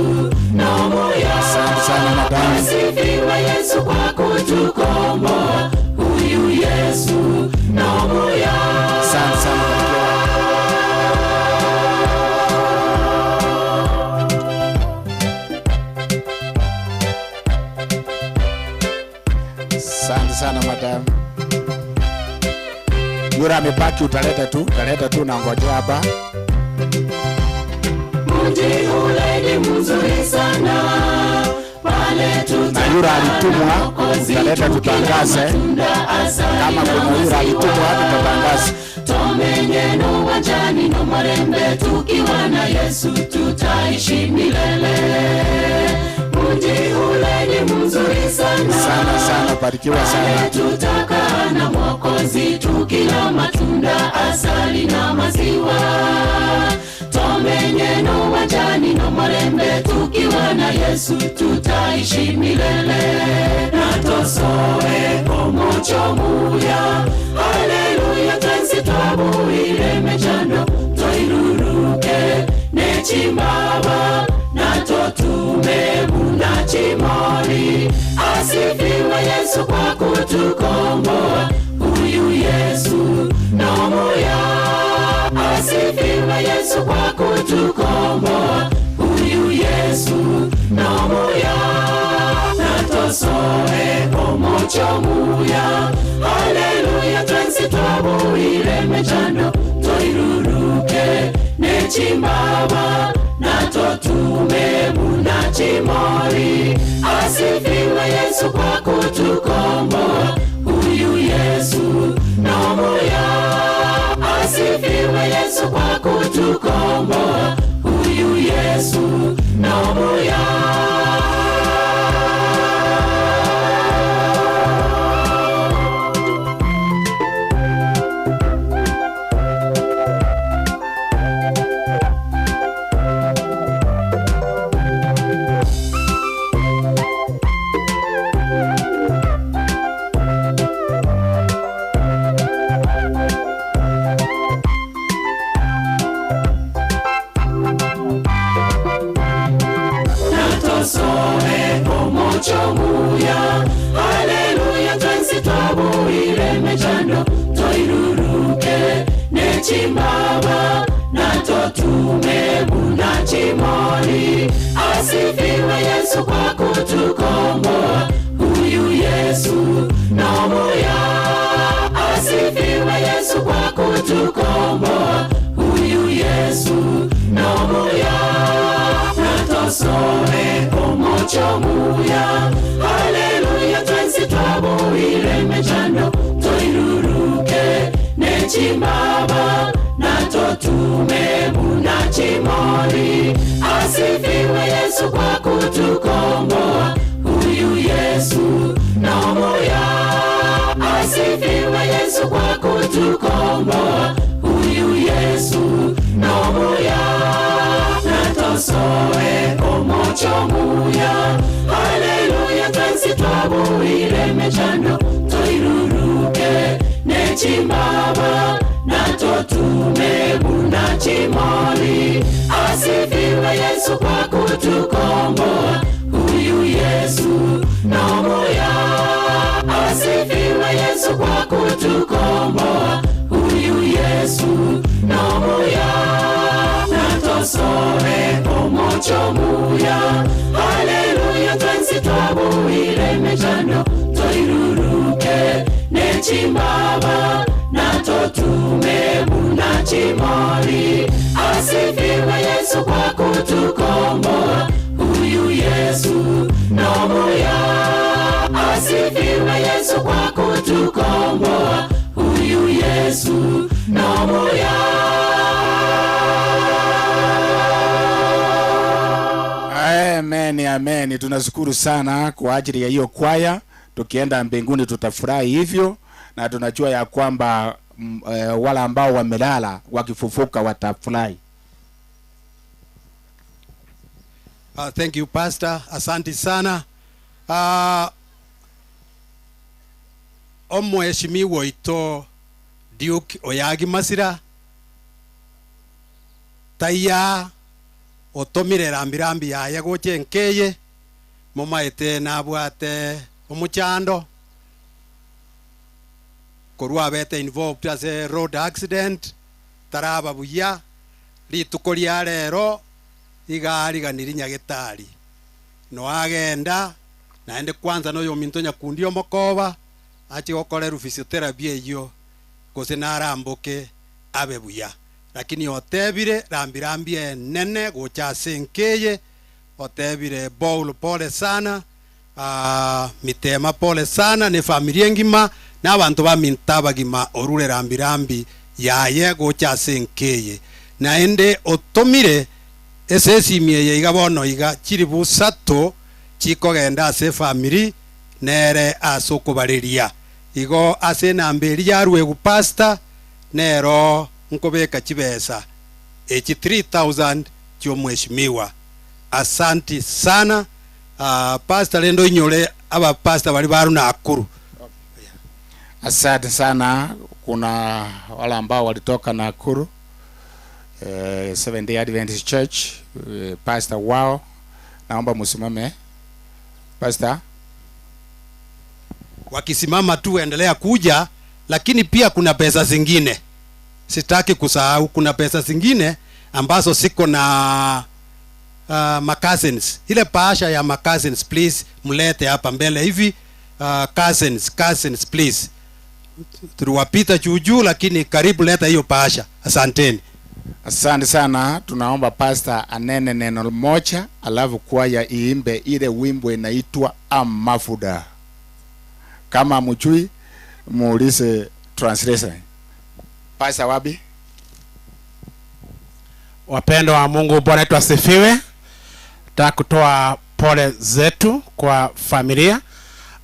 nomuya. Asante sana madam. Asifiwe Yesu kwa kutukomboa. Huyu Yesu nomuya. Asante sana barikiwa. Asante sana madam. Yura amebaki, utaleta tu, utaleta tu na ngojea hapa. Mji ule ni mzuri sana. Pale Na yura alitumwa, utaleta tutangaze. Kama kuna yura alitumwa tutatangaza. Tomenyeno wanjani no marembe tukiwa na Yesu tutaishi milele. Mji ule ni mzuri sana. Sana sana, barikiwa sana. Tutakaa na Mwokozi tukila matunda asali na maziwa. Tomenyeno wanjani no marembe tukiwa na Yesu tutaishi milele. Natosoe omochomuya. Haleluya twensi twabuire mechando toiruruke nechimbaba natotume munachimori. Asifiwe Yesu kwa kutukomboa. Huyu Yesu nomuya. Asifiwe Yesu kwa kutukomboa. Huyu Yesu nomuya. Natosoe omochomuya. Haleluya twensi twabuire mechando toiruruke nechimbaba natotume munachimori. Asifiwe Yesu kwa kutukomboa. Huyu Yesu nomuya. Asifiwe Yesu kwa kutukomboa. Huyu Yesu nomuya. Natosoe omochomuya. Haleluya twensi twabuire mechando toiruruke nechimbaba natotume munachimori. Asifiwe Yesu kwa kutukomboa. Huyu Yesu nomuya. Asifiwe Yesu kwa kutukomboa. Huyu Yesu nomuya. Natosoe omochomuya. Haleluya twensi twabuire mechando toiruruke nechimbaba natotume munachimori. Asifiwe Yesu kwa kutukomboa. Huyu Yesu nomuya. Asifiwe Yesu kwa kutukomboa. Huyu Yesu nomuya. Natosoe omochomuya. Haleluya twensi twabuire mechando toiruruke nechimbaba natotume munachimori. Asifiwe Yesu kwa kutukomboa. Huyu Yesu nomuya. Asifiwe Yesu kwa kutukomboa. Huyu Yesu nomuya. Natosoe omochomuya. Haleluya twensi twabuire mechando toiruruke nechimbaba natotume munachimori. Asifiwe Yesu kwa kutukomboa. Huyu Yesu nomuya. Asifiwe Yesu kwa kutukomboa. omuya. Amen, amen. Tunashukuru sana kwa ajili ya hiyo kwaya. Tukienda mbinguni tutafurahi hivyo, na tunajua ya kwamba wala ambao wamelala wakifufuka watafurahi. Thank you Pastor, asante sana. Omheshimiwa ito Duke Oyagi Masira taiya otomire rambirambi yaye goche nkeye momaete nabwate omuchando korwa bete involved as a road accident taraba buya rituko ria rero igariganiri nyagetari no agenda naende kwanza noyo minto nyakundi omokoba achi gokoreru physiotherapy eyo gose naramboke abe buya, lakini otebire rambirambi nene gocha senkeye otebire bowl pole sana, mitema pole sana ne familia ngima na abantu ba mintabagima orure rambirambi yaye gocha senkeye naende otomire esesimie igabono iga chiri busato chikogenda ase family nere asokobariria igo ase namberi yarwe gupasta nero nkobeka chibesa echi 3000 chio mheshimiwa. Asanti sana pastor lendo inyole aba pastor bali baru na akuru. Asante sana. Kuna wale ambao walitoka Nakuru, Seventh Day Adventist Church, pastor wao, naomba msimame pastor. Wakisimama tu endelea kuja, lakini pia kuna pesa zingine sitaki kusahau, kuna pesa zingine ambazo siko na cousins. Ile paasha ya cousins please mlete hapa mbele hivi. Cousins please, tuliwapita juu lakini karibu leta hiyo paasha. Asanteni. Asante sana. Tunaomba pastor anene neno moja, alafu kwaya iimbe ile wimbo inaitwa Amafuda. Kama mjui muulize translation. Pastor wapi? Wapendwa wa Mungu, Bwana wetu asifiwe. Nataka kutoa pole zetu kwa familia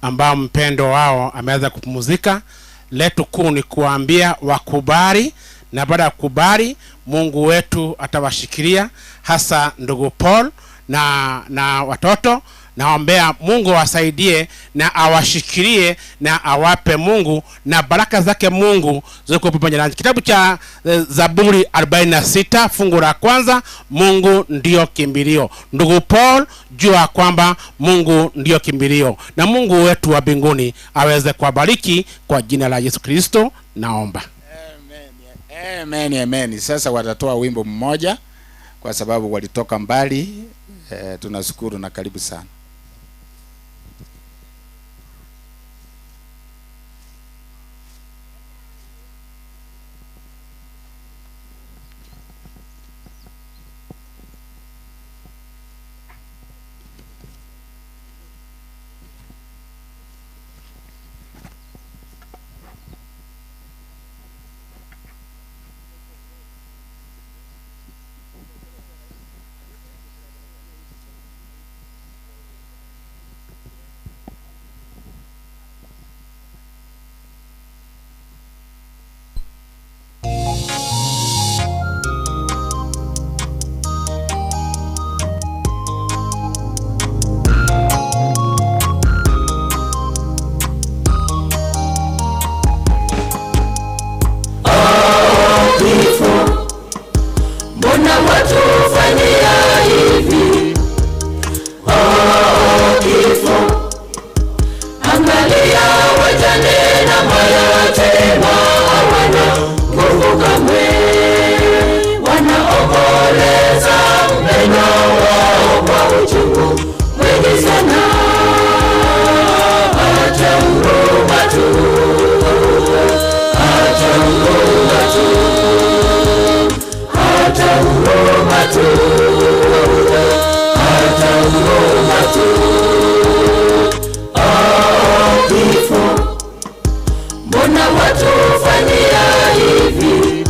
ambao mpendo wao ameweza kupumzika. Letu kuu ni kuambia wakubali, na baada ya kukubali Mungu wetu atawashikilia, hasa ndugu Paul na watoto. Naombea Mungu awasaidie na awashikilie na awape Mungu na baraka zake Mungu ziko pamoja nanyi. Kitabu cha Zaburi 46 fungu la kwanza, Mungu ndio kimbilio. Ndugu Paul, jua kwamba Mungu ndio kimbilio, na Mungu wetu wa mbinguni aweze kuwabariki kwa jina la Yesu Kristo naomba. Amen, amen, amen. Sasa watatoa wimbo mmoja kwa sababu walitoka mbali. Tunashukuru na karibu sana. Mbona watu fanyia hivi?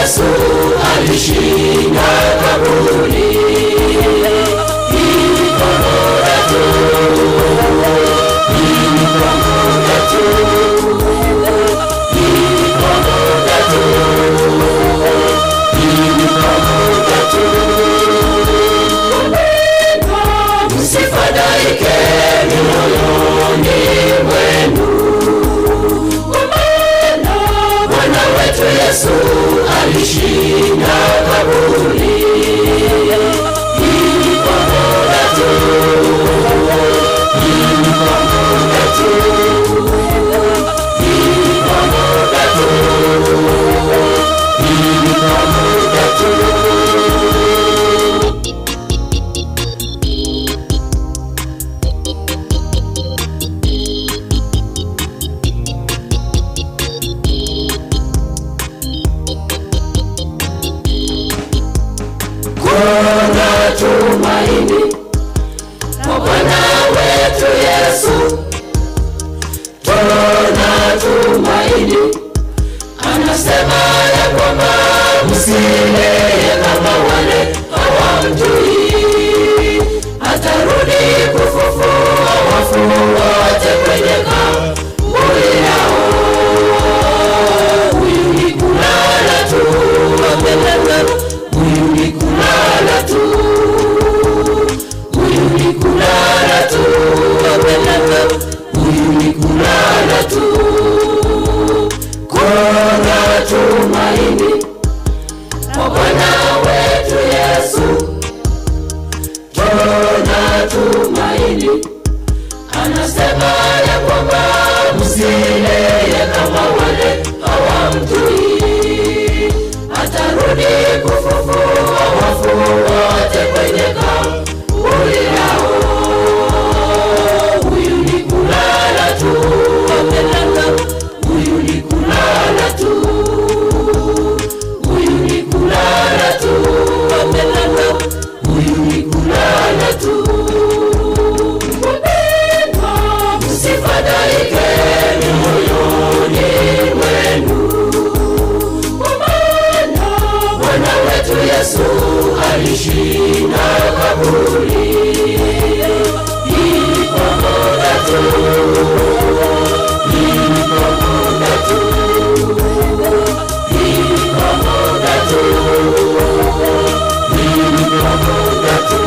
Yesu alishinda kaburi. Hii ni kwa muda tu, hii ni kwa muda tu, hii ni kwa muda tu, hii ni kwa muda tu. Msifadhaike mioyoni mwenu, kwa maana Bwana wetu Yesu alishinda kaburi. Hii ni kwa muda tu, hii ni kwa muda tu, hii ni kwa muda tu, hii ni kwa muda tu. Kuna tumaini kwa Bwana wetu Yesu, tuna tumaini. Anasema ya kwamba msilie kama wale hawamjui, atarudi kufufua wafu wote kwenye kaburi lao. Huyu ni kulala tu, huyu ni kulala tu, huyu ni kulala tu, huyu ni kulala tu. Kuna tumaini kwa Bwana wetu Yesu, tuna tumaini. Anasema ya kwamba msilie kama wale hawamjui, atarudi kufufua wafu wote kwenye kaburi lao. Huyu ni kulala tu, huyu ni kulala tu, huyu ni kulala tu, huyu ni kulala tu. Msifadhaike mioyoni mwenu, kwa maana Bwana wetu Yesu alishinda kaburi. Hii ni kwa muda tu, hii ni kwa muda tu, hii ni kwa muda tu, hii ni kwa muda tu.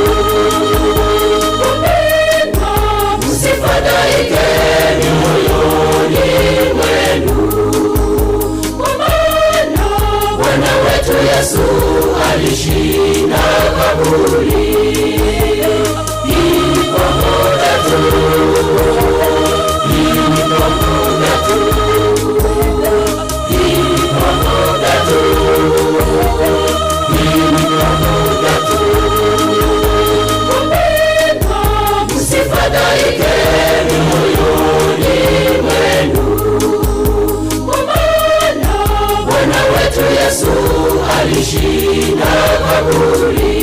Msifadhaike mioyoni mwenu, kwa maana Bwana wetu Yesu alishinda kaburi. Hii ni kwa muda tu, hii ni kwa muda tu, hii ni kwa muda tu, hii ni kwa muda tu. Msifadhaike mioyoni mwenu, kwa maana Bwana wetu Yesu alishinda kaburi.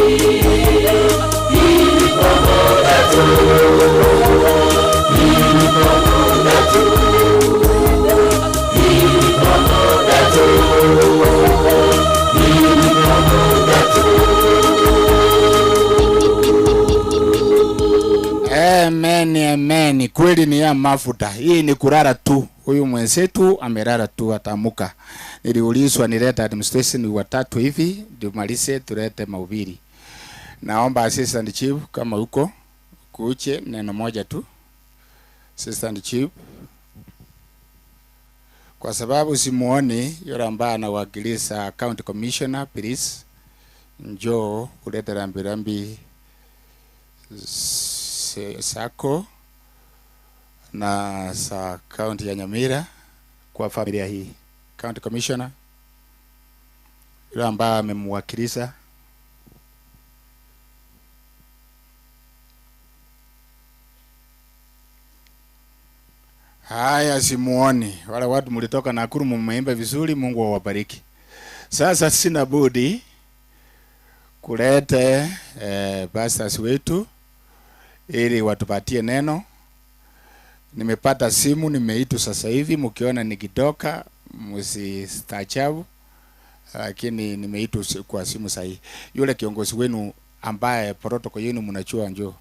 Hii ni kwa muda tu, hii ni kwa muda tu, hii ni kwa muda tu, hii ni kwa muda tu. Amen, amen. Kweli ni ya mafuta. Hii ni kulala tu. Huyu mwenzetu amelala tu, atamuka. Niliulizwa nilete administration watatu hivi ndio malize tulete mahubiri. Naomba assistant chief kama huko kuche neno moja tu. Assistant chief, kwa sababu simuoni yule ambaye anawakilisha county commissioner, please njoo ulete rambirambi sako na sa county ya Nyamira kwa familia hii. County commissioner yule ambaye amemwakilisha. Haya, simuoni. Wale watu mlitoka Nakuru mmeimba vizuri, Mungu awabariki. Sasa sina budi kulete pastors wetu ili watupatie neno. Nimepata simu, nimeitwa sasa hivi, mkiona nikitoka msistaajabu. Lakini nimeitwa kwa simu sahihi. Yule kiongozi wenu ambaye protocol yenu mnachua njoo.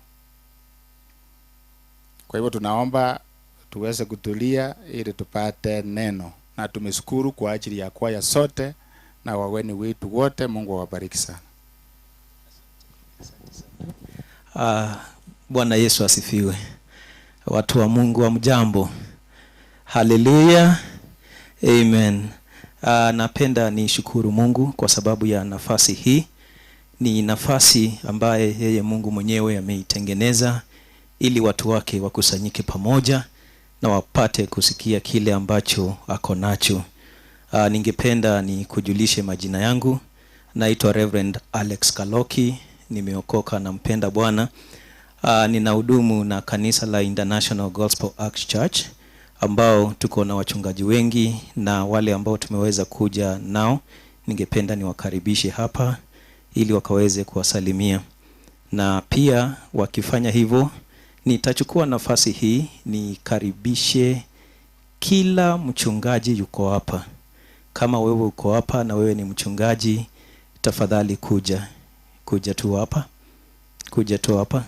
Kwa hivyo tunaomba tuweze kutulia ili tupate neno, na tumeshukuru kwa ajili ya kwaya sote na waweni wetu wote. Mungu awabariki sana. Bwana Yesu asifiwe. Watu wa Mungu wa mjambo. Haleluya. Amen. Napenda nishukuru Mungu kwa sababu ya nafasi hii. Ni nafasi ambaye yeye Mungu mwenyewe ameitengeneza ili watu wake wakusanyike pamoja na wapate kusikia kile ambacho ako nacho. Ningependa nikujulishe majina yangu. Naitwa Reverend Alex Kaloki, nimeokoka na mpenda Bwana. Ninahudumu na kanisa la International Gospel Acts Church ambao tuko na wachungaji wengi, na wale ambao tumeweza kuja nao ningependa niwakaribishe hapa ili wakaweze kuwasalimia. Na pia wakifanya hivyo, nitachukua nafasi hii nikaribishe kila mchungaji yuko hapa. Kama wewe uko hapa na wewe ni mchungaji, tafadhali kuja tu hapa. Kuja tu hapa.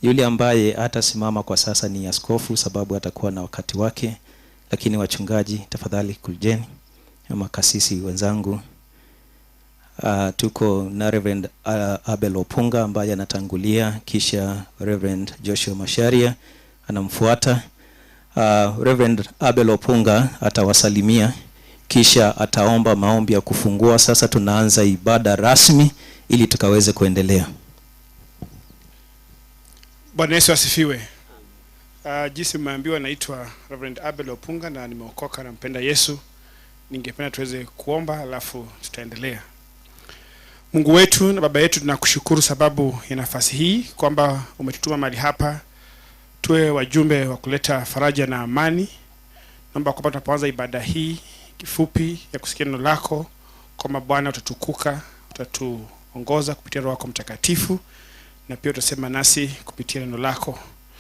Yule ambaye hatasimama kwa sasa ni askofu, sababu atakuwa na wakati wake, lakini wachungaji tafadhali kujeni, makasisi wenzangu. Tuko na Reverend Abel Opunga ambaye anatangulia, kisha Reverend Joshua Masharia anamfuata. Reverend Abel Opunga atawasalimia, kisha ataomba maombi ya kufungua. Sasa tunaanza ibada rasmi ili tukaweze kuendelea. Bwana Yesu asifiwe. Jinsi mmeambiwa, naitwa Reverend Abel Opunga na nimeokoka na mpenda Yesu. Ningependa tuweze kuomba alafu tutaendelea. Mungu wetu na Baba yetu, tunakushukuru sababu ya nafasi hii kwamba umetutuma mahali hapa tuwe wajumbe wa kuleta faraja na amani. Naomba kwamba tunapoanza ibada hii kifupi ya kusikia neno lako, kwamba Bwana utatukuka, utatuongoza kupitia Roho yako Mtakatifu, na pia utasema nasi kupitia neno lako.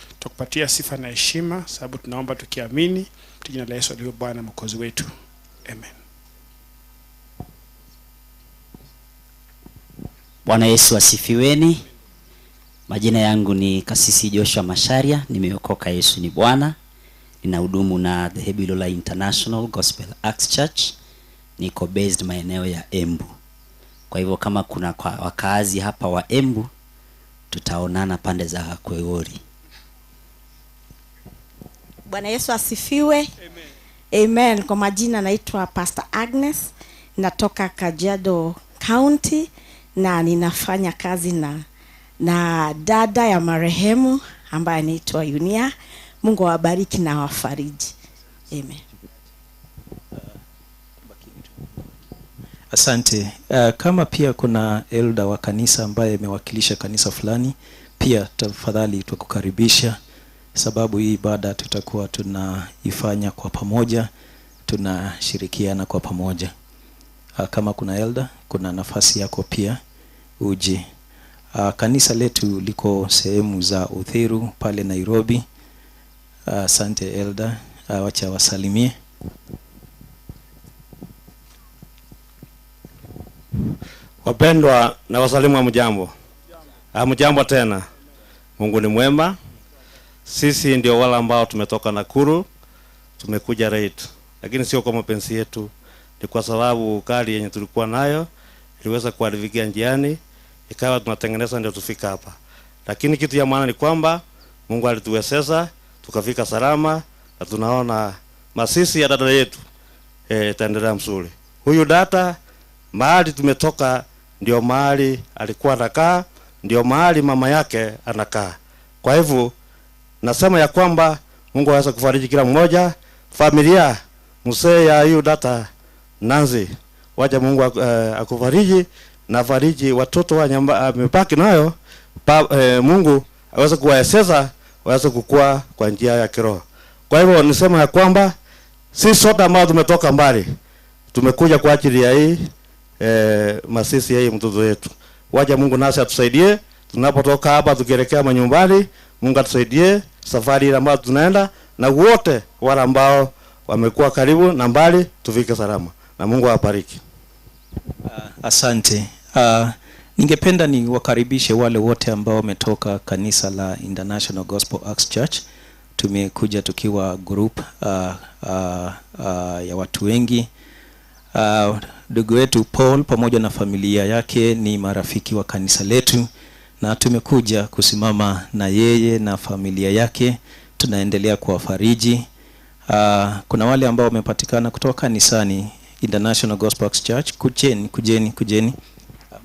Tutakupatia sifa na heshima, sababu tunaomba tukiamini kwa jina la Yesu aliye Bwana Mwokozi wetu. Amen. Bwana Yesu asifiweni. Majina yangu ni Kasisi Joshua Masharia, nimeokoka, Yesu ni Bwana. Ninahudumu na dhehebu hilo la International Gospel Acts Church. Niko based maeneo ya Embu. Kwa hivyo kama kuna wakazi hapa wa Embu, tutaonana pande za Kweori. Bwana Yesu asifiwe. Amen. Amen. Kwa majina naitwa Pastor Agnes, natoka Kajiado County na ninafanya kazi na dada ya marehemu ambaye anaitwa Yunia. Mungu awabariki na awafariji. Amen. Asante. Kama pia kuna elder wa kanisa ambaye amewakilisha kanisa fulani, pia tafadhali tukukaribisha, sababu hii ibada tutakuwa tunaifanya kwa pamoja, tunashirikiana kwa pamoja. Kama kuna elder, kuna nafasi yako pia uje. Kanisa letu liko sehemu za Uthiru pale Nairobi. Asante elder, wacha wasalimie. Wapendwa, na wasalimu hamjambo. Hamjambo tena. Mungu ni mwema. Sisi ndio wale ambao tumetoka Nakuru, tumekuja right. Lakini sio kwa mapenzi yetu, ni kwa sababu kali yenye tulikuwa nayo iliweza kuharibikia njiani, ikawa tunatengeneza ndio tufika hapa. Lakini kitu ya maana ni kwamba Mungu alituwezesha tukafika salama, na tunaona masisi ya dada yetu itaendelea mzuri. Huyu dada mahali tumetoka ndio mahali alikuwa anakaa, ndio mahali mama yake anakaa. Kwa hivyo nasema ya kwamba Mungu aweza kufariji kila mmoja, familia mzee ya hiyo dada Nancy, wacha Mungu akufariji na fariji watoto wa nyumba amebaki nayo. Mungu aweze kuwaeseza waweze kukua kwa njia ya kiroho. Kwa hivyo nisema ya kwamba sisi sote ambao tumetoka mbali tumekuja kwa ajili ya hii masisi ya hii mtoto wetu. Wacha Mungu nasi atusaidie tunapotoka hapa tukielekea manyumbani. Mungu atusaidie safari ile ambayo tunaenda, na wote wale ambao wamekuwa karibu na mbali tufike salama, na Mungu awabariki. Asante. Ningependa niwakaribishe wale wote ambao wametoka kanisa la International Gospel Acts Church. Tumekuja tukiwa group ya watu wengi. Ndugu wetu Paul pamoja na familia yake ni marafiki wa kanisa letu, na tumekuja kusimama na yeye na familia yake. Tunaendelea kuwafariji. Kuna wale ambao wamepatikana kutoka kanisani International Gospel Acts Church. Kujeni, kujeni, kujeni.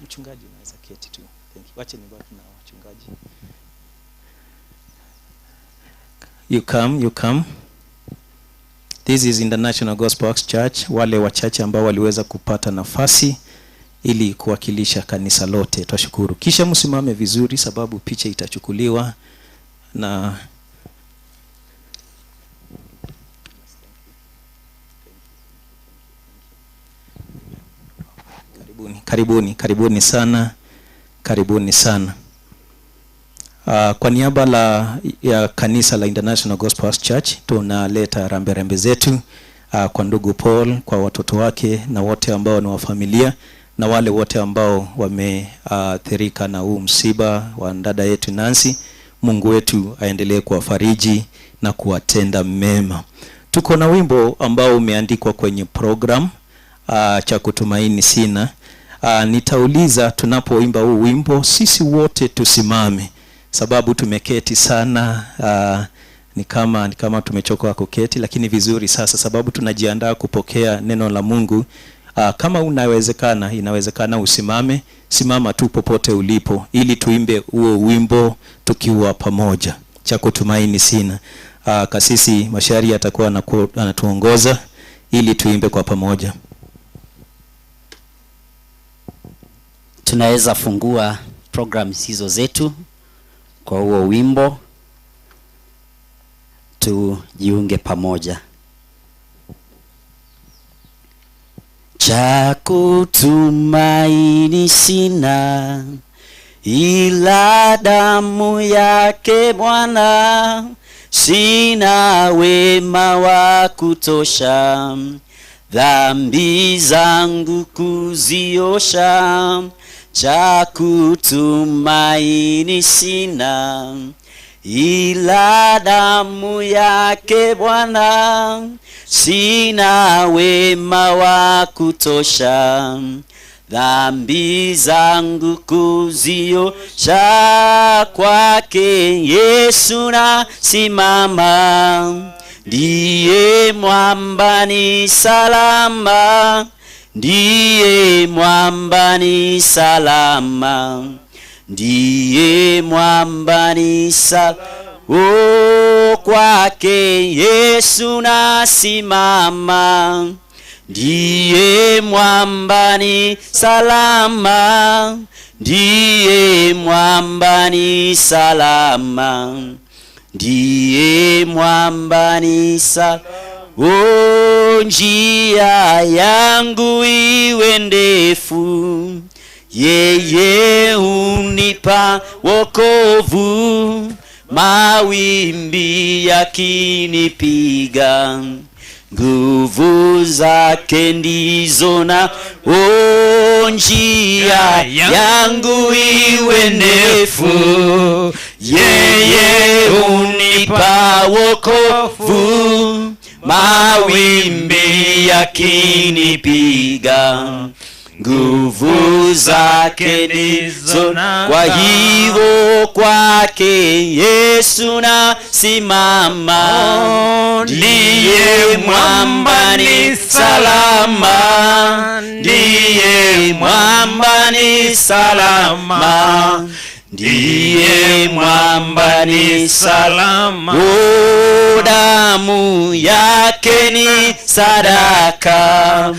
Mchungaji unaweza keti tu. Thank you. Wacha nibaki na wachungaji. You come, you come. This is International Gospel Acts Church. Wale wachache ambao waliweza kupata nafasi ili kuwakilisha kanisa lote, twashukuru. Kisha msimame vizuri sababu picha itachukuliwa na karibuni, karibuni, karibuni sana, karibuni sana. Kwa niaba ya kanisa la International Gospel Acts Church tunaleta rambirambi zetu kwa ndugu Paul, kwa watoto wake na wote ambao ni wa familia na wale wote ambao wameathirika na huu msiba wa dada yetu Nancy. Mungu wetu aendelee kuwafariji na kuwatenda mema. Tuko na wimbo ambao umeandikwa kwenye program, cha kutumaini sina. Nitauliza tunapoimba huu wimbo sisi wote tusimame, sababu tumeketi sana, ni kama tumechoka kuketi, lakini vizuri sasa sababu tunajiandaa kupokea neno la Mungu. Kama unawezekana, inawezekana usimame, simama tu popote ulipo ili tuimbe huo wimbo tukiwa pamoja. Cha kutumaini sina. Kasisi Mashari atakuwa anatuongoza ili tuimbe kwa pamoja. Tunaweza fungua programs hizo zetu kwa huo wimbo, tujiunge pamoja. Cha kutumaini sina ila damu yake Bwana, sina wema wa kutosha, dhambi zangu kuziosha. Cha kutumaini sina ila damu yake Bwana, sina wema wa kutosha, dhambi zangu kuziosha. Kwake Yesu nasimama, ndiye mwamba ni salama, ndiye mwamba ni salama, ndiye mwamba ni salama. Oh, kwake Yesu nasimama, ndiye mwamba ni salama, ndiye mwamba ni salama, ndiye mwamba ni salama. Oh, njia yangu iwe ndefu, yeye hunipa wokovu, mawimbi yakinipiga, nguvu zake ndizo na. Oh, njia yangu iwe ndefu, yeye hunipa wokovu, mawimbi yakinipiga, nguvu zake ndizo. Kwa hivyo kwake Yesu nasimama, ndiye mwamba ni salama, ndiye mwamba ni salama, ndiye mwamba ni salama. Oh, damu yake ni sadaka,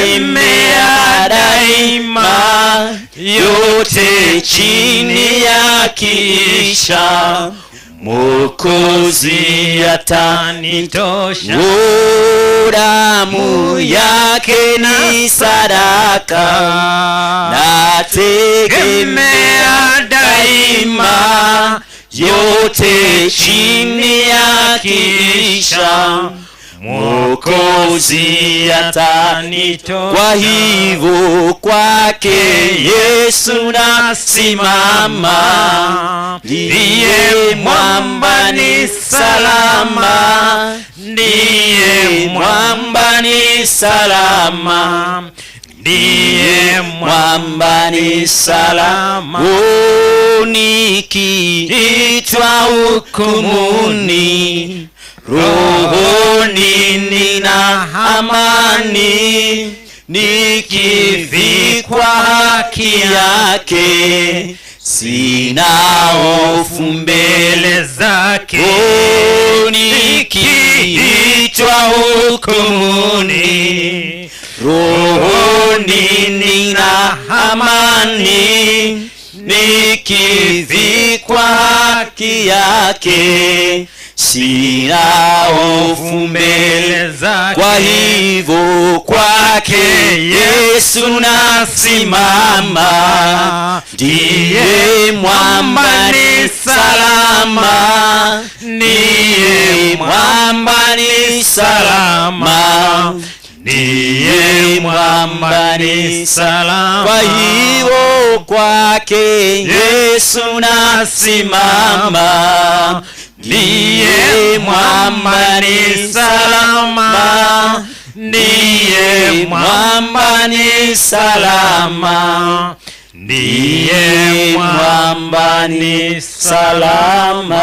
nategemea daima, yote chini ya kisha, Mwokozi atanitosha. Oh, damu yake ni sadaka, nategemea daima, yote chini ya kisha, Mwokozi atanitoa. Kwa hivyo kwake Yesu nasimama, ndiye mwamba ni salama, ndiye mwamba ni salama, ndiye mwamba ni salama. Oh, nikiitwa hukumuni, rohoni nina amani, nikivikwa haki yake, sina hofu mbele zake. Oh, nikiitwa hukumuni, rohoni nina amani, nikivikwa haki yake, sina hofu mbele zake. Kwa hivyo kwake Yesu nasimama, ndiye mwamba ni salama, ndiye mwamba ni salama, ndiye mwamba ni salama. Kwa hivyo kwake Yesu nasimama, ndiye mwamba ni salama, ndiye mwamba ni salama, ndiye mwamba ni salama.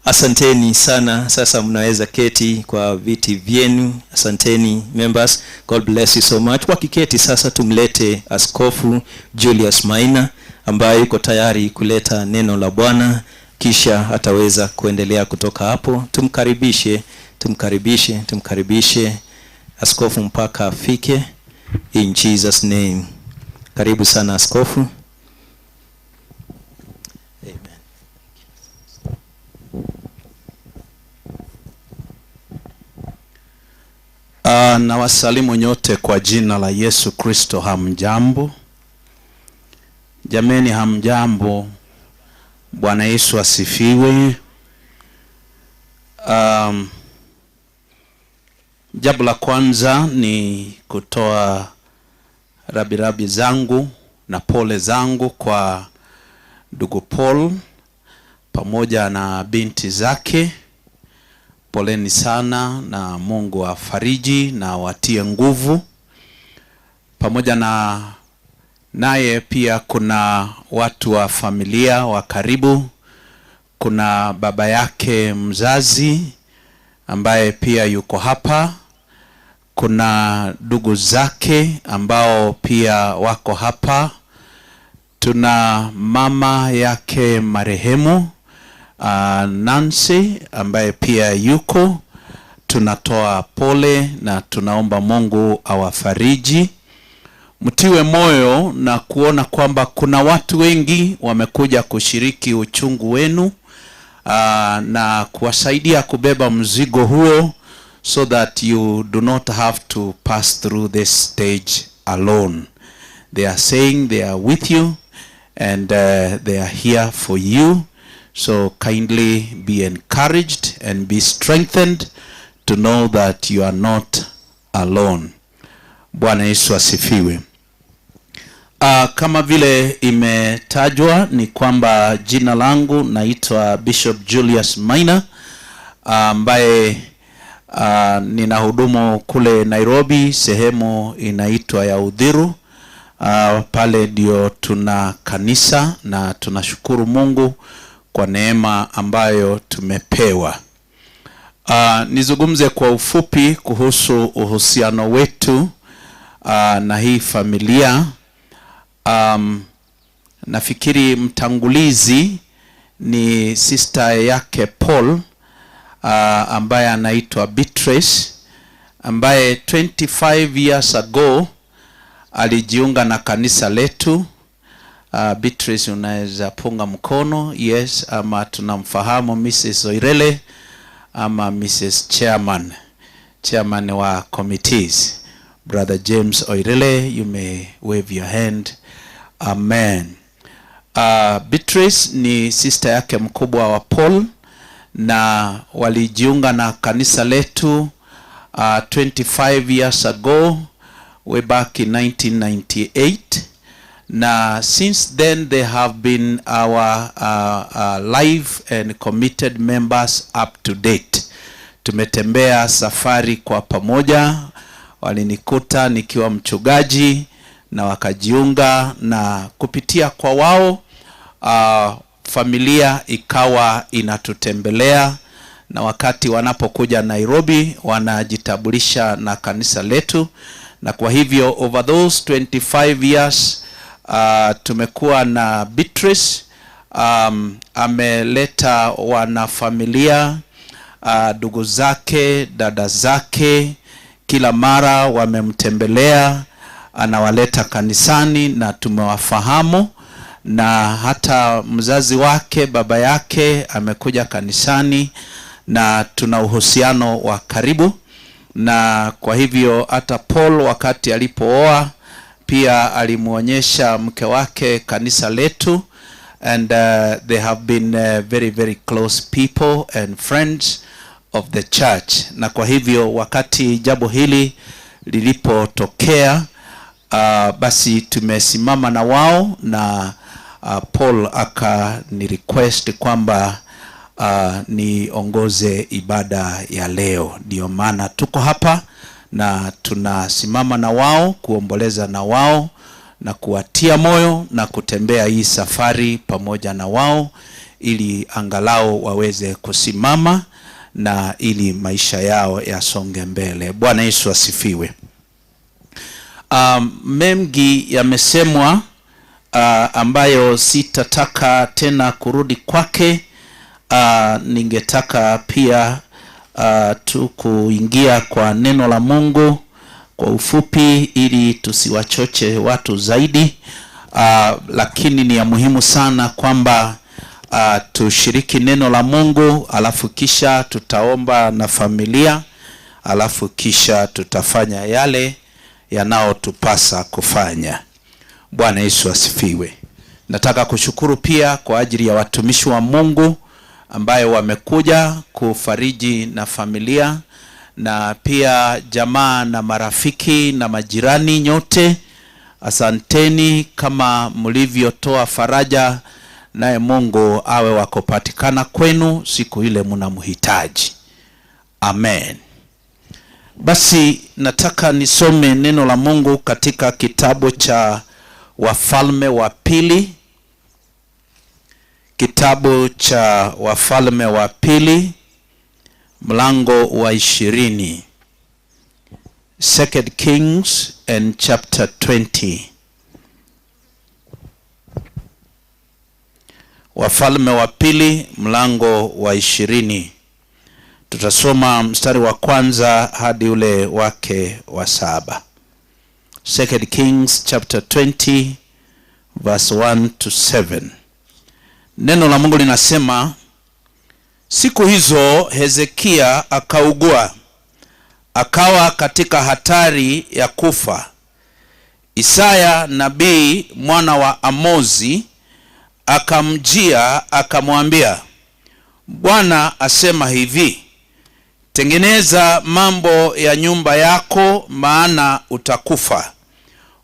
Asanteni sana. Sasa mnaweza keti kwa viti vyenu. Asanteni members. God bless you so much. Kwa kiketi sasa tumlete Askofu Julius Maina ambaye yuko tayari kuleta neno la Bwana, kisha ataweza kuendelea kutoka hapo. Tumkaribishe, tumkaribishe, tumkaribishe askofu mpaka afike, in Jesus name. Karibu sana askofu. Amen. Na wasalimu nyote kwa jina la Yesu Kristo. Hamjambo jameni, hamjambo. Bwana Yesu asifiwe. Jambo la kwanza ni kutoa rabirabi zangu na pole zangu kwa ndugu Paul pamoja na binti zake. Poleni sana na Mungu afariji na awatie nguvu. Pamoja na naye pia kuna watu wa familia wa karibu. Kuna baba yake mzazi ambaye pia yuko hapa. Kuna ndugu zake ambao pia wako hapa. Tuna mama yake marehemu Nancy ambaye pia yuko. Tunatoa pole na tunaomba Mungu awafariji. Mtiwe moyo na kuona kwamba kuna watu wengi wamekuja kushiriki uchungu wenu na kuwasaidia kubeba mzigo huo, so that you do not have to pass through this stage alone. They are saying they are with you and they are here for you. So kindly be encouraged and be strengthened to know that you are not alone. Bwana Yesu asifiwe. Kama vile imetajwa ni kwamba jina langu naitwa Bishop Julius Maina, ambaye ninahudumu kule Nairobi, sehemu inaitwa ya Udhiru. Pale ndio tuna kanisa na tunashukuru Mungu kwa neema ambayo tumepewa. Nizungumze kwa ufupi kuhusu uhusiano wetu na hii familia. Nafikiri mtangulizi ni sister yake Paul, ambaye anaitwa Beatrice, ambaye 25 years ago alijiunga na kanisa letu. Beatrice, unaweza punga mkono, yes, ama tunamfahamu Mrs. Oirele ama Mrs. Chairman, Chairman wa committees. Brother James Oirele, you may wave your hand. Amen. Beatrice ni sister yake mkubwa wa Paul, na walijiunga na kanisa letu 25 years ago, way back in 1998, na since then they have been our live and committed members up to date. Tumetembea safari kwa pamoja, walinikuta nikiwa mchungaji na wakajiunga, na kupitia kwa wao familia ikawa inatutembelea, na wakati wanapokuja Nairobi wanajitambulisha na kanisa letu. Na kwa hivyo over those 25 years tumekuwa na Beatrice, ameleta wanafamilia, ndugu zake, dada zake, kila mara wamemtembelea, anawaleta kanisani na tumewafahamu, na hata mzazi wake, baba yake, amekuja kanisani na tuna uhusiano wa karibu. Na kwa hivyo hata Paul wakati alipooa pia alimuonyesha mke wake kanisa letu, and they have been very very close people and friends of the church. Na kwa hivyo wakati jambo hili lilipotokea, basi tumesimama na wao, na Paul akani request kwamba niongoze ibada ya leo. Ndio maana tuko hapa na tunasimama na wao, kuomboleza na wao na kuwatia moyo na kutembea hii safari pamoja na wao, ili angalau waweze kusimama na ili maisha yao yasonge mbele. Bwana Yesu asifiwe. Mengi yamesemwa ambayo sitataka tena kurudi kwake. Ningetaka pia tu kuingia kwa neno la Mungu kwa ufupi ili tusiwachoche watu zaidi. Lakini ni ya muhimu sana kwamba tushiriki neno la Mungu, alafu kisha tutaomba na familia, alafu kisha tutafanya yale yanayotupasa kufanya. Bwana Yesu asifiwe. Nataka kushukuru pia kwa ajili ya watumishi wa Mungu ambayo wamekuja kufariji na familia, na pia jamaa na marafiki na majirani nyote. Asanteni kama mlivyotoa faraja, naye Mungu awe wakopatikana kwenu siku ile mnamhitaji. Amen. Basi nataka nisome neno la Mungu katika kitabu cha Wafalme wa Pili. Kitabu cha Wafalme wa Pili mlango wa 20. Second Kings and chapter 20. Wafalme wa Pili mlango wa 20. Tutasoma mstari wa kwanza hadi ule wake wa 7. Second Kings chapter 20 verse 1 to 7. Neno la Mungu linasema, siku hizo Hezekia akaugua, akawa katika hatari ya kufa. Isaya nabii mwana wa Amozi akamjia akamwambia, Bwana asema hivi, tengeneza mambo ya nyumba yako, maana utakufa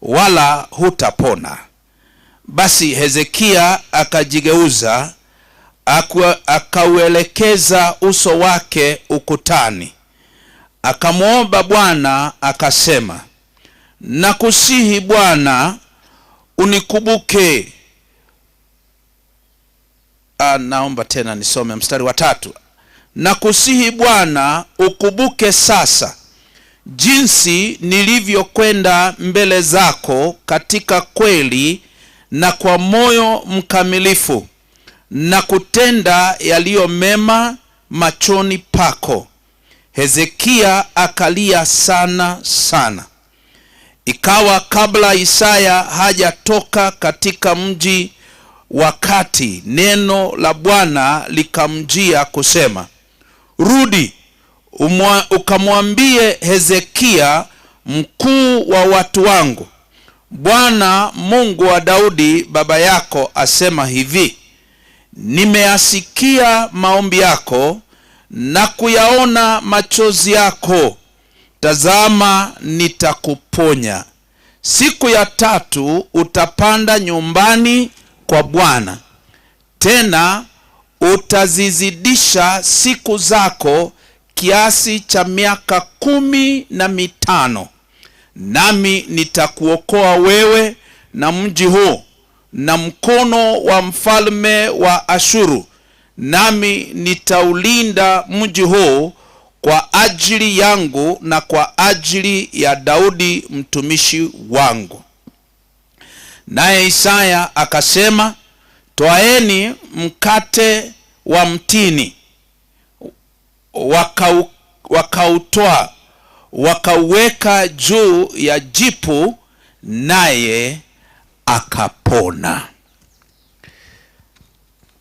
wala hutapona. Basi Hezekia akajigeuza, akauelekeza uso wake ukutani, akamwomba Bwana akasema, nakusihi Bwana unikumbuke. Naomba tena nisome mstari wa 3. Nakusihi Bwana ukumbuke sasa jinsi nilivyokwenda mbele zako katika kweli na kwa moyo mkamilifu, na kutenda yaliyo mema machoni pako. Hezekia akalia sana sana. Ikawa kabla Isaya hajatoka katika mji wakati, neno la Bwana likamjia kusema, rudi ukamwambie Hezekia mkuu wa watu wangu, Bwana Mungu wa Daudi baba yako asema hivi, Nimeyasikia maombi yako na kuyaona machozi yako. Tazama, nitakuponya. Siku ya tatu utapanda nyumbani kwa Bwana, tena utazizidisha siku zako kiasi cha miaka 15, nami nitakuokoa wewe na mji huu na mkono wa mfalme wa Ashuru, nami nitaulinda mji huu kwa ajili yangu na kwa ajili ya Daudi mtumishi wangu. Naye Isaya akasema, twaeni mkate wa mtini. Wakautoa, wakauweka juu ya jipu, naye akapona.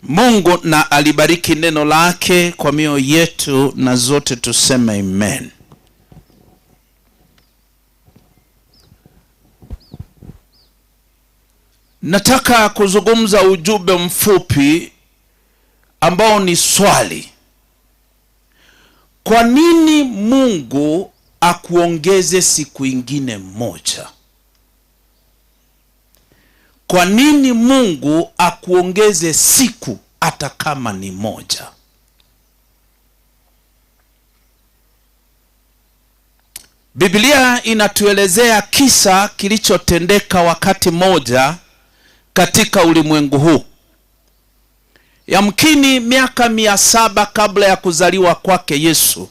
Mungu na alibariki neno lake kwa mioyo yetu, na zote tuseme amen. Nataka kuzungumza ujumbe mfupi ambao ni swali. Kwa nini Mungu akuongeze siku ingine moja? Kwa nini Mungu akuongeze siku hata kama ni moja? Biblia inatuelezea kisa kilichotendeka wakati moja katika ulimwengu huu. Yamkini miaka 700 kabla ya kuzaliwa kwake Yesu,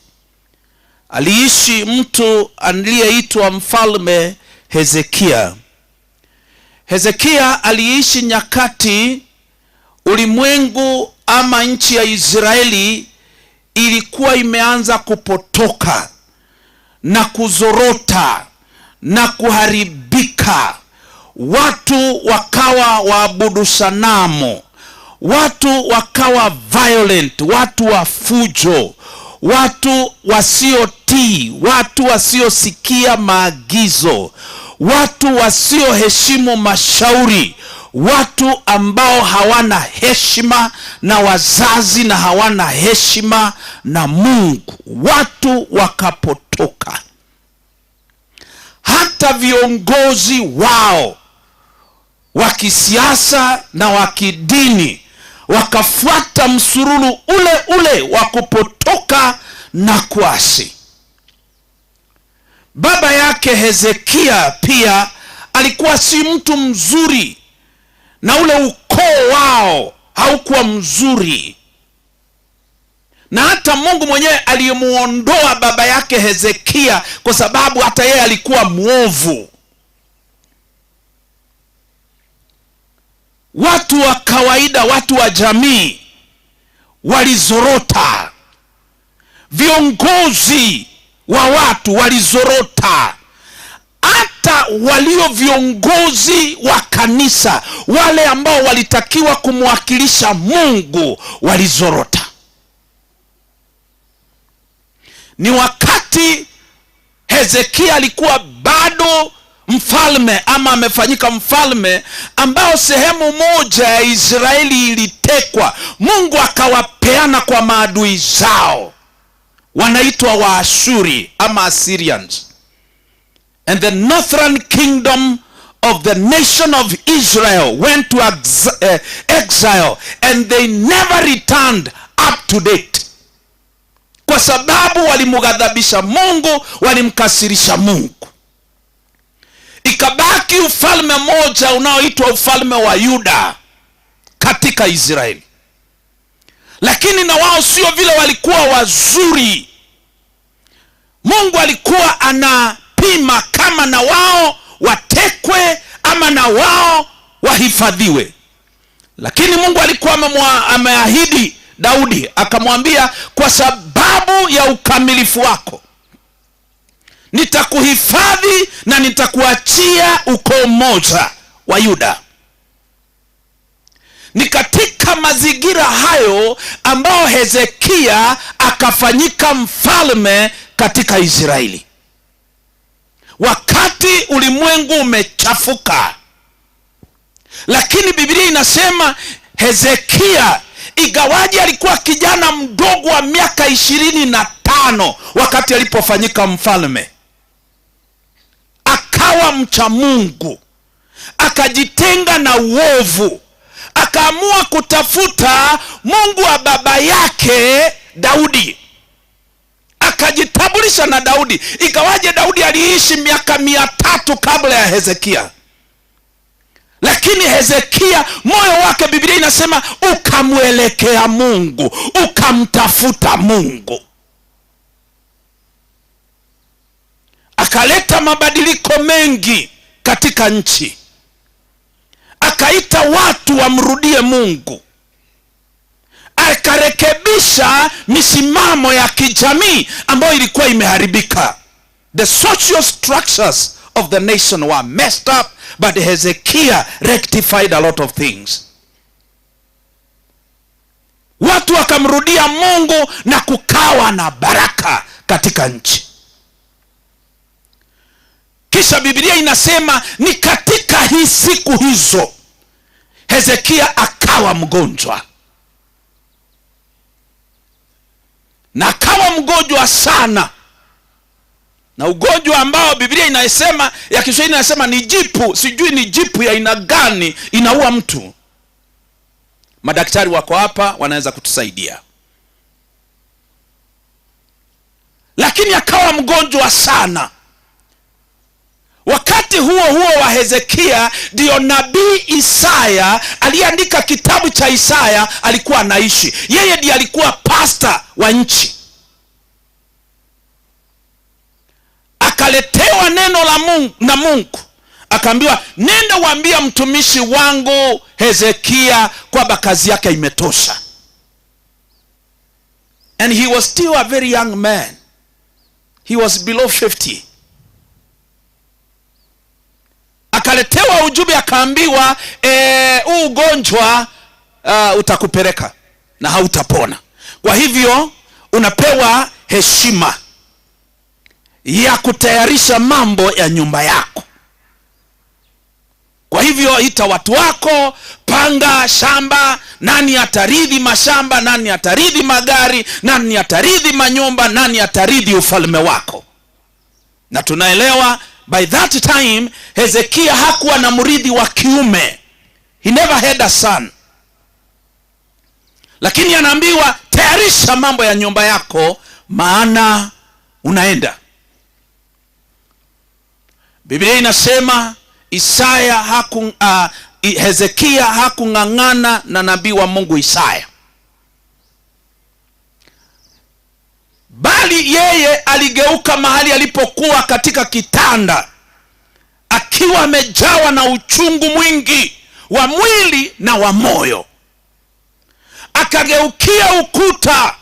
aliishi mtu aliyeitwa Mfalme Hezekia. Hezekia aliishi nyakati ulimwengu ama nchi ya Israeli ilikuwa imeanza kupotoka na kuzorota na kuharibika. Watu wakawa waabudu sanamu, watu wakawa violent, watu wa fujo, watu wasiotii, watu wasiosikia maagizo, watu wasioheshimu mashauri, watu ambao hawana heshima na wazazi na hawana heshima na Mungu. Watu wakapotoka. Hata viongozi wao wa kisiasa na wa kidini wakafuata msururu ule ule wa kupotoka na kuasi. Baba yake Hezekia pia alikuwa si mtu mzuri, na ule ukoo wao haukuwa mzuri. Na hata Mungu mwenyewe alimuondoa baba yake Hezekia kwa sababu hata yeye alikuwa mwovu. Watu wa kawaida, watu wa jamii walizorota. Viongozi wa watu walizorota. Hata walio viongozi wa kanisa, wale ambao walitakiwa kumwakilisha Mungu, walizorota. Ni wakati Hezekia alikuwa bado mfalme ama amefanyika mfalme, ambao sehemu moja ya Israeli ilitekwa. Mungu akawapeana kwa maadui zao, wanaitwa Waashuri ama Assyrians. And the northern kingdom of the nation of Israel went to exile, and they never returned up to date. Kwa sababu walimghadhabisha Mungu, walimkasirisha Mungu. Ikabaki ufalme mmoja unaoitwa ufalme wa Yuda katika Israeli. Lakini na wao sio vile walikuwa wazuri. Mungu alikuwa anapima kama na wao watekwe ama na wao wahifadhiwe. Lakini Mungu alikuwa ameahidi Daudi, akamwambia, kwa sababu ya ukamilifu wako nitakuhifadhi na nitakuachia ukoo mmoja wa Yuda. Ni katika mazingira hayo ambao Hezekia akafanyika mfalme katika Israeli. Wakati ulimwengu umechafuka, lakini Biblia inasema Hezekia Igawaji alikuwa kijana mdogo wa miaka 25 wakati alipofanyika mfalme, akawa mcha Mungu, akajitenga na uovu, akaamua kutafuta Mungu wa baba yake Daudi, akajitambulisha na Daudi. Ingawaje Daudi aliishi miaka 300 kabla ya Hezekia, lakini Hezekia moyo wake, Biblia inasema, ukamwelekea Mungu, ukamtafuta Mungu, akaleta mabadiliko mengi katika nchi, akaita watu wamrudie Mungu, akarekebisha misimamo ya kijamii ambayo ilikuwa imeharibika. The social structures of the nation were messed up, but Hezekiah rectified a lot of things. Watu wakamrudia Mungu na kukawa na baraka katika nchi. Kisha Biblia inasema ni katika hii siku hizo Hezekia akawa mgonjwa, na akawa mgonjwa sana, na ugonjwa ambao Biblia inasema, ya Kiswahili inasema ni jipu. Sijui ni jipu ya aina gani inaua mtu. Madaktari wako hapa, wanaweza kutusaidia. Lakini akawa mgonjwa sana. Wakati huo huo wa Hezekia ndio nabii Isaya aliyeandika kitabu cha Isaya alikuwa anaishi. Yeye ndiye alikuwa pastor wa nchi. Akaletewa neno la Mungu na Mungu, akaambiwa, nenda waambia mtumishi wangu Hezekia kwamba kazi yake imetosha. And he was still a very young man. He was below 50. Akaletewa ujumbe akaambiwa, huu ugonjwa utakupeleka na hautapona. Kwa hivyo unapewa heshima ya kutayarisha mambo ya nyumba yako. Kwa hivyo ita watu wako, panga shamba, nani ataridhi mashamba, nani ataridhi magari, nani ataridhi manyumba, nani ataridhi ufalme wako. Na tunaelewa by that time Hezekia hakuwa na mrithi wa kiume. He never had a son. Lakini anaambiwa tayarisha mambo ya nyumba yako, maana unaenda. Biblia inasema Hezekia hakung'ang'ana na nabii wa Mungu Isaya, bali yeye aligeuka mahali alipokuwa katika kitanda akiwa amejawa na uchungu mwingi wa mwili na wa moyo. Akageukia ukuta,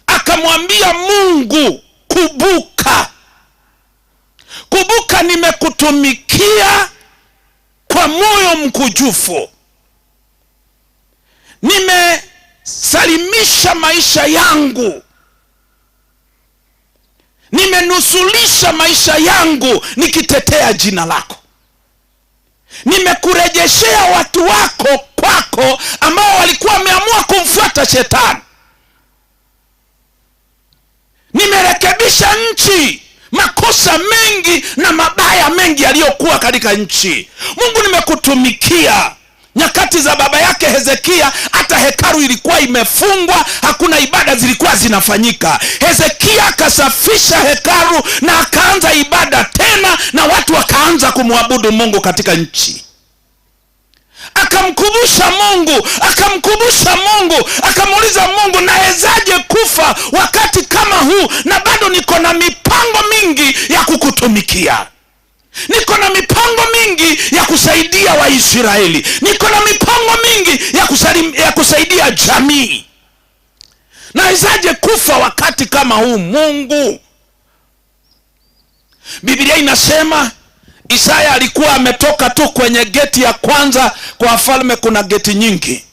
akamwambia Mungu, kumbuka, kumbuka nimekutumikia kwa moyo mkujufu, nimesalimisha maisha yangu, nimenusulisha maisha yangu nikitetea jina lako, nimekurejeshea watu wako kwako ambao walikuwa wameamua kumfuata shetani, nimerekebisha nchi, makosa mengi na mabaya mengi yaliyokuwa katika nchi. Mungu, nimekutumikia. Nyakati za baba yake Hezekia hata hekalu ilikuwa imefungwa, hakuna ibada zilikuwa zinafanyika. Hezekia akasafisha hekalu na akaanza ibada tena, na watu wakaanza kumwabudu Mungu katika nchi. Akamkumbusha Mungu, akamkumbusha Mungu, akamuuliza Mungu, nawezaje kufa wakati kama huu na bado niko na mipango mingi ya kukutumikia, niko na mipango mingi ya kusaidia Waisraeli, niko na mipango mingi ya kusaidia jamii, nawezaje kufa wakati kama huu Mungu? Biblia inasema Isaya alikuwa ametoka tu kwenye geti ya kwanza. Kwa wafalme kuna geti nyingi.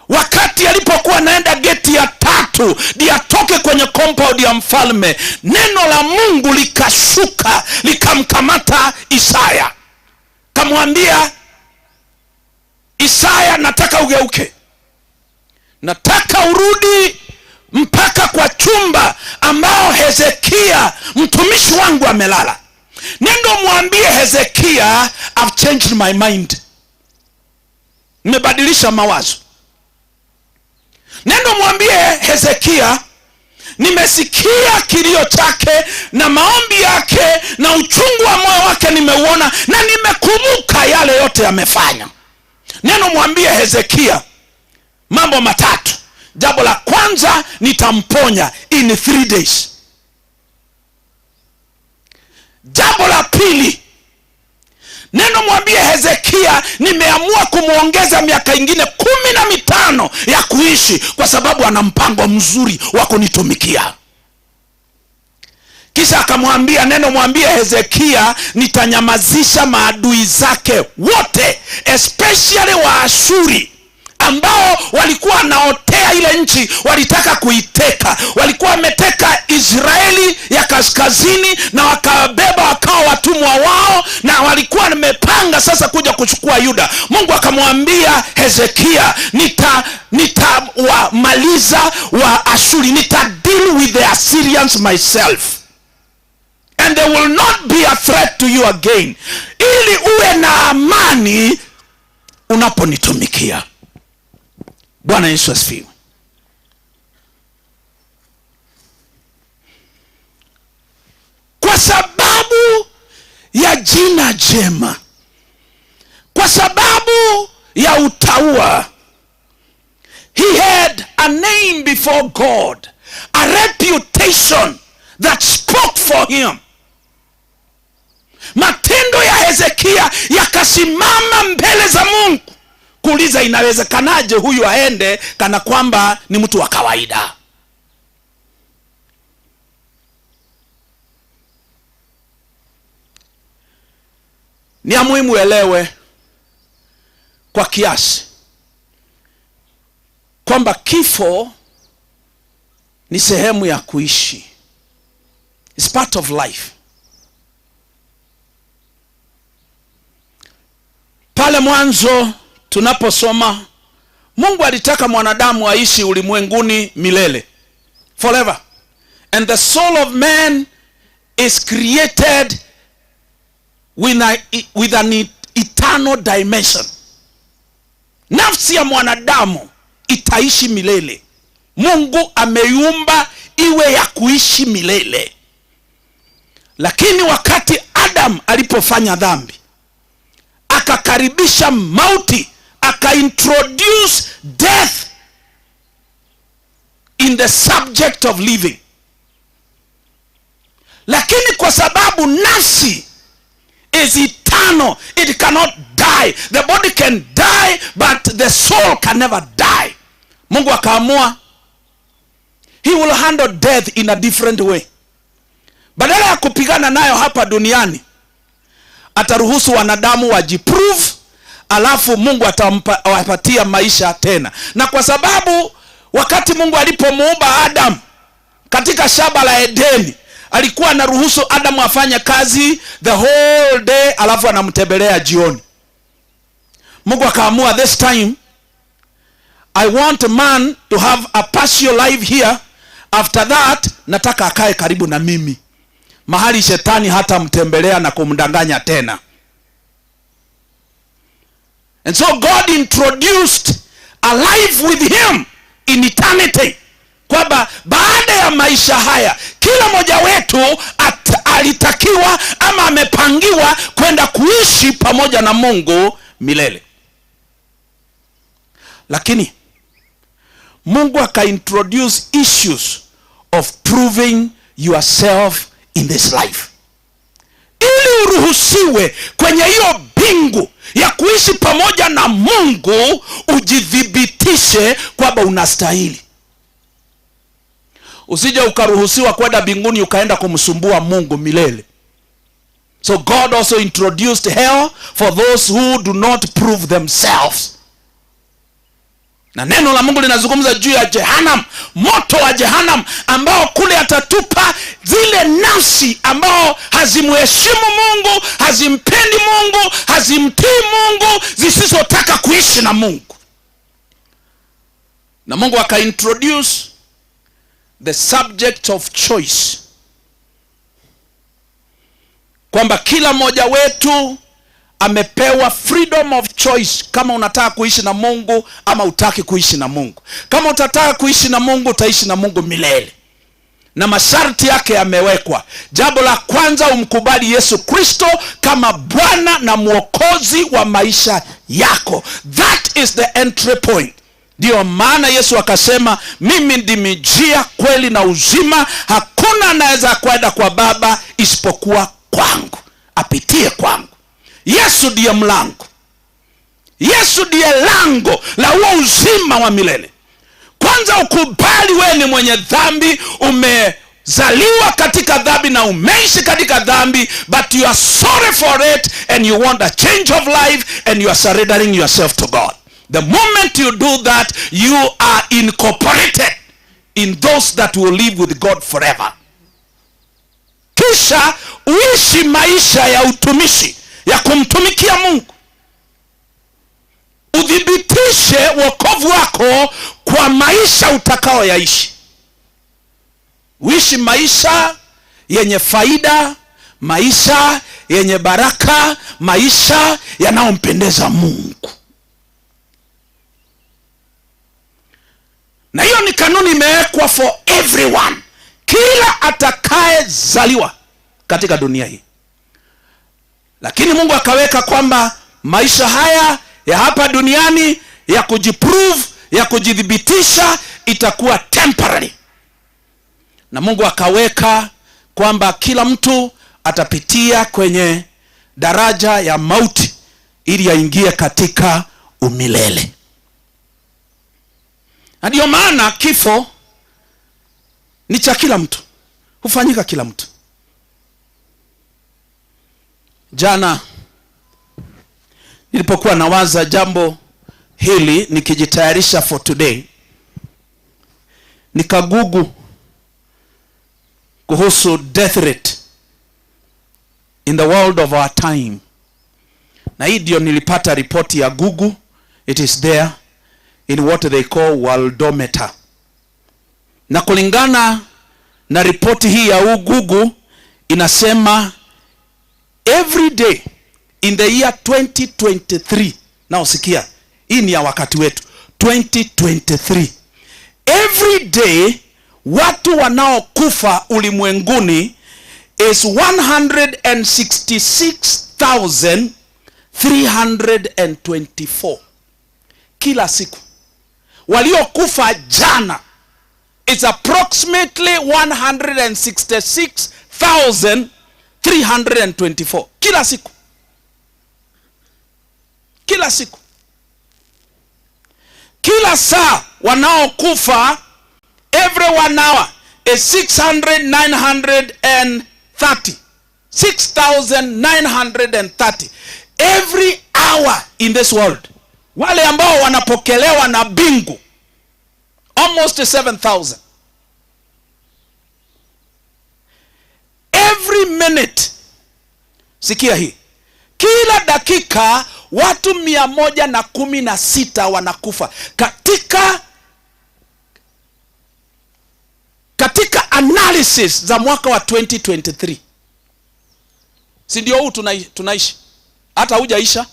Wakati alipokuwa anaenda geti ya tatu ndiye atoke kwenye compound ya mfalme, neno la Mungu likashuka likamkamata Isaya, kamwambia Isaya, nataka ugeuke. Nataka urudi mpaka kwa chumba ambao Hezekia mtumishi wangu amelala. Nendo mwambie Hezekia, I've changed my mind, nimebadilisha mawazo. Nendo mwambie Hezekia, nimesikia kilio chake na maombi yake na uchungu wa moyo wake nimeuona, na nimekumbuka yale yote amefanya. Neno mwambie Hezekia mambo matatu. Jambo la kwanza, nitamponya in 3 days. Jambo la pili, neno mwambie Hezekia, nimeamua kumuongeza miaka ingine 15 ya kuishi, kwa sababu ana mpango mzuri wa kunitumikia. Kisha akamwambia, neno mwambie Hezekia, nitanyamazisha maadui zake wote, especially Waashuri ambao walikuwa wanaotea ile nchi, walitaka kuiteka. Walikuwa wameteka Israeli ya kaskazini na wakabeba wakawa watumwa wao, na walikuwa wamepanga sasa kuja kuchukua Yuda. Mungu akamwambia Hezekia, nitawamaliza Waashuri, nita deal with the Assyrians myself, and they will not be a threat to you again, ili uwe na amani unaponitumikia. Bwana Yesu asifiwe. Kwa sababu ya jina jema, kwa sababu ya utaua, he had a name before God, a reputation that spoke for him. Matendo ya Hezekia yakasimama mbele za Mungu kuuliza, inawezekanaje huyu aende kana kwamba ni mtu wa kawaida? Ni muhimu uelewe kwa kiasi kwamba kifo ni sehemu ya kuishi. It's part of life. Pale mwanzo tunaposoma, Mungu alitaka mwanadamu aishi ulimwenguni milele, forever. And the soul of man is created with an eternal dimension. Nafsi ya mwanadamu itaishi milele. Mungu ameiumba iwe ya kuishi milele. Lakini wakati Adam alipofanya dhambi, akakaribisha mauti, akaintroduce death in the subject of living. Lakini kwa sababu nafsi is eternal, it cannot die. The body can die, but the soul can never die. Mungu akaamua he will handle death in a different way. Badala ya kupigana nayo hapa duniani, ataruhusu wanadamu wajiprove, alafu Mungu atawapatia maisha tena. Na kwa sababu wakati Mungu alipomuumba Adam katika shamba la Edeni, alikuwa anaruhusu Adam afanye kazi the whole day, alafu anamtembelea jioni. Mungu akaamua, this time I want man to have a partial life here. After that nataka akae karibu na mimi, mahali shetani hata mtembelea na kumdanganya tena. And so God introduced a life with him in eternity, kwamba baada ya maisha haya kila mmoja wetu alitakiwa ama amepangiwa kwenda kuishi pamoja na Mungu milele. Lakini Mungu akaintroduce issues of proving yourself in this life, ili uruhusiwe kwenye hiyo mbingu ya kuishi pamoja na Mungu, ujithibitishe kwamba unastahili. Usije ukaruhusiwa kwenda mbinguni ukaenda kumsumbua Mungu milele. So God also introduced hell for those who do not prove themselves. Na neno la Mungu linazungumza juu ya Jehanam, moto wa Jehanam, ambao kule atatupa zile nafsi ambao hazimuheshimu Mungu, hazimpendi Mungu, hazimtii Mungu, zisizotaka kuishi na Mungu. Na Mungu akaintroduce the subject of choice, kwamba kila mmoja wetu amepewa freedom of choice, kama unataka kuishi na Mungu ama hutaki kuishi na Mungu. Kama utataka kuishi na Mungu, utaishi na Mungu milele, na masharti yake yamewekwa. Jambo la kwanza, umkubali Yesu Kristo kama Bwana na Mwokozi wa maisha yako. That is the entry point. Ndiyo maana Yesu akasema, mimi ndimi njia, kweli na uzima, hakuna anaweza kwenda kwa Baba isipokuwa kwangu, apitie kwangu. Yesu ndiye mlango. Yesu ndiye lango la huo uzima wa milele. Kwanza ukubali wewe ni mwenye dhambi, umezaliwa katika dhambi na umeishi katika dhambi, but you are sorry for it and you want a change of life and you are surrendering yourself to God. The moment you do that, you are incorporated in those that will live with God forever. Kisha uishi maisha ya utumishi, ya kumtumikia Mungu. Uthibitishe wokovu wako kwa maisha utakaoyaishi. Uishi maisha yenye faida, maisha yenye baraka, maisha yanayompendeza Mungu. Na hiyo ni kanuni imewekwa for everyone, kila atakayezaliwa katika dunia hii. Lakini Mungu akaweka kwamba maisha haya ya hapa duniani ya kujiprove, ya kujithibitisha, itakuwa temporary. Na Mungu akaweka kwamba kila mtu atapitia kwenye daraja ya mauti ili aingie katika umilele. Na ndio maana kifo ni cha kila mtu, hufanyika kila mtu. Jana nilipokuwa nawaza jambo hili nikijitayarisha for today, nikagugu kuhusu death rate in the world of our time. Na hii ndio nilipata ripoti ya Google. It is there in what they call worldometer. Na kulingana na ripoti hii ya Google inasema every day in the year 2023, na usikia, hii ni ya wakati wetu 2023, every day watu wanaokufa ulimwenguni is 166,324 kila siku. Waliokufa jana is approximately 166,324 kila siku. Kila siku. Kila saa wanaokufa every 1 hour is 6,930. 6,930 every hour in this world. Wale ambao wanapokelewa na bingu almost 7,000. Every minute, sikia hii, kila dakika watu 116 wanakufa katika analysis za mwaka wa 2023. Si ndio huu tunaishi? Hata hujaisha.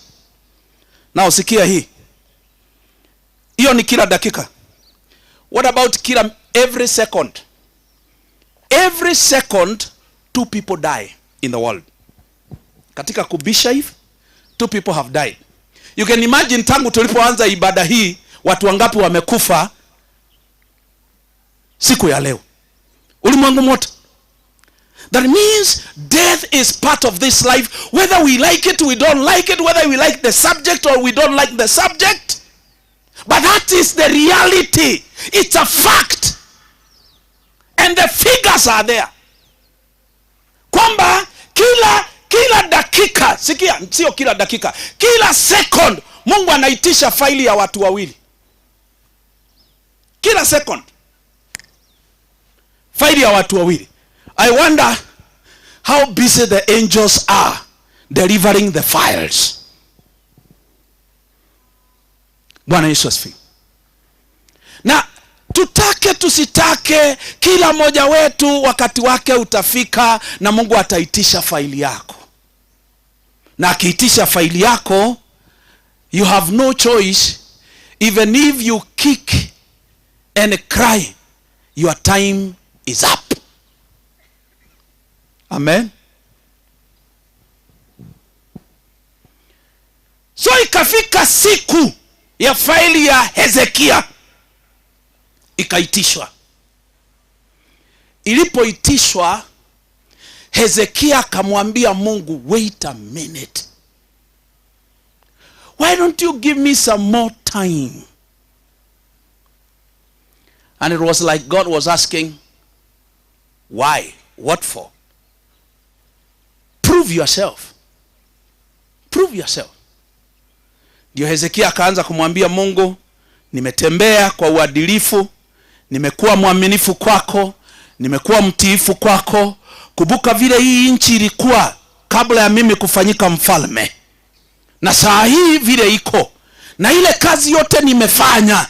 Na usikia hii, hiyo ni kila dakika. What about kila every second? Every second 2 people die in the world. Katika kubisha hivi 2 people have died. You can imagine tangu tulipoanza ibada hii watu wangapi wamekufa siku ya leo ulimwengu mwote. That means death is part of this life, whether we like it, we don't like it, whether we like the subject or we don't like the subject. But that is the reality. It's a fact. And the figures are there. Kwamba kila dakika, sikia, sio kila dakika, kila second Mungu anaitisha faili ya watu wawili. Kila second faili ya watu wawili. I wonder how busy the angels are delivering the files. Bwana Yesu asifiwe. Na tutake tusitake, kila mmoja wetu wakati wake utafika na Mungu ataitisha faili yako. Na akiitisha faili yako, you have no choice. Even if you kick and cry, your time is up. Amen. So ikafika siku ya faili ya Hezekia ikaitishwa. Ilipoitishwa, Hezekia akamwambia Mungu, wait a minute. Why don't you give me some more time? And it was like God was asking, why? What for? Prove yourself. Prove yourself. Ndio Hezekia akaanza kumwambia Mungu, nimetembea kwa uadilifu, nimekuwa mwaminifu kwako, nimekuwa mtiifu kwako. Kumbuka vile hii nchi ilikuwa kabla ya mimi kufanyika mfalme, na saa hii vile iko, na ile kazi yote nimefanya,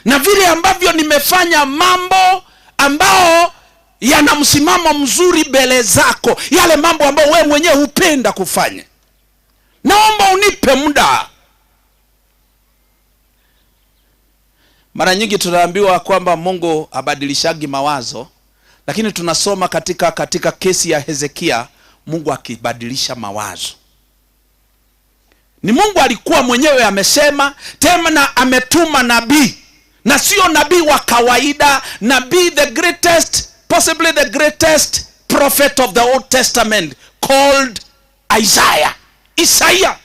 na vile ambavyo nimefanya mambo ambao yana msimamo mzuri mbele zako, yale mambo ambayo wewe mwenyewe hupenda kufanya, naomba unipe muda. Mara nyingi tunaambiwa kwamba Mungu abadilishagi mawazo, lakini tunasoma katika kesi ya Hezekia, Mungu akibadilisha mawazo. Ni Mungu alikuwa mwenyewe amesema, tena ametuma nabii, na sio nabii wa kawaida, nabii the greatest, possibly the greatest prophet of the Old Testament, called Isaiah. Isaiah.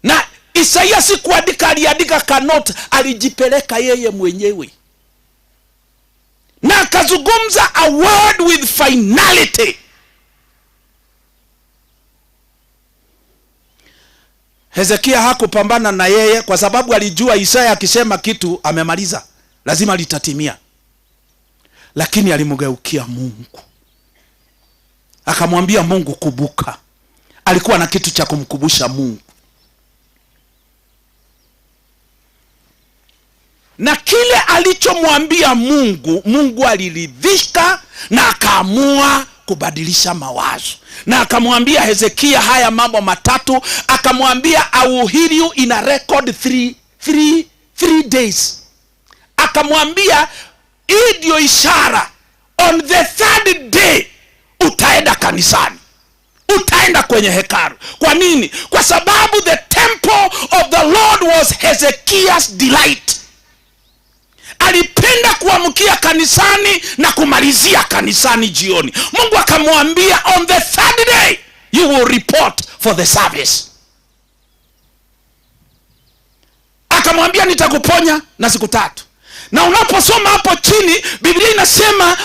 Na Isaiah si kuandika, aliandika kanot, alijipeleka yeye mwenyewe. Na akazungumza a word with finality. Hezekia hakupambana na yeye kwa sababu alijua Isaiah akisema kitu amemaliza, lazima litatimia. Lakini alimgeukia Mungu, akamwambia Mungu kubuka. Alikuwa na kitu cha kumkubusha Mungu. Na kile alichomwambia Mungu, Mungu aliridhika na akaamua kubadilisha mawazo. Na akamwambia Hezekia haya mambo matatu. Akamwambia I will heal you in a record 3 days. Akamwambia hii ndio ishara, on the third day utaenda kanisani, utaenda kwenye hekalu. Kwa nini? Kwa sababu the temple of the Lord was Hezekiah's delight. Alipenda kuamkia kanisani na kumalizia kanisani jioni. Mungu akamwambia on the third day you will report for the service. Akamwambia nitakuponya na siku tatu. Na unaposoma hapo chini, Biblia inasema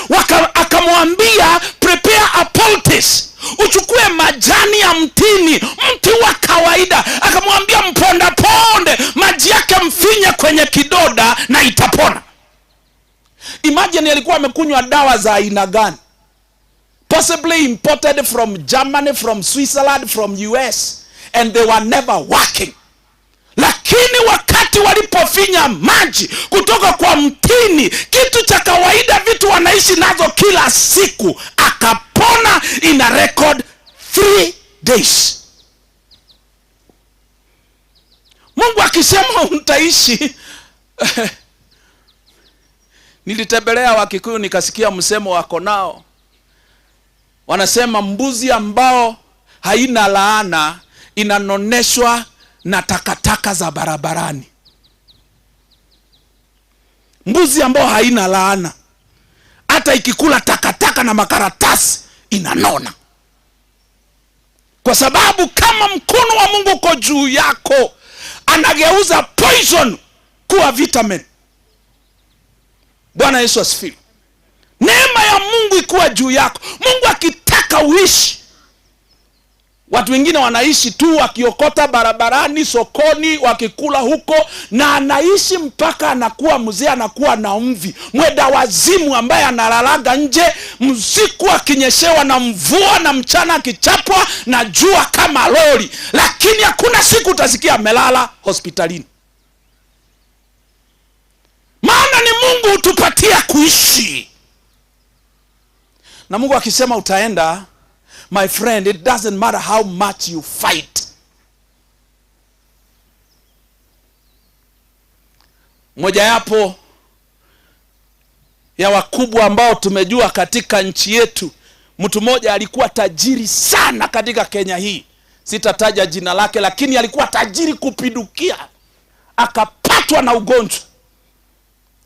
akamwambia prepare a poultice, uchukue majani ya mtini, mti wa kawaida. Akamwambia mponda ponde maji yake, mfinye kwenye kidoda na itapona. Imagine alikuwa amekunywa dawa za aina gani? Possibly imported from Germany, from Switzerland, from US, and they were never working. Lakini wakati walipofinya maji kutoka kwa mtini, kitu cha kawaida, vitu wanaishi nazo kila siku, akapona in a record 3 days. Mungu akisema utaishi. Nilitembelea Wakikuyu nikasikia msemo wako nao. Wanasema mbuzi ambao haina laana inanoneshwa na takataka za barabarani. Mbuzi ambao haina laana, hata ikikula takataka na makaratasi inanona. Kwa sababu kama mkono wa Mungu uko juu yako, anageuza poison kuwa vitamin. Bwana Yesu asifiwe. Neema ya Mungu ikuwa juu yako. Mungu akitaka uishi. Watu wengine wanaishi tu wakiokota barabarani, sokoni, wakikula huko, na anaishi mpaka anakuwa mzee, anakuwa na mvi. Mwenda wazimu ambaye analalaga nje, msiku akinyeshewa na mvua na mchana akichapwa na jua kama lori. Lakini hakuna siku utasikia amelala hospitalini. Mungu hutupatia kuishi. Na Mungu akisema utaenda, my friend, it doesn't matter how much you fight. Mojawapo ya wakubwa ambao tumejua katika nchi yetu, mtu mmoja alikuwa tajiri sana katika Kenya hii. Sitataja jina lake, lakini alikuwa tajiri kupindukia. Akapatwa na ugonjwa.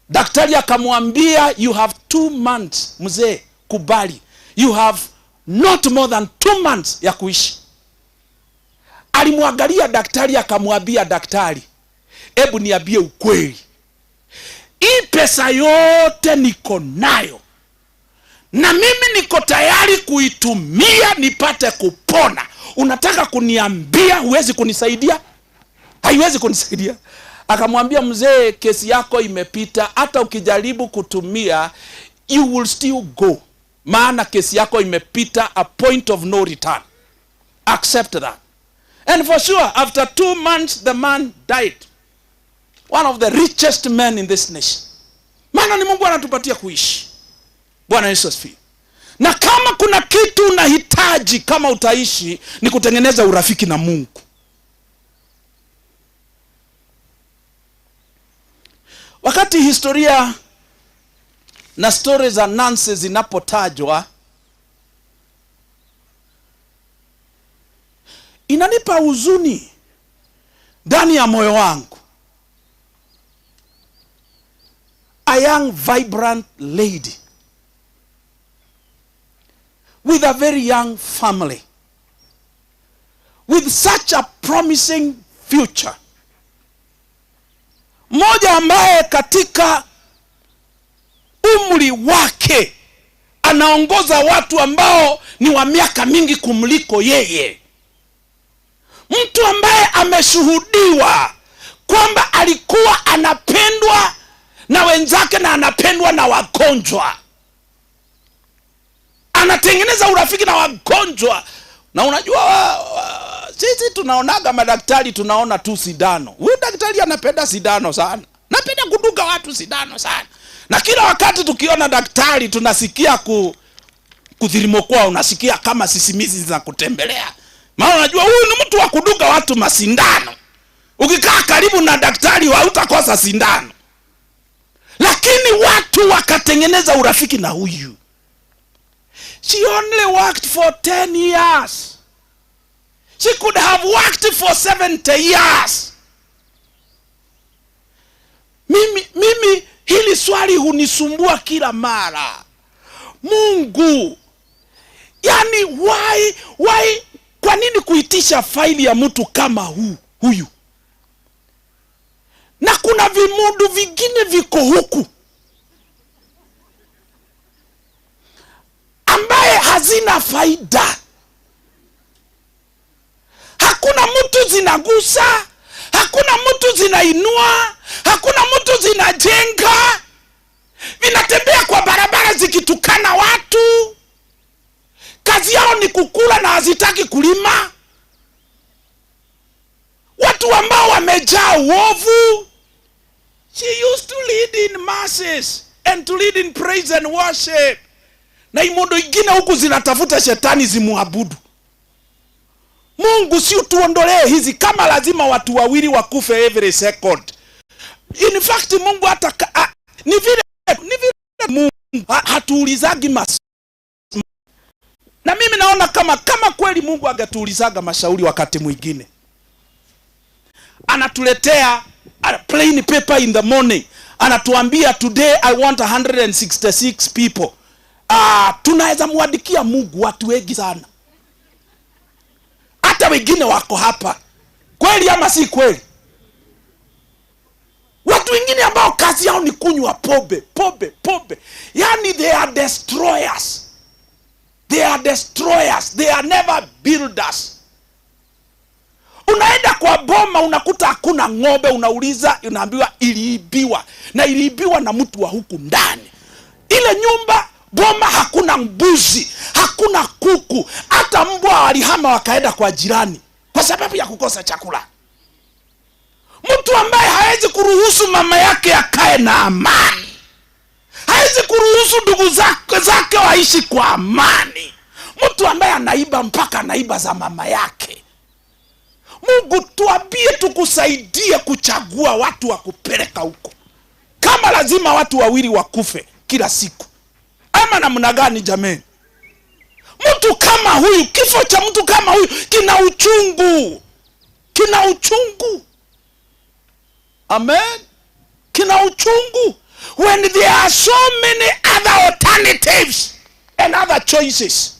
Daktari akamwambia, you have 2 months, mzee, kubali. You have not more than 2 months ya kuishi. Alimwangalia daktari akamwambia, daktari, hebu niambie ukweli. Hii pesa yote niko nayo na mimi niko tayari kuitumia nipate kupona. Unataka kuniambia huwezi kunisaidia? Haiwezi kunisaidia. Akamwambia, mzee, kesi yako imepita, hata ukijaribu kutumia you will still go. Maana kesi yako imepita a point of no return. Accept that. And for sure, after 2 months the man died. One of the richest men in this nation. Maana ni Mungu anatupatia kuishi. Bwana Yesu asifiwe. Na kama kuna kitu unahitaji kama utaishi, ni kutengeneza urafiki na Mungu. Wakati historia na stories za Nancy zinapotajwa, inanipa huzuni ndani ya moyo wangu. A young vibrant lady with a very young family, with such a promising future. Mmoja ambaye katika umri wake anaongoza watu ambao ni wa miaka mingi kumliko yeye. Mtu ambaye ameshuhudiwa kwamba alikuwa anapendwa na wenzake na anapendwa na wagonjwa. Anatengeneza urafiki na wagonjwa. Na unajua sisi tunaonaga madaktari, tunaona tu sindano. Huyu daktari anapenda sindano sana. Napenda kudunga watu sindano sana. Na kila wakati tukiona daktari tunasikia kudhirimokoa, unasikia kama sisimizi za kutembelea. Maana unajua huyu ni mtu wa kudunga watu masindano. Ukikaa karibu na daktari hautakosa sindano. Lakini watu wakatengeneza urafiki na huyu. She only worked for 10 years. She could have worked for 70 years. Mimi hili swali hunisumbua kila mara. Mungu, yani why, kwa nini kuitisha faili ya mtu kama huyu? Na kuna vimudu vingine viko huku ambaye hazina faida. Hakuna mtu zinagusa, hakuna mtu zinainua, hakuna mtu zinajenga. Vinatembea kwa barabara zikitukana watu. Kazi yao ni kukula na hazitaki kulima. Watu ambao wamejaa uovu. She used to lead in masses and to lead in praise and worship. Na imondo ingine huku zinatafuta shetani zimuabudu. Mungu, si utuondolee hizi kama lazima watu wawili wakufe every second. In fact, Mungu hata ni vile Mungu hatuulizagi na mimi naona kama kweli Mungu angetuulizaga mashauri wakati mwingine. Anatuletea a plain paper in the morning. Anatuambia today I want 166 people. Tunaweza muandikia Mungu watu wengi sana. Hata wengine wako hapa. Kweli ama si kweli? Watu wengine ambao kazi yao ni kunywa pombe, pombe, pombe. Yani they are destroyers. They are destroyers. They are never builders. Unaenda kwa boma unakuta hakuna ng'ombe, unauliza, unaambiwa iliibiwa. Na iliibiwa na mtu wa huku ndani. Ile nyumba boma hakuna mbuzi, hakuna kuku, hata mbwa walihama wakaenda kwa jirani kwa sababu ya kukosa chakula. Mtu ambaye hawezi kuruhusu mama yake akae na amani. Hawezi kuruhusu ndugu zake waishi kwa amani. Mtu ambaye anaiba mpaka anaiba za mama yake. Mungu tuambie tukusaidie kuchagua watu wa kupeleka huko. Kama lazima watu wawili wakufe kila siku, ama namna gani jameni? Mtu kama huyu, kifo cha mtu kama huyu kina uchungu. Kina uchungu. Amen. Kina uchungu. When there are so many other alternatives and other choices.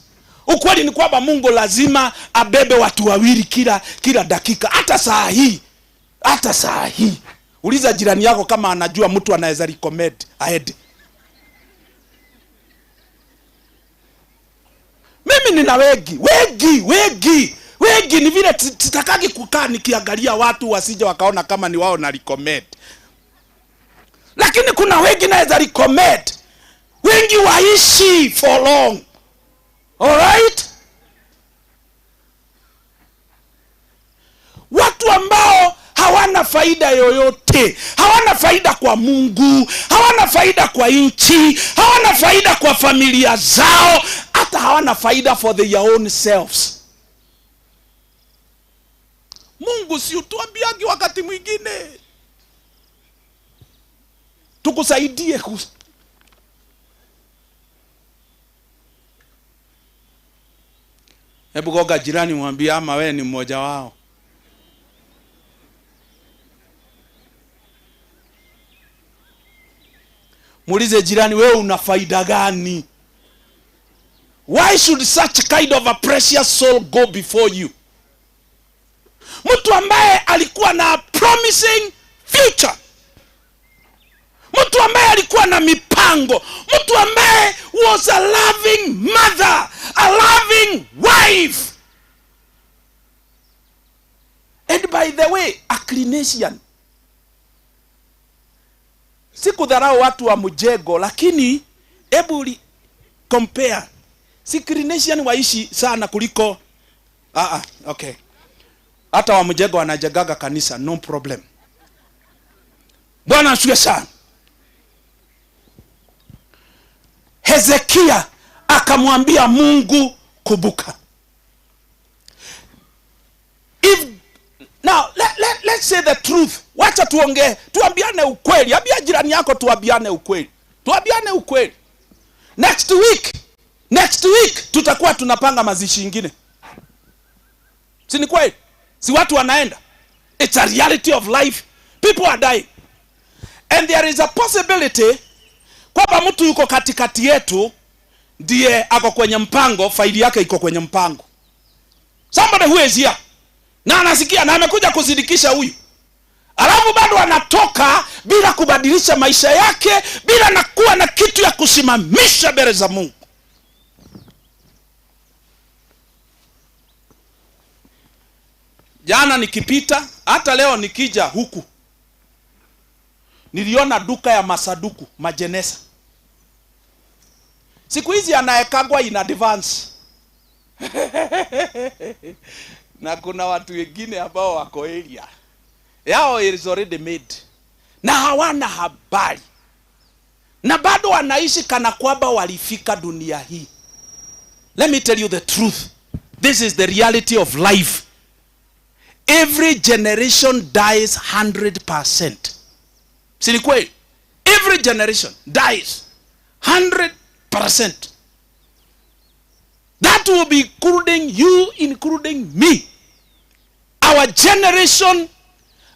Ukweli ni kwamba Mungu lazima abebe watu wawili kila dakika. Hata saa hii. Hata saa hii. Uliza jirani yako kama anajua mtu anaweza recommend aende. Mimi nina wengi, wengi, wengi. Wengi ni vile sitakagi kukaa nikiangalia watu wasije wakaona kama ni wao na recommend. Lakini kuna wengi naweza recommend. Wengi waishi for long. All right? Watu ambao hawana faida yoyote, hawana faida kwa Mungu, hawana faida kwa nchi, hawana faida kwa familia zao, hata hawana faida for their own selves. Mungu si utuambiagi wakati mwingine tukusaidie Hebu goga jirani mwambie ama wewe ni mmoja wao. Muulize jirani, wewe una faida gani? Why should such kind of a precious soul go before you? Mtu ambaye alikuwa na promising future, mtu ambaye alikuwa na mipango, mtu ambaye was a loving mother, a loving wife, and by the way a clinician. Sikudharau watu wa mjengo, lakini hebu compare. Si clinician waishi sana kuliko okay. Hata wa mjengo wanajengaga kanisa, no problem. Bwana asifiwe sana. Hezekia akamwambia Mungu, kumbuka. If now let's say the truth. Wacha tuongee, tuambiane ukweli. Ambia jirani yako tuambiane ukweli. Tuambiane ukweli. Next week tutakuwa tunapanga mazishi ingine. Si ni kweli? Si watu wanaenda? It's a reality of life. People are dying. And there is a possibility kwamba mtu yuko katikati yetu ndiye ako kwenye mpango, faili yake iko kwenye mpango. Somebody who is here na anasikia na amekuja kuzidikisha huyu, alafu bado anatoka bila kubadilisha maisha yake, bila na kuwa na kitu ya kusimamisha mbele za Mungu. Jana nikipita, hata leo nikija huku, niliona duka ya masaduku, majenesa. Siku hizi anaekagwa in advance. Na kuna watu wengine ambao wako area yao is already made, na hawana habari, na bado wanaishi kana kwamba walifika dunia hii. Let me tell you the truth. This is the reality of life. Every generation dies 100%. Si ni kweli? Every generation dies 100%. That will be including you, including me. Our generation,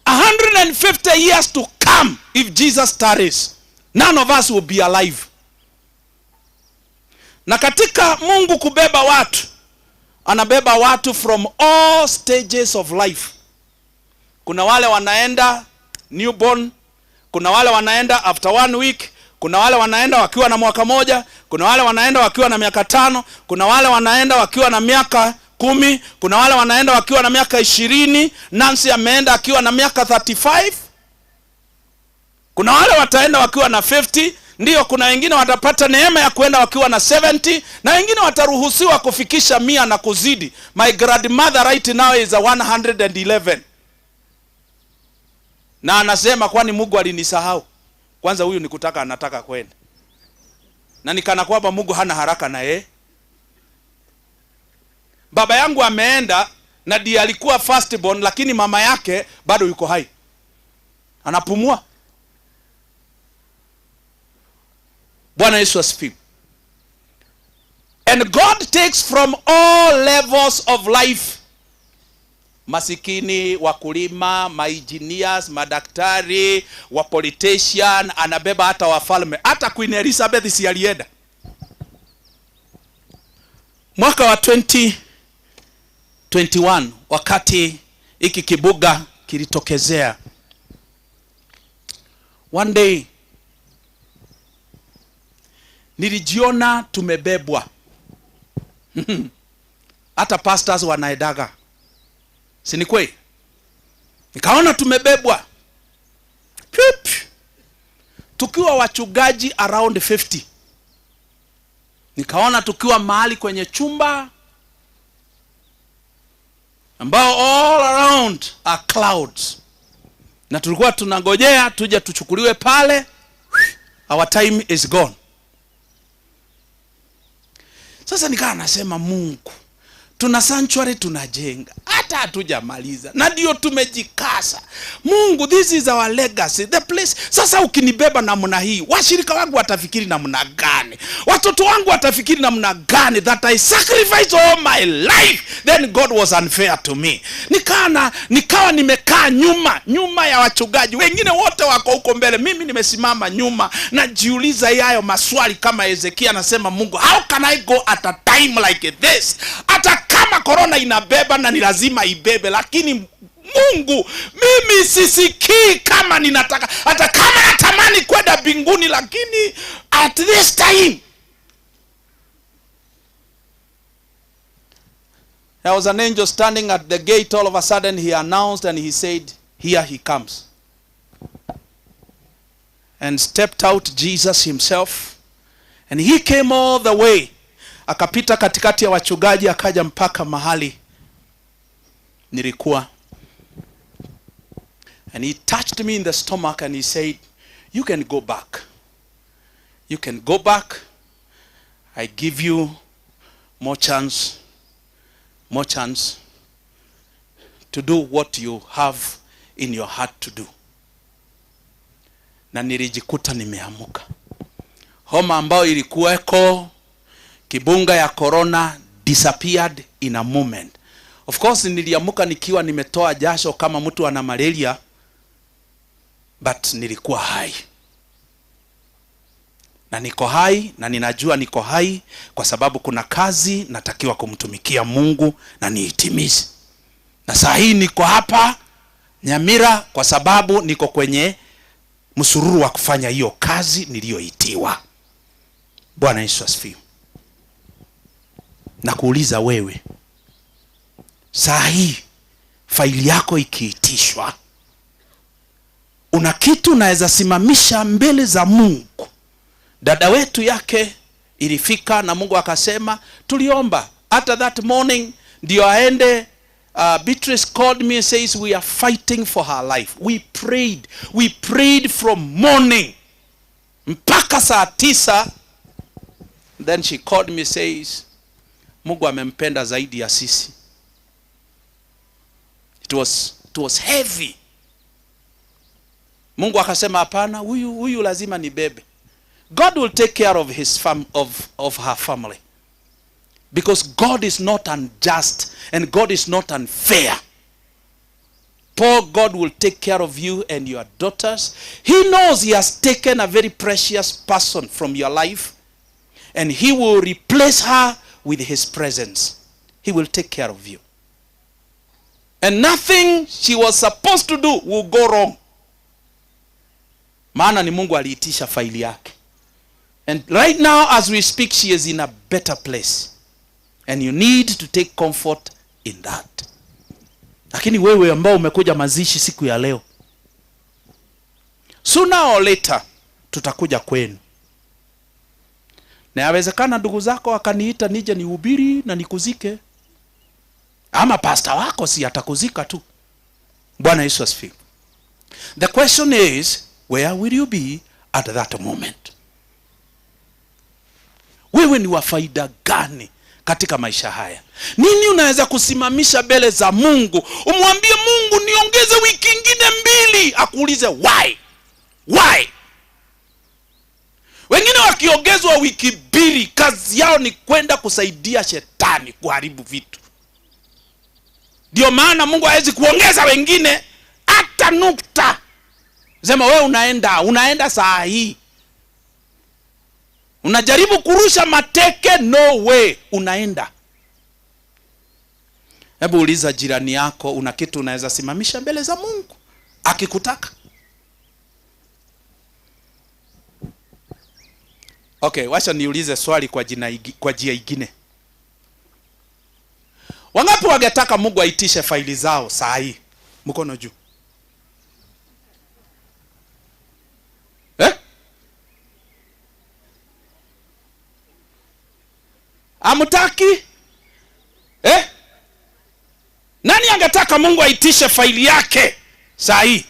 150 years to come, if Jesus tarries, none of us will be alive. Na katika Mungu kubeba watu, anabeba watu from all stages of life. Kuna wale wanaenda newborn, kuna wale wanaenda after 1 week, kuna wale wanaenda wakiwa na mwaka moja, kuna wale wanaenda wakiwa na miaka 5, kuna wale wanaenda wakiwa na miaka 10, kuna wale wanaenda wakiwa na miaka 20. Nancy ameenda akiwa na miaka 35. Kuna wale wataenda wakiwa na 50. Ndio, kuna wengine watapata neema ya kuenda wakiwa na 70, na wengine wataruhusiwa kufikisha 100 na kuzidi. My grandmother right now is a 111. Na anasema kwani Mungu alinisahau? Kwanza huyu ni kutaka anataka kwenda. Na nikana kwamba Mungu hana haraka na yeye. Baba yangu ameenda na ndiye alikuwa firstborn, lakini mama yake bado yuko hai, anapumua. Bwana Yesu asifiwe. And God takes from all levels of life. Masikini, wakulima, maengineers, madaktari, wa politician, anabeba hata wafalme. Hata Queen Elizabeth si alienda. Mwaka wa 2021 wakati hiki kibuga kilitokezea, one day nilijiona tumebebwa. Hata pastors wanaedaga, si ni kweli? Nikaona tumebebwa. Pip. Tukiwa wachungaji around 50. Nikaona tukiwa mahali kwenye chumba ambao all around are clouds. Na tulikuwa tunangojea tuje tuchukuliwe pale. Our time is gone. Sasa nikawa nasema, Mungu, tuna sanctuary tunajenga, hata hatujamaliza, na ndio tumejikasa. Mungu, this is our legacy, the place. Sasa ukinibeba namna hii, washirika wangu watafikiri namna gani? Watoto wangu watafikiri namna gani that I sacrificed all my life, then God was unfair to me. Nikawa nimekaa nyuma ya wachungaji, wengine wote wako huko mbele, mimi nimesimama nyuma, najiuliza hayo maswali kama Hezekia. Anasema, Mungu, how can I go at a time like this? Hata kama corona inabeba na ni lazima ibebe, lakini Mungu, mimi sisikii kama ninataka, hata kama natamani kwenda mbinguni, lakini at this time. There was an angel standing at the gate. All of a sudden he announced and he said, here he comes. And stepped out Jesus himself. And he came all the way. Akapita katikati ya wachungaji, akaja mpaka mahali nilikuwa. And he touched me in the stomach and he said, you can go back. You can go back. I give you more chance, more chance to do what you have in your heart to do. Na nilijikuta nimeamuka. Homa ambayo ilikuweko, kibunga ya corona disappeared in a moment. Of course niliamuka nikiwa nimetoa jasho kama mtu ana malaria, but nilikuwa hai. Na niko hai, na ninajua niko hai kwa sababu kuna kazi natakiwa kumtumikia Mungu na niitimize. Na saa hii niko hapa Nyamira kwa sababu niko kwenye msururu wa kufanya hiyo kazi niliyoitiwa. Bwana Yesu asifiwe. Na kuuliza wewe, saa hii faili yako ikiitishwa, una kitu unaweza simamisha mbele za Mungu? Dada wetu yake ilifika na Mungu akasema, tuliomba hata that morning ndio aende. Beatrice called me and says we are fighting for her life. We prayed from morning mpaka saa 9. Then she called me, says Mungu amempenda zaidi ya sisi. It was heavy. Mungu akasema hapana, huyu lazima nibebe. God will take care of his of her family. Because God is not unjust and God is not unfair. Poor God will take care of you and your daughters. He knows he has taken a very precious person from your life, and he will replace her with his presence. He will take care of you. And nothing she was supposed to do will go wrong. Maana ni Mungu aliitisha faili yake. And right now as we speak, she is in a better place. And you need to take comfort in that. Lakini wewe ambao umekuja mazishi siku ya leo, sooner or later tutakuja kwenu. Na yawezekana ndugu zako wakaniita nije nihubiri na nikuzike. Ama pastor wako si atakuzika tu. Bwana Yesu asifiwe. The question is, where will you be at that moment? Wewe ni wa faida gani katika maisha haya? Nini unaweza kusimamisha mbele za Mungu? Umwambie Mungu niongeze wiki ingine 2, akuulize why? Why? Wengine wakiongezwa wiki 2, kazi yao ni kwenda kusaidia shetani kuharibu vitu. Ndio maana Mungu hawezi kuongeza wengine hata nukta. Sema wewe unaenda saa hii. Unajaribu kurusha mateke, no way, unaenda. Hebu uliza jirani yako, una kitu unaweza simamisha mbele za Mungu akikutaka? Okay, wacha niulize swali kwa jia ingine. Wangapi wangetaka Mungu aitishe faili zao saa hii? Mkono juu. Amutaki? Nani angetaka Mungu aitishe faili yake saa hii?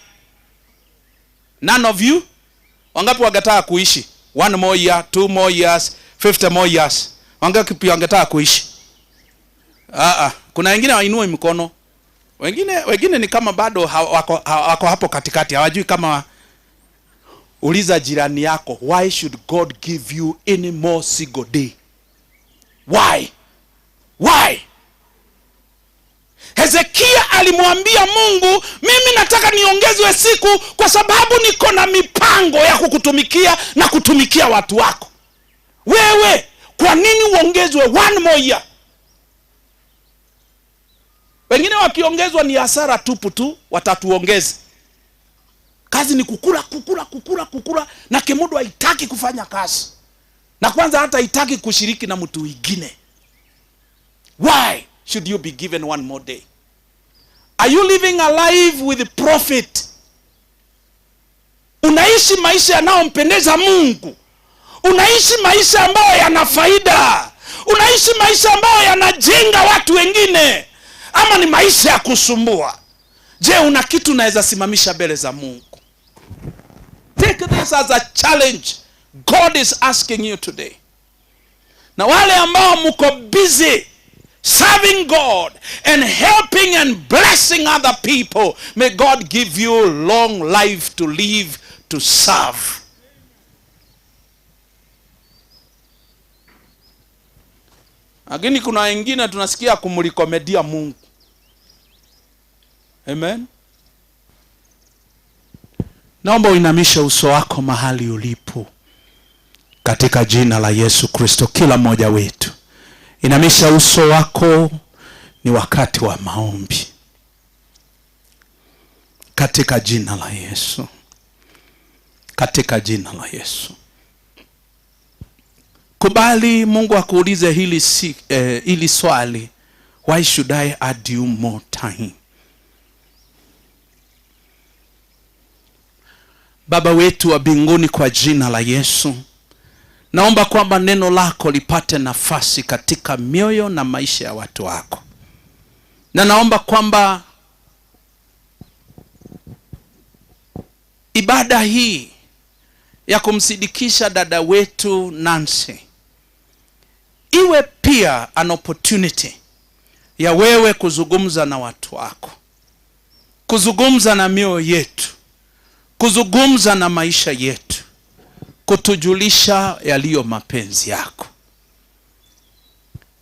None of you? Wangapi wangetaka kuishi 1 more year, 2 more years, 50 more years? Wangapi wangetaka kuishi? Kuna wengine wainue mikono. Wengine ni kama bado wako hapo katikati, hawajui kama. Uliza jirani yako, why should God give you any more single day? Why? Why? Hezekia alimwambia Mungu, mimi nataka niongezwe siku kwa sababu niko na mipango ya kukutumikia na kutumikia watu wako. Wewe, kwa nini uongezwe 1 more year? Wengine wakiongezwa ni hasara tupu tu, watatuongeze. Kazi ni kukula, kukula, kukula, kukula, na kimudu haitaki kufanya kazi. Na kwanza hata haitaki kushiriki na mtu mwingine. Why should you be given 1 more day? Are you living a life with profit? Unaishi maisha yanayompendeza Mungu? Unaishi maisha ambayo yana faida? Unaishi maisha ambayo yanajenga watu wengine? Ama ni maisha ya kusumbua? Je, una kitu unaweza simamisha mbele za Mungu? Take this as a challenge God is asking you today. Na wale ambao mko busy serving God and helping and blessing other people, may God give you long life to live, to serve. Lakini kuna wengine tunasikia kumlikomedia Mungu. Amen. Naomba uinamishe uso wako mahali ulipo katika jina la Yesu Kristo. Kila mmoja wetu inamisha uso wako, ni wakati wa maombi katika jina la Yesu. Katika jina la Yesu. Kubali Mungu akuulize hili swali. Why should I add you more time? Baba wetu wa mbinguni, kwa jina la Yesu, naomba kwamba neno lako lipate nafasi katika mioyo na maisha ya watu wako. Na naomba kwamba ibada hii ya kumsidikisha dada wetu Nancy iwe pia an opportunity ya wewe kuzungumza na watu wako, kuzungumza na mioyo yetu, kuzungumza na maisha yetu, kutujulisha yaliyo mapenzi yako.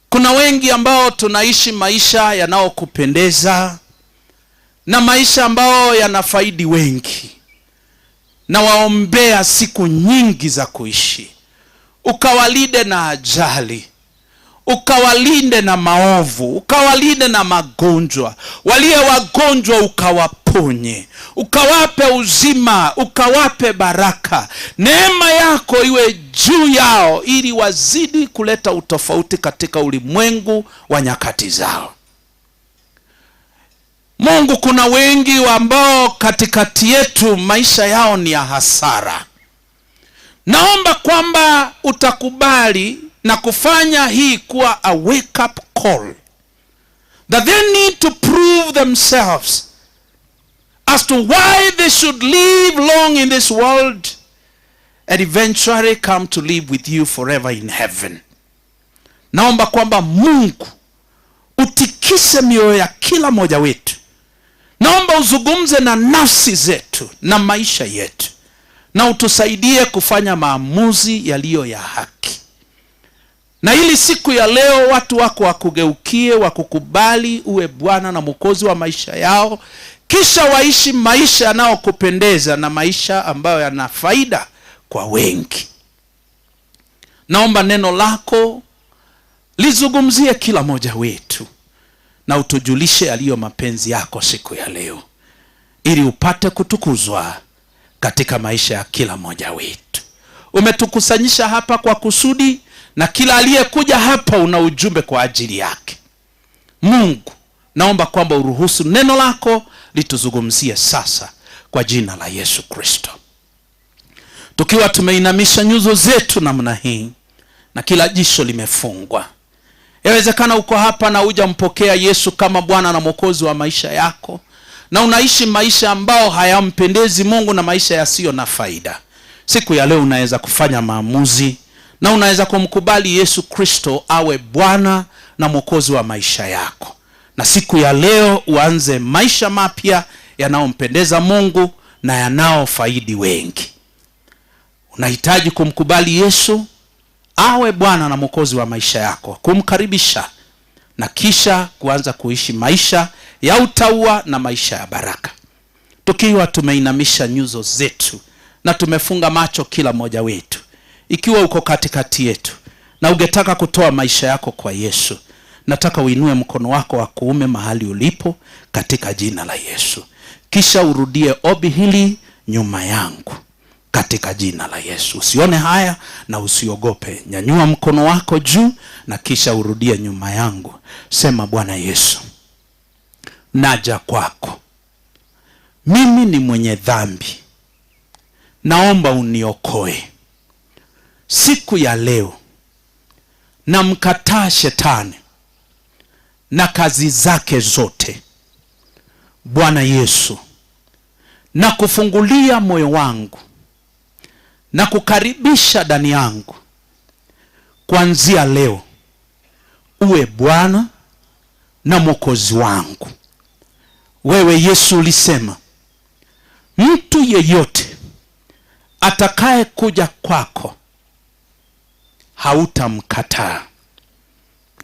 Kuna wengi ambao tunaishi maisha yanayokupendeza na maisha ambao yanafaidi wengi, na waombea siku nyingi za kuishi, ukawalinde na ajali, ukawalinde na maovu, ukawalinde na magonjwa, walio wagonjwa ukawaponye, ukawape uzima, ukawape baraka. Neema yako iwe juu yao ili wazidi kuleta utofauti katika ulimwengu wa nyakati zao. Mungu, kuna wengi ambao katikati yetu maisha yao ni ya hasara. Naomba kwamba utakubali na kufanya hii kuwa a wake up call, that they need to prove themselves as to why they should live long in this world and eventually come to live with you forever in heaven. Naomba kwamba Mungu utikise mioyo ya kila mmoja wetu. Naomba uzungumze na nafsi zetu na maisha yetu, na utusaidie kufanya maamuzi yaliyo ya haki. Na ili siku ya leo watu wako wakugeukie, wakukubali uwe Bwana na Mwokozi wa maisha yao, kisha waishi maisha yanayokupendeza na maisha ambayo yana faida kwa wengi. Naomba neno lako lizungumzie kila mmoja wetu, na utujulishe yaliyo mapenzi yako siku ya leo, ili upate kutukuzwa katika maisha ya kila mmoja wetu. Umetukusanyisha hapa kwa kusudi, na kila aliyekuja hapa una ujumbe kwa ajili yake. Mungu, naomba kwamba uruhusu neno lako lituzungumzie sasa kwa jina la Yesu Kristo. Tukiwa tumeinamisha nyuso zetu namna hii na kila jicho limefungwa, yawezekana uko hapa na hujampokea Yesu kama Bwana na Mwokozi wa maisha yako, na unaishi maisha ambao hayampendezi Mungu na maisha yasiyo na faida. Siku ya leo unaweza kufanya maamuzi na unaweza kumkubali Yesu Kristo awe Bwana na Mwokozi wa maisha yako, na siku ya leo uanze maisha mapya yanayompendeza Mungu na yanayofaidi wengi. Unahitaji kumkubali Yesu awe Bwana na Mwokozi wa maisha yako, kumkaribisha na kisha kuanza kuishi maisha ya utauwa na maisha ya baraka. Tukiwa tumeinamisha nyuso zetu na tumefunga macho kila mmoja wetu, ikiwa uko katikati yetu na ungetaka kutoa maisha yako kwa Yesu, nataka uinue mkono wako wa kuume mahali ulipo katika jina la Yesu. Kisha urudie ombi hili nyuma yangu katika jina la Yesu. Usione haya na usiogope. Nyanyua mkono wako juu na kisha urudie nyuma yangu. Sema, Bwana Yesu, naja kwako. Mimi ni mwenye dhambi. Naomba uniokoe. Siku ya leo namkataa shetani na kazi zake zote. Bwana Yesu, nakufungulia moyo wangu na kukaribisha ndani yangu. Kuanzia leo uwe Bwana na Mwokozi wangu. Wewe Yesu ulisema, mtu yeyote atakaye kuja kwako hautamkataa.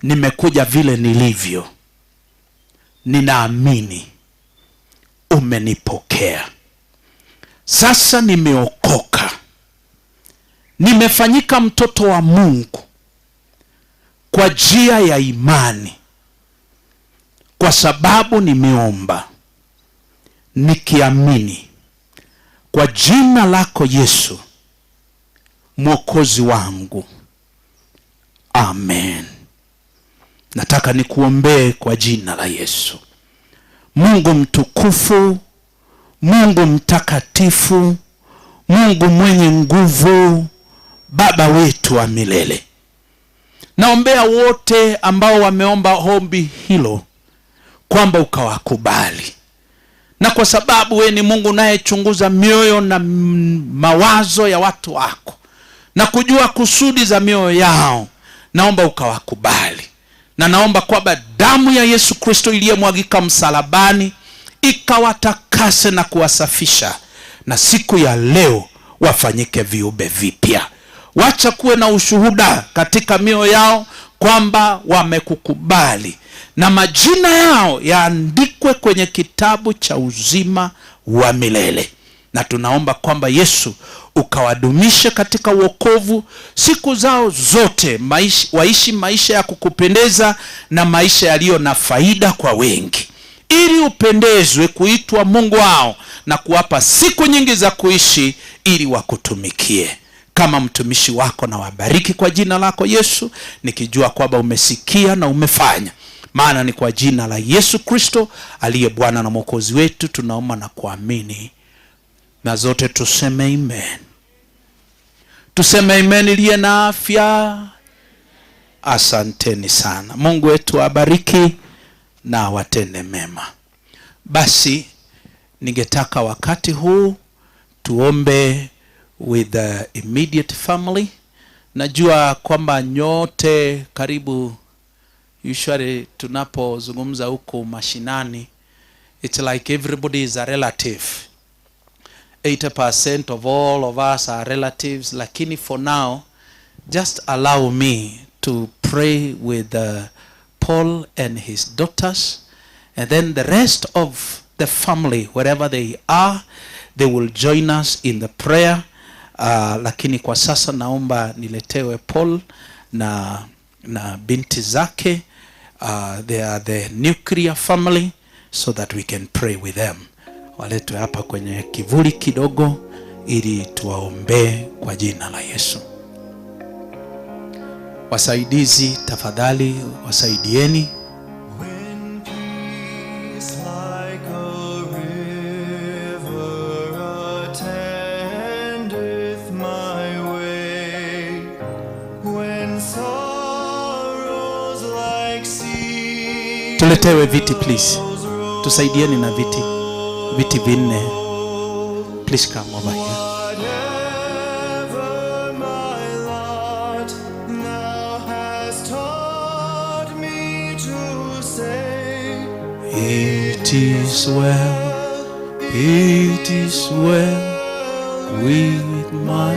Nimekuja vile nilivyo. Ninaamini umenipokea. Sasa nimeokoka. Nimefanyika mtoto wa Mungu kwa njia ya imani, kwa sababu nimeomba nikiamini kwa jina lako Yesu Mwokozi wangu. Amen. Nataka nikuombee kwa jina la Yesu. Mungu mtukufu, Mungu mtakatifu, Mungu mwenye nguvu, Baba wetu wa milele, naombea wote ambao wameomba ombi hilo kwamba ukawakubali. Na kwa sababu we ni Mungu unayechunguza mioyo na mawazo ya watu wako na kujua kusudi za mioyo yao, naomba ukawakubali. Na naomba kwamba damu ya Yesu Kristo iliyomwagika msalabani ikawatakase na kuwasafisha, na siku ya leo wafanyike viumbe vipya. Wacha kuwe na ushuhuda katika mioyo yao kwamba wamekukubali, na majina yao yaandikwe kwenye kitabu cha uzima wa milele. Na tunaomba kwamba Yesu ukawadumishe katika wokovu siku zao zote, waishi maisha ya kukupendeza na maisha yaliyo na faida kwa wengi, ili upendezwe kuitwa Mungu wao na kuwapa siku nyingi za kuishi ili wakutumikie kama mtumishi wako. Na wabariki kwa jina lako Yesu, nikijua kwamba umesikia na umefanya. Maana ni kwa jina la Yesu Kristo aliye Bwana na Mwokozi wetu tunaomba na kuamini, na zote tuseme amen. Tuseme amen iliye na afya. Asanteni sana. Mungu wetu abariki na awatende mema. Basi ningetaka wakati huu tuombe with the immediate family, Najua kwamba nyote karibu, usually tunapozungumza huko mashinani, it's like everybody is a relative. 80% of all of us are relatives, lakini for now, just allow me to pray with Paul and his daughters, and then the rest of the family, wherever they are, they will join us in the prayer. Lakini kwa sasa naomba niletewe Paul na binti zake. They are the nuclear family, so that we can pray with them. Waletwe hapa kwenye kivuli kidogo ili tuwaombee kwa jina la Yesu. Wasaidizi tafadhali wasaidieni. When peace like a river attendeth my way, when sorrows like sea Tuletewe viti please. Tusaidieni na viti. Viti vinne. Please come over here. Whatever my lot, thou hast taught me to say, It is well, it is well with my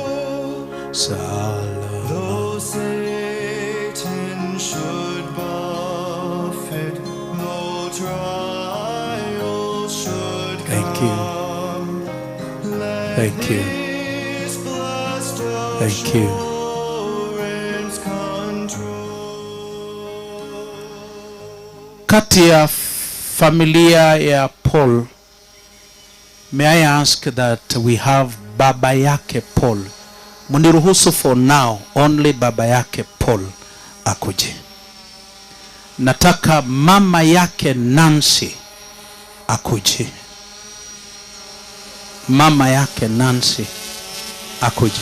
soul. Salama. Though Satan should buffet, though trials should Thank you. come, let Thank you. this blessed Thank you. assurance control. Kati ya familia ya Paul, may I ask that we have baba yake Paul. Muniruhusu for now, only baba yake Paul akuje. Nataka mama yake Nancy akuje. Mama yake Nancy akuje.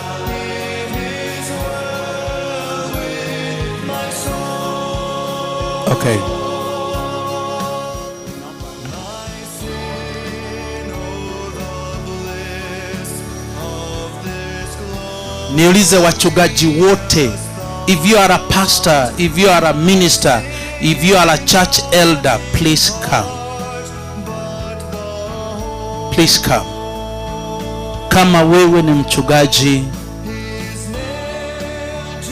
It is well with my soul. Okay. My sin, oh, the bliss of this Niulize wachungaji wote, if you are a pastor, if you are a minister, if you are a church elder, please come. Please come. Kama wewe ni mchungaji, is nailed to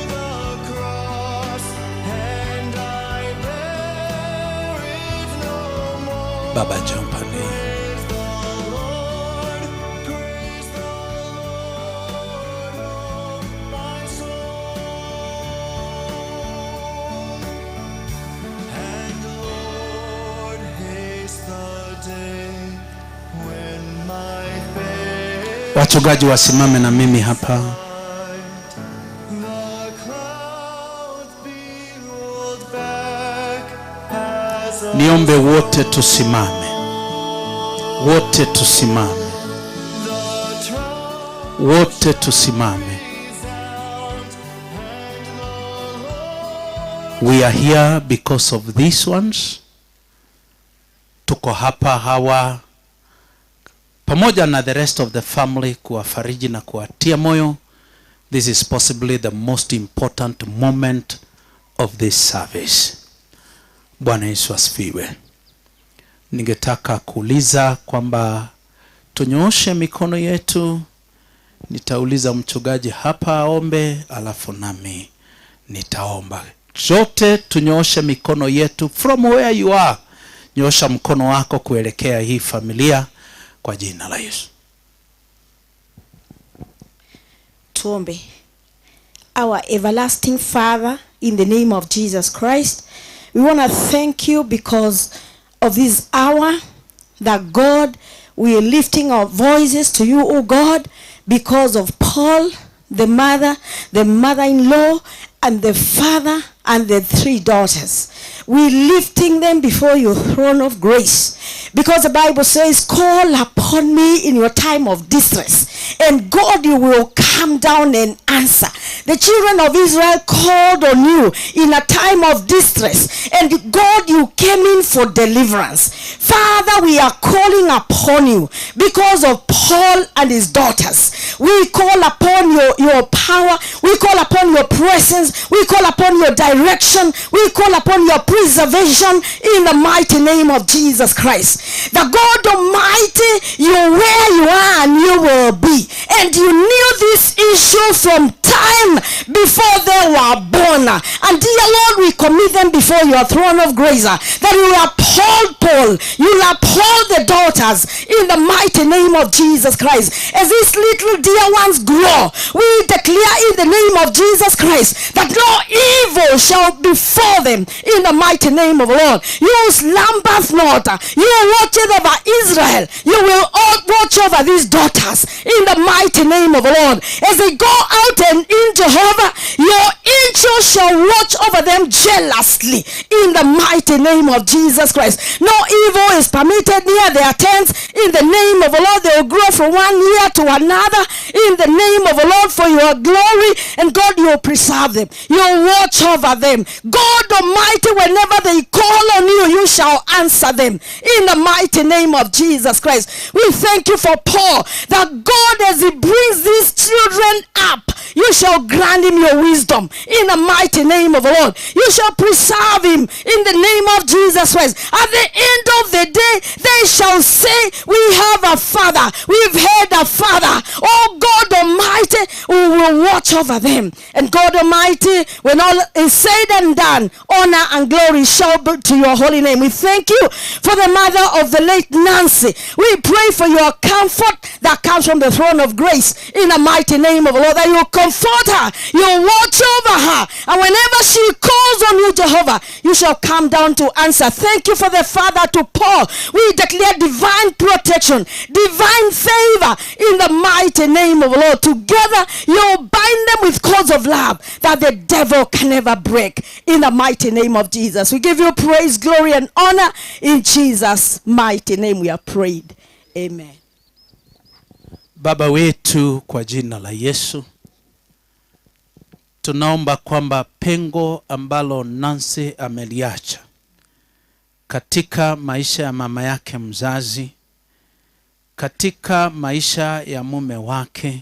the cross, and I bear it no more. Baba Jompani. Praise the Lord, praise the Lord, oh my soul. And Lord, haste the day when my faith Wachungaji wasimame na mimi hapa. the clouds be rolled back as a Niombe wote tusimame, wote tusimame, wote tusimame. We are here because of these ones. Tuko hapa hawa pamoja na the rest of the family kuwafariji na kuwatia moyo. This is possibly the most important moment of this service. Bwana Yesu asifiwe. Ningetaka kuuliza kwamba tunyooshe mikono yetu. Nitauliza mchungaji hapa aombe, alafu nami nitaomba. Zote tunyooshe mikono yetu from where you are. Nyoosha mkono wako kuelekea hii familia kwa jina la Yesu. Tuombe. Our everlasting Father, in the name of Jesus Christ, we want to thank you because of this hour that God, we are lifting our voices to you, O God, because of Paul, the mother, the mother-in-law, and the father, and the three daughters. We're lifting them before your throne of grace, because the Bible says, call upon me in your time of distress, And God, you will come down and answer. The children of Israel called on you in a time of distress, and God, you came in for deliverance. Father, we are calling upon you because of Paul and his daughters. We call upon your power. We call upon your presence. We call upon your direction. We call upon your preservation in the mighty name of Jesus Christ. The God Almighty, you where you are and you will be. And you knew this issue from time before they were born. And dear Lord, we commit them before your throne of grace, that you will uphold Paul, you will uphold the daughters in the mighty name of Jesus Christ. As these little dear ones grow, we declare in the name of Jesus Christ that no evil shall befall them in the mighty name of the Lord. You slumbereth not, you watcheth over Israel, you will watch over these daughters in the mighty name of the Lord. As they go out and in, Jehovah, your angel shall watch over them jealously in the mighty name of Jesus Christ. No evil is permitted near their tents. In the name of the Lord, they will grow from one year to another in the name of the Lord for your glory. And God, you will preserve them. You will watch over them. God Almighty, whenever they call on you, you shall answer them in the mighty name of Jesus Christ. We thank you for Paul, that God, as he brings these children up, you shall grant him your wisdom in the mighty name of the Lord. You shall preserve him in the name of Jesus Christ. At the end of the day, they shall say, we have a father. We've had a father. Oh God Almighty, who will watch over them. And God Almighty, when all is said and done, honor and glory shall be to your holy name. We thank you for the mother of the late Nancy. We pray for your comfort that comes from the throne of grace in the mighty name of the Lord, that you comfort her, you watch over her, and whenever she calls on you, Jehovah, you shall come down to answer. Thank you for the father to Paul. We declare divine protection, divine favor in the mighty name of the Lord. Together, you bind them with cords of love that the devil can never break in the mighty name of Jesus. We give you praise, glory, and honor. In Jesus' mighty name we are prayed. Amen. Baba wetu, kwa jina la Yesu, tunaomba kwamba pengo ambalo Nancy ameliacha katika maisha ya mama yake mzazi, katika maisha ya mume wake,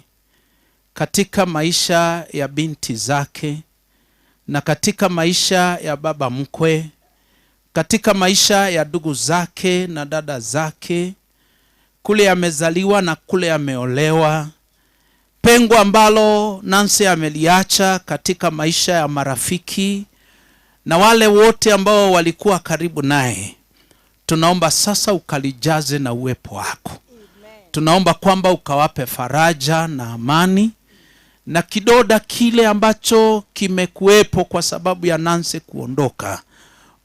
katika maisha ya binti zake, na katika maisha ya baba mkwe, katika maisha ya ndugu zake na dada zake, kule amezaliwa na kule ameolewa, pengo ambalo Nancy ameliacha katika maisha ya marafiki na wale wote ambao walikuwa karibu naye, tunaomba sasa ukalijaze na uwepo wako. Amen. Tunaomba kwamba ukawape faraja na amani, na kidoda kile ambacho kimekuwepo kwa sababu ya Nancy kuondoka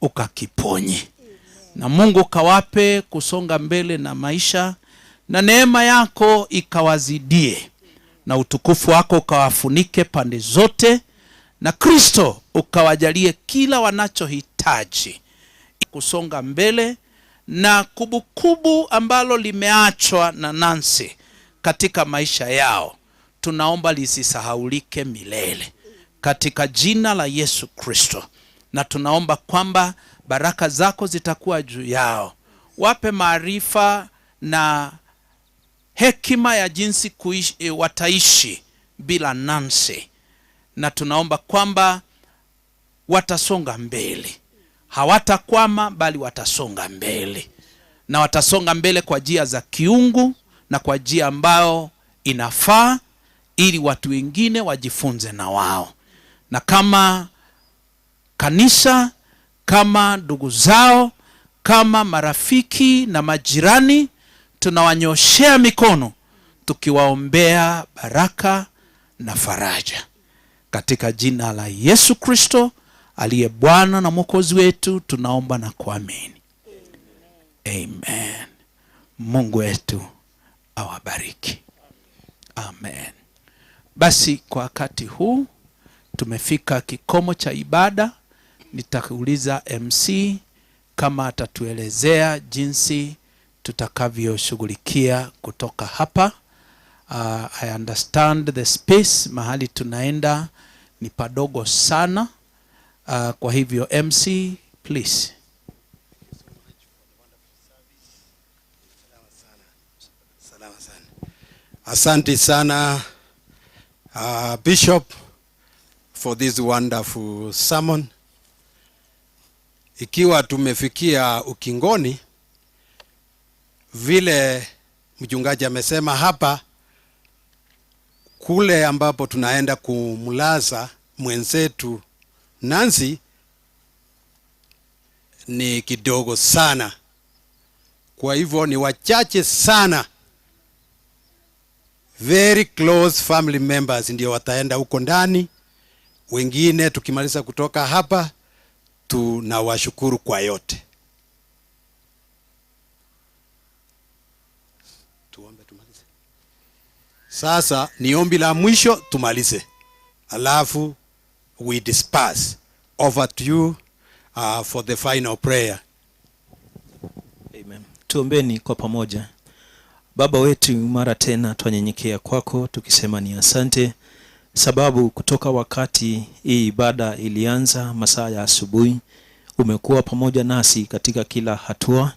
ukakiponye. Amen. Na Mungu kawape kusonga mbele na maisha, na neema yako ikawazidie, na utukufu wako ukawafunike pande zote, na Kristo ukawajalie kila wanachohitaji kusonga mbele, na kubukubu ambalo limeachwa na Nancy katika maisha yao, tunaomba lisisahaulike milele katika jina la Yesu Kristo. Na tunaomba kwamba baraka zako zitakuwa juu yao. Wape maarifa na hekima ya jinsi kuishi, wataishi bila Nancy. Na tunaomba kwamba watasonga mbele, hawatakwama bali watasonga mbele, na watasonga mbele kwa njia za kiungu na kwa njia ambayo inafaa, ili watu wengine wajifunze na wao. Na kama kanisa, kama ndugu zao, kama marafiki na majirani, tunawanyoshea mikono tukiwaombea baraka na faraja katika jina la Yesu Kristo aliye Bwana na Mwokozi wetu, tunaomba na kuamini. Amen. Mungu wetu awabariki. Amen. Basi kwa wakati huu tumefika kikomo cha ibada. Nitakuuliza MC kama atatuelezea jinsi tutakavyoshughulikia kutoka hapa. I understand the space mahali tunaenda ni padogo sana. Kwa hivyo MC, please. Asante sana, Bishop, for this wonderful sermon. Ikiwa tumefikia ukingoni, vile mchungaji amesema hapa, kule ambapo tunaenda kumlaza mwenzetu Nancy ni kidogo sana. Kwa hivyo ni wachache sana, very close family members ndio wataenda huko ndani. Wengine tukimaliza kutoka hapa tunawashukuru kwa yote. Tuombe tumalize. Sasa ni ombi la mwisho tumalize, alafu we disperse. Over to you for the final prayer. Amen. Tuombeni kwa pamoja. Baba wetu, mara tena twanyenyekea kwako tukisema ni asante, sababu kutoka wakati hii ibada ilianza masaa ya asubuhi umekuwa pamoja nasi katika kila hatua.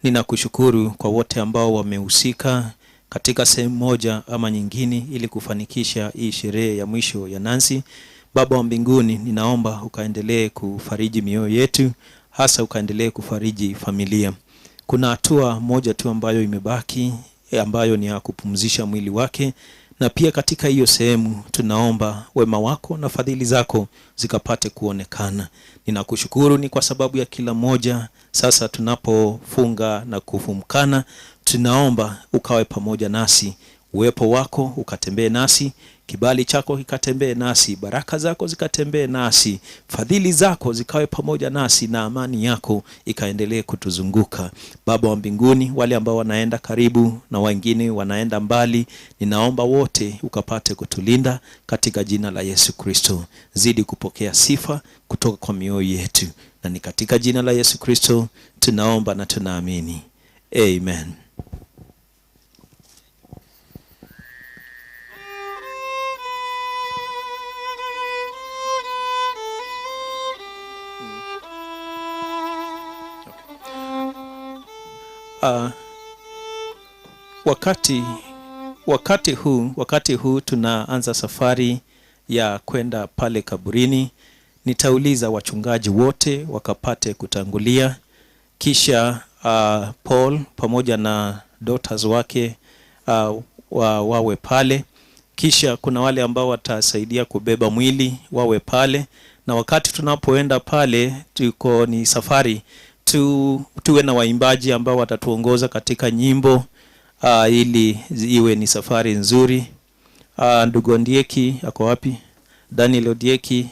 Ninakushukuru kwa wote ambao wamehusika katika sehemu moja ama nyingine ili kufanikisha hii sherehe ya mwisho ya Nancy. Baba wa mbinguni, ninaomba ukaendelee kufariji mioyo yetu, hasa ukaendelee kufariji familia. Kuna hatua moja tu ambayo imebaki, ambayo ni ya kupumzisha mwili wake, na pia katika hiyo sehemu tunaomba wema wako na fadhili zako zikapate kuonekana. Ninakushukuru ni kwa sababu ya kila moja. Sasa tunapofunga na kufumkana, tunaomba ukawe pamoja nasi, uwepo wako ukatembee nasi, kibali chako kikatembee nasi, baraka zako zikatembee nasi, fadhili zako zikawe pamoja nasi, na amani yako ikaendelee kutuzunguka. Baba wa mbinguni, wale ambao wanaenda karibu na wengine wanaenda mbali, ninaomba wote ukapate kutulinda katika jina la Yesu Kristo. Zidi kupokea sifa kutoka kwa mioyo yetu, na ni katika jina la Yesu Kristo tunaomba na tunaamini. Amen. Wakati huu tunaanza safari ya kwenda pale kaburini. Nitauliza wachungaji wote wakapate kutangulia, kisha Paul pamoja na daughters wake wawe pale, kisha kuna wale ambao watasaidia kubeba mwili wawe pale. Na wakati tunapoenda pale, tuko ni safari tuwe na waimbaji ambao watatuongoza katika nyimbo ili iwe ni safari nzuri. Ndugu Ondieki ako wapi? Daniel Ondieki.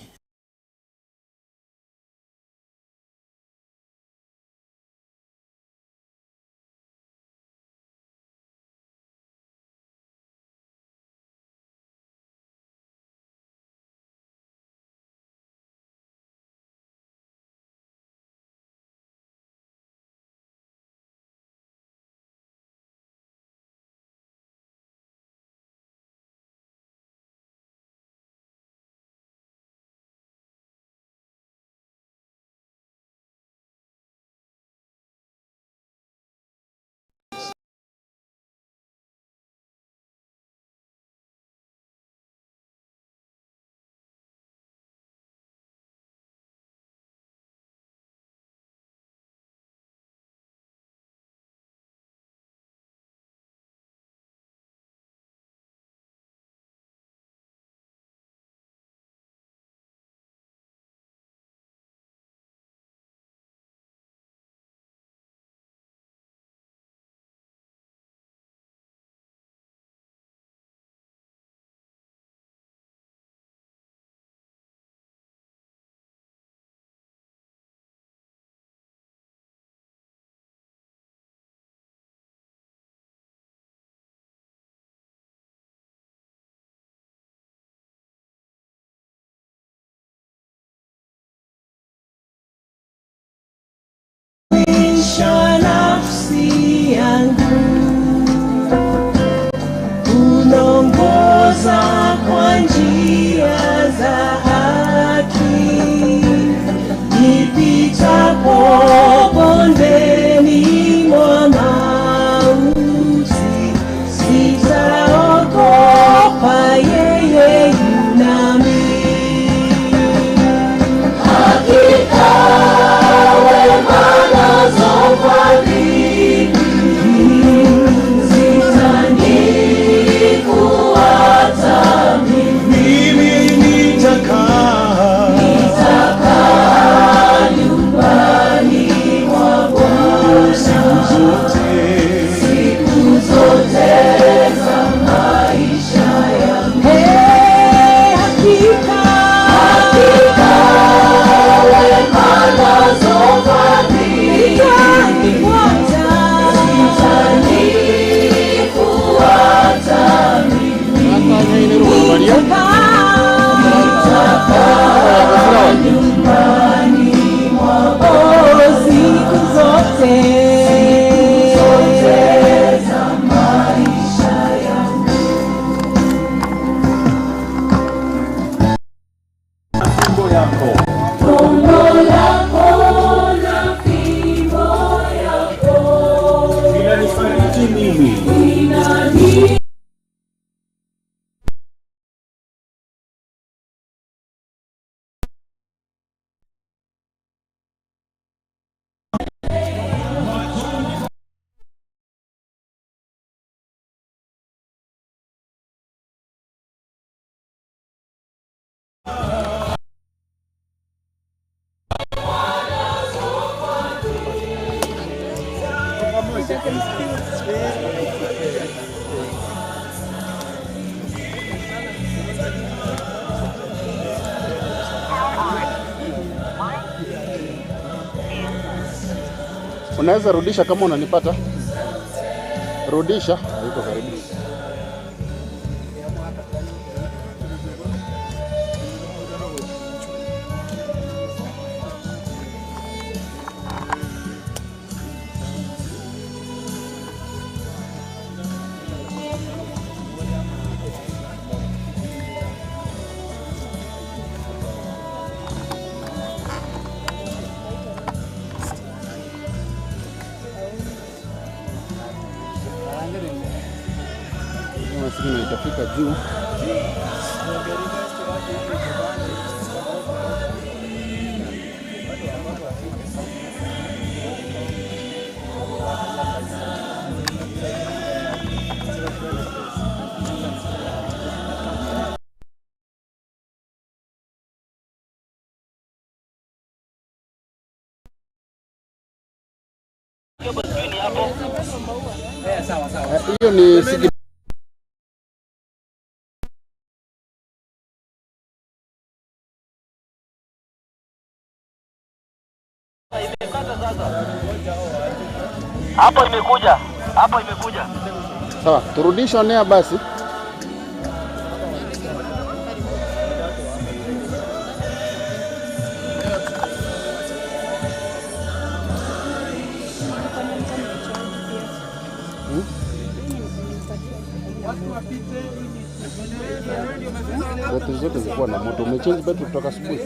Unaweza rudisha kama unanipata. Rudisha, yuko karibu. Itafika juu. Hiyo ni hapo imekuja, hapo imekuja. Sawa, turudishe nea basi. Betri zote zilikuwa na moto. Umechange betri kutoka asubuhi.